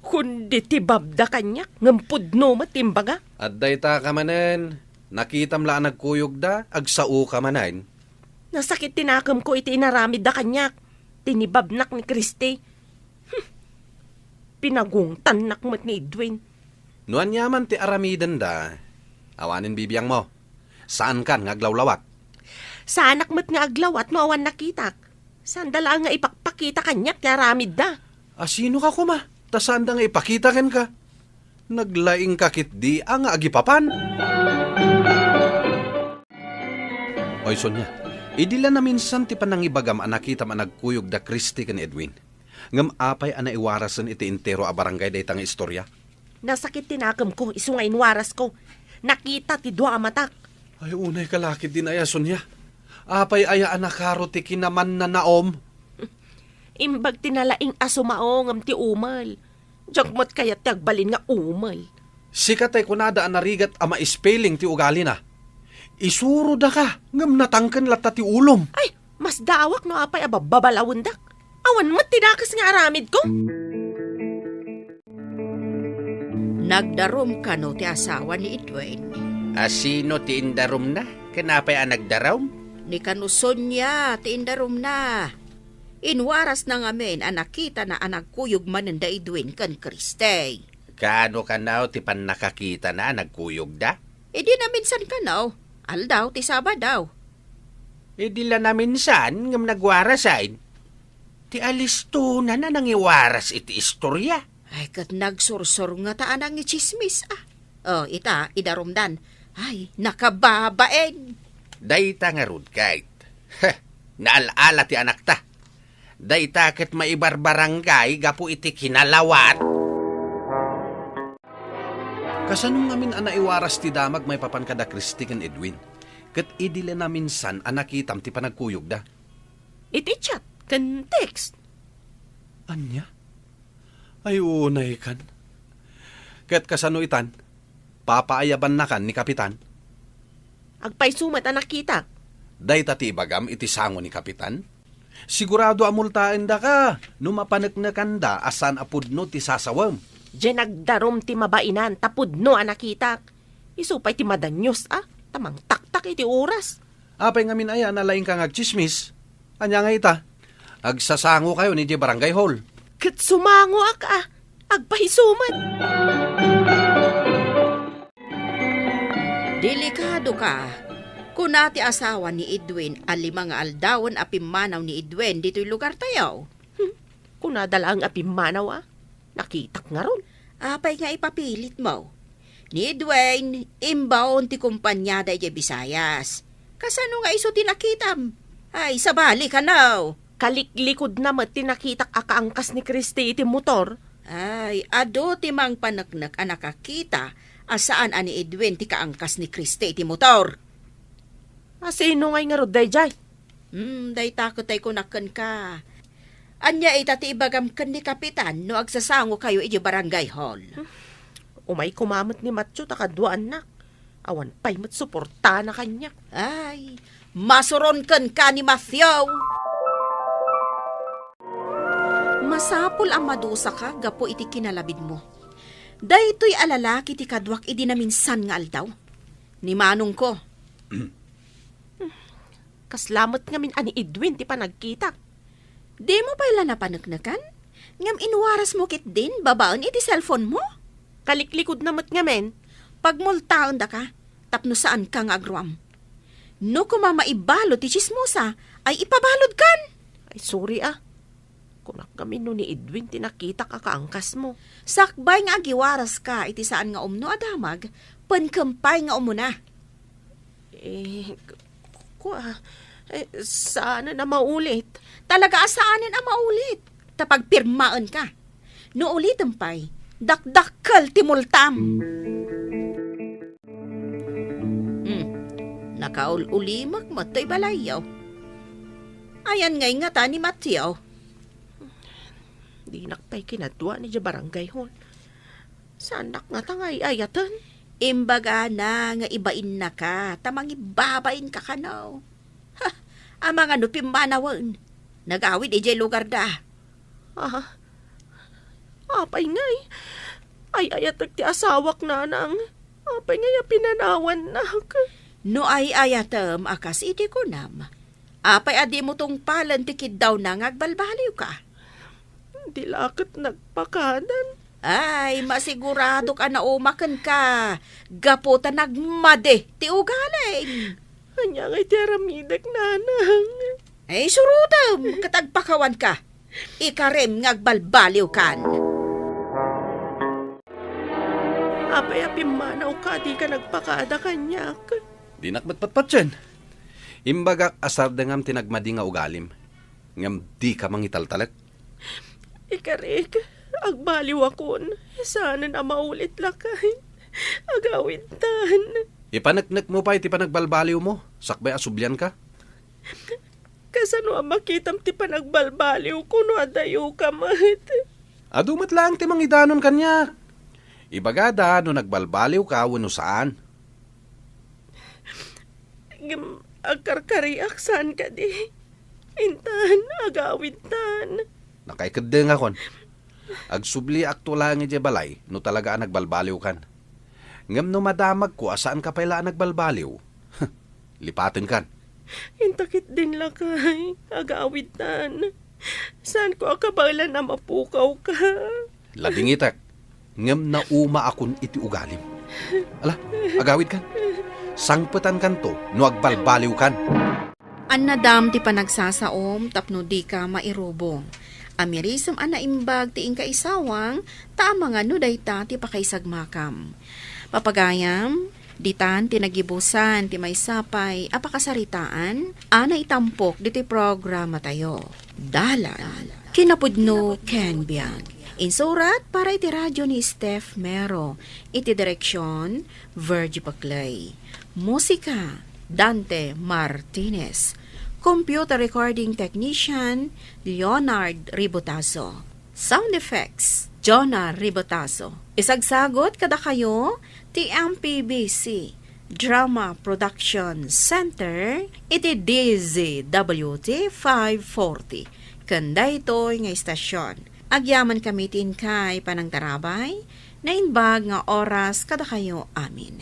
Kundi tibabda kaniak, ngem pudno met ti imbaga. Adda ita ka manen, nakitam la a nagkuyogda, agsaoka manen. Nasakit ti nakemko iti inaramidda kaniak. Tinibabnak ni Christy. Hmm. Pinagungtannak met ni Edwin. No aniaman ti aramidenda, awanen bibiangmo. Saankan nga aglawlawat. Saanak met nga aglawat no awan nakitak. Saanda laeng nga ipakpakita kaniak ti aramidda. A, sinoka koma? Ta saanda nga ipakita kenka. Naglaingka ketdi a nga agipapan. Oy, Sonia, idi la naminsan ti panangibagam a nakitam a nagkuyog da Christy ken Edwin. Ngem apay a naiwarasen iti entero a barangay dayta nga istorya? Nasakit ti nakemko isu nga inwarasko. Nakita ti dua a matak. Ay, unay ka la ketdin aya, Sonia. Apay aya a nakaro ti kinamannanaom? Imbag ti nalaing a sumao ngem ti umel. Diak met kayat ti agbalin nga umel. Sika tay kunada a narigat a ma-spelling ti ugalina. Isurodaka, ngem natangken latta ti ulom. Ay, masdaawak no apay a babbabalawendak. Awan met ti dakes nga aramidko. Nagdarum kano ti asawa ni Edwin? A, sino ti indarumna? Ken apay a nagdarum? Ni kano Sonia ti indarumna. Inwarasna ngamin a nakitana a nagkuyog manen da Edwin ken Christy. Kaano kano ti pannakakitana a nagkuyogda? Idi naminsan kano, aldaw ti Sabado. Idi la naminsan ngem nagwarasen. Ti alistonan a nangiwaras iti istorya. Ay, ket nagsursur ngata a nangitsismis, a. O, ita, idarumdan. Ay, nakababain. Dayta ngarud, Kate. Heh, naal-ala ti anakta. Dayta ket maibarbarangay gapu iti kinalawat. Kasano ngamin a naiwaras ti damag maipapan kada Christy ken Edwin? Ket idi la naminsan a nakitam ti panagkuyogda? Iti chat ken text. Ania? Ay, unay kan. Ket kasano itan? Papaayabannakan ni Kapitan? Agpayso met a nakitak. Dayta ti ibagam iti sango ni Kapitan? Sigurado a multaendaka no mapaneknekanda a saan a pudno ti sasawem. Diay nagdarum ti mabainan ta pudno a nakitak. Isu pay ti madanios a, ta mangtaktak iti oras. Apay ngamin aya a nalaingka nga agtsismis? Ania nga ita? Agsasangokayon idiay barangay hall. Ket sumangoak a, agpayso met. Delikado ka. Kuna ti asawa ni Edwin a lima nga aldawen a pimmanaw ni Edwin ditoy lugartayo. Hmm, kunada laeng a pimmanaw a. Nakitak ngarud. Apay nga ipapilitmo? Ni Edwin, imbaon ti kompaniada idiay Visayas. Kasano nga isu ti nakitam? Ay, sabali kano. Kaliklikudna met ti nakitak a kaangkas ni Christy iti motor. Ay, adu ti mangpaneknek a nakakita a saan a ni Edwin ti kaangkas ni Christy iti motor. A, sino ngay ngarud daydiay? Hmm, dayta ket ay kunak kenka. Ania ita ti ibagam ken ni Kapitan no agsasangokayo idiay barangay hall? Umay koma met ni Matthew ta kaduaannak. Awan pay met suportana kaniak. Ay, masuron kenka ni Matthew. Masapul a madusaka gapu iti kinalabidmo. Daytoy a lalaki ti kaduak idi naminsan nga aldaw. Ni manongko. Kasla met ngamin a ni Edwin ti panagkitak. Dimo pay la napaneknekan? Ngem inwarasmo ketdin babaen iti cellphone-mo? Kaliklikudna met ngamin. Pagmultaendaka tapno saanka nga agruam. No koma maibalud ti tsismosa, ay ipabaludkan. Ay, sorry a. Kunak ngamin no ni Edwin ti nakitak a kaangkasmo. Sakbay nga agiwaraska iti saan nga umno a damag, penkem pay nga umuna. Eh, k-, kua, eh, saanen a maulit. Talaga a saanen a maulit. Ta pagpirmaenka. No ulitem pay, dakdakkel ti multam. Hmm, nakaul-ulimek met toy balayyo. Ayan ngay ngata ni Mateo? Dinak pay kinadua idiay barangay hall. Saanak ngata nga ay-ayaten? Imbagana nga ibainnaka ta mangibabainka kano. Ha, amangan no pimmanawen. Nagawid idiay lugarda. Ah, apay ngay? Ay-ayatek ti asawak, nanang. Apay ngay a pinanawannak? No ay-ayatem a kas iti kunam, apay a dimo tungpalen ti kiddawna nga agbalbaliwka? Di la ket nagpakadan. Ay, masiguradok a nauma kenka, gapu ta nagmadi ti ugalim. Ania ngay ti aramidek, nanang? Ay, surotem, ket agpakawanka. Ikarim nga agbalbaliwkan. Apay a pimmanawka a dika nagpakada kaniak? Dinak met patpatien. Imbagak a sardengam ti nagmadi nga ugalim, ngem dika mangitaltalek. Ikarik, agbaliwakon. Saanen a maulit, lakay. Agawidtan. Ipaneknekmo pay ti panagbalbaliwmo, sakbay a sublianka. Kasano a makitam ti panagbalbaliwko no adayoka met? Adu met laeng ti mangidanon kaniak. Ibagada no nagbalbaliwka wenno saan. Ngem agkarkariak saan kadi? Intan, agawidtan. Nakaikeddengakon. Agsubliakto laeng idiay balay no talaga a nagbalbaliwkan. Ngem no madamagko a saanka pay la a nagbalbaliw, lipatenkan. Inta ketdin, lakay, agawidtan. Saanko a kabaelan a mapukawka. Ladingitek, ngem naumaakon iti ugalim. Ala, agawidkan. Sangpetankanto no agbalbaliwkan. Annadam ti panagsasaom tapno dika mairubong. Amirisem a naimbag ti inka isawang, ta amangan no dayta ti pakaisagmakam. Papagayam, ditan ti nagibusan ti maysa pay a pakasaritaan a naitampok ditoy programatayo. Dalan, kinapudno ken biag. Insurat para iti radyo ni Steph Mero, iti direksion, Virgie Paclay. Musika, Dante Martinez. Computer recording technician, Leonard Ribotazo. Sound effects, Jonah Ribotazo. Isagsagot kadakayo ti M P B C Drama Production Center iti D Z W T five forty. Ken daytoy nga istasyon, agyaman kami ti inkay panangtarabay, naimbag nga oras kadakayo amin.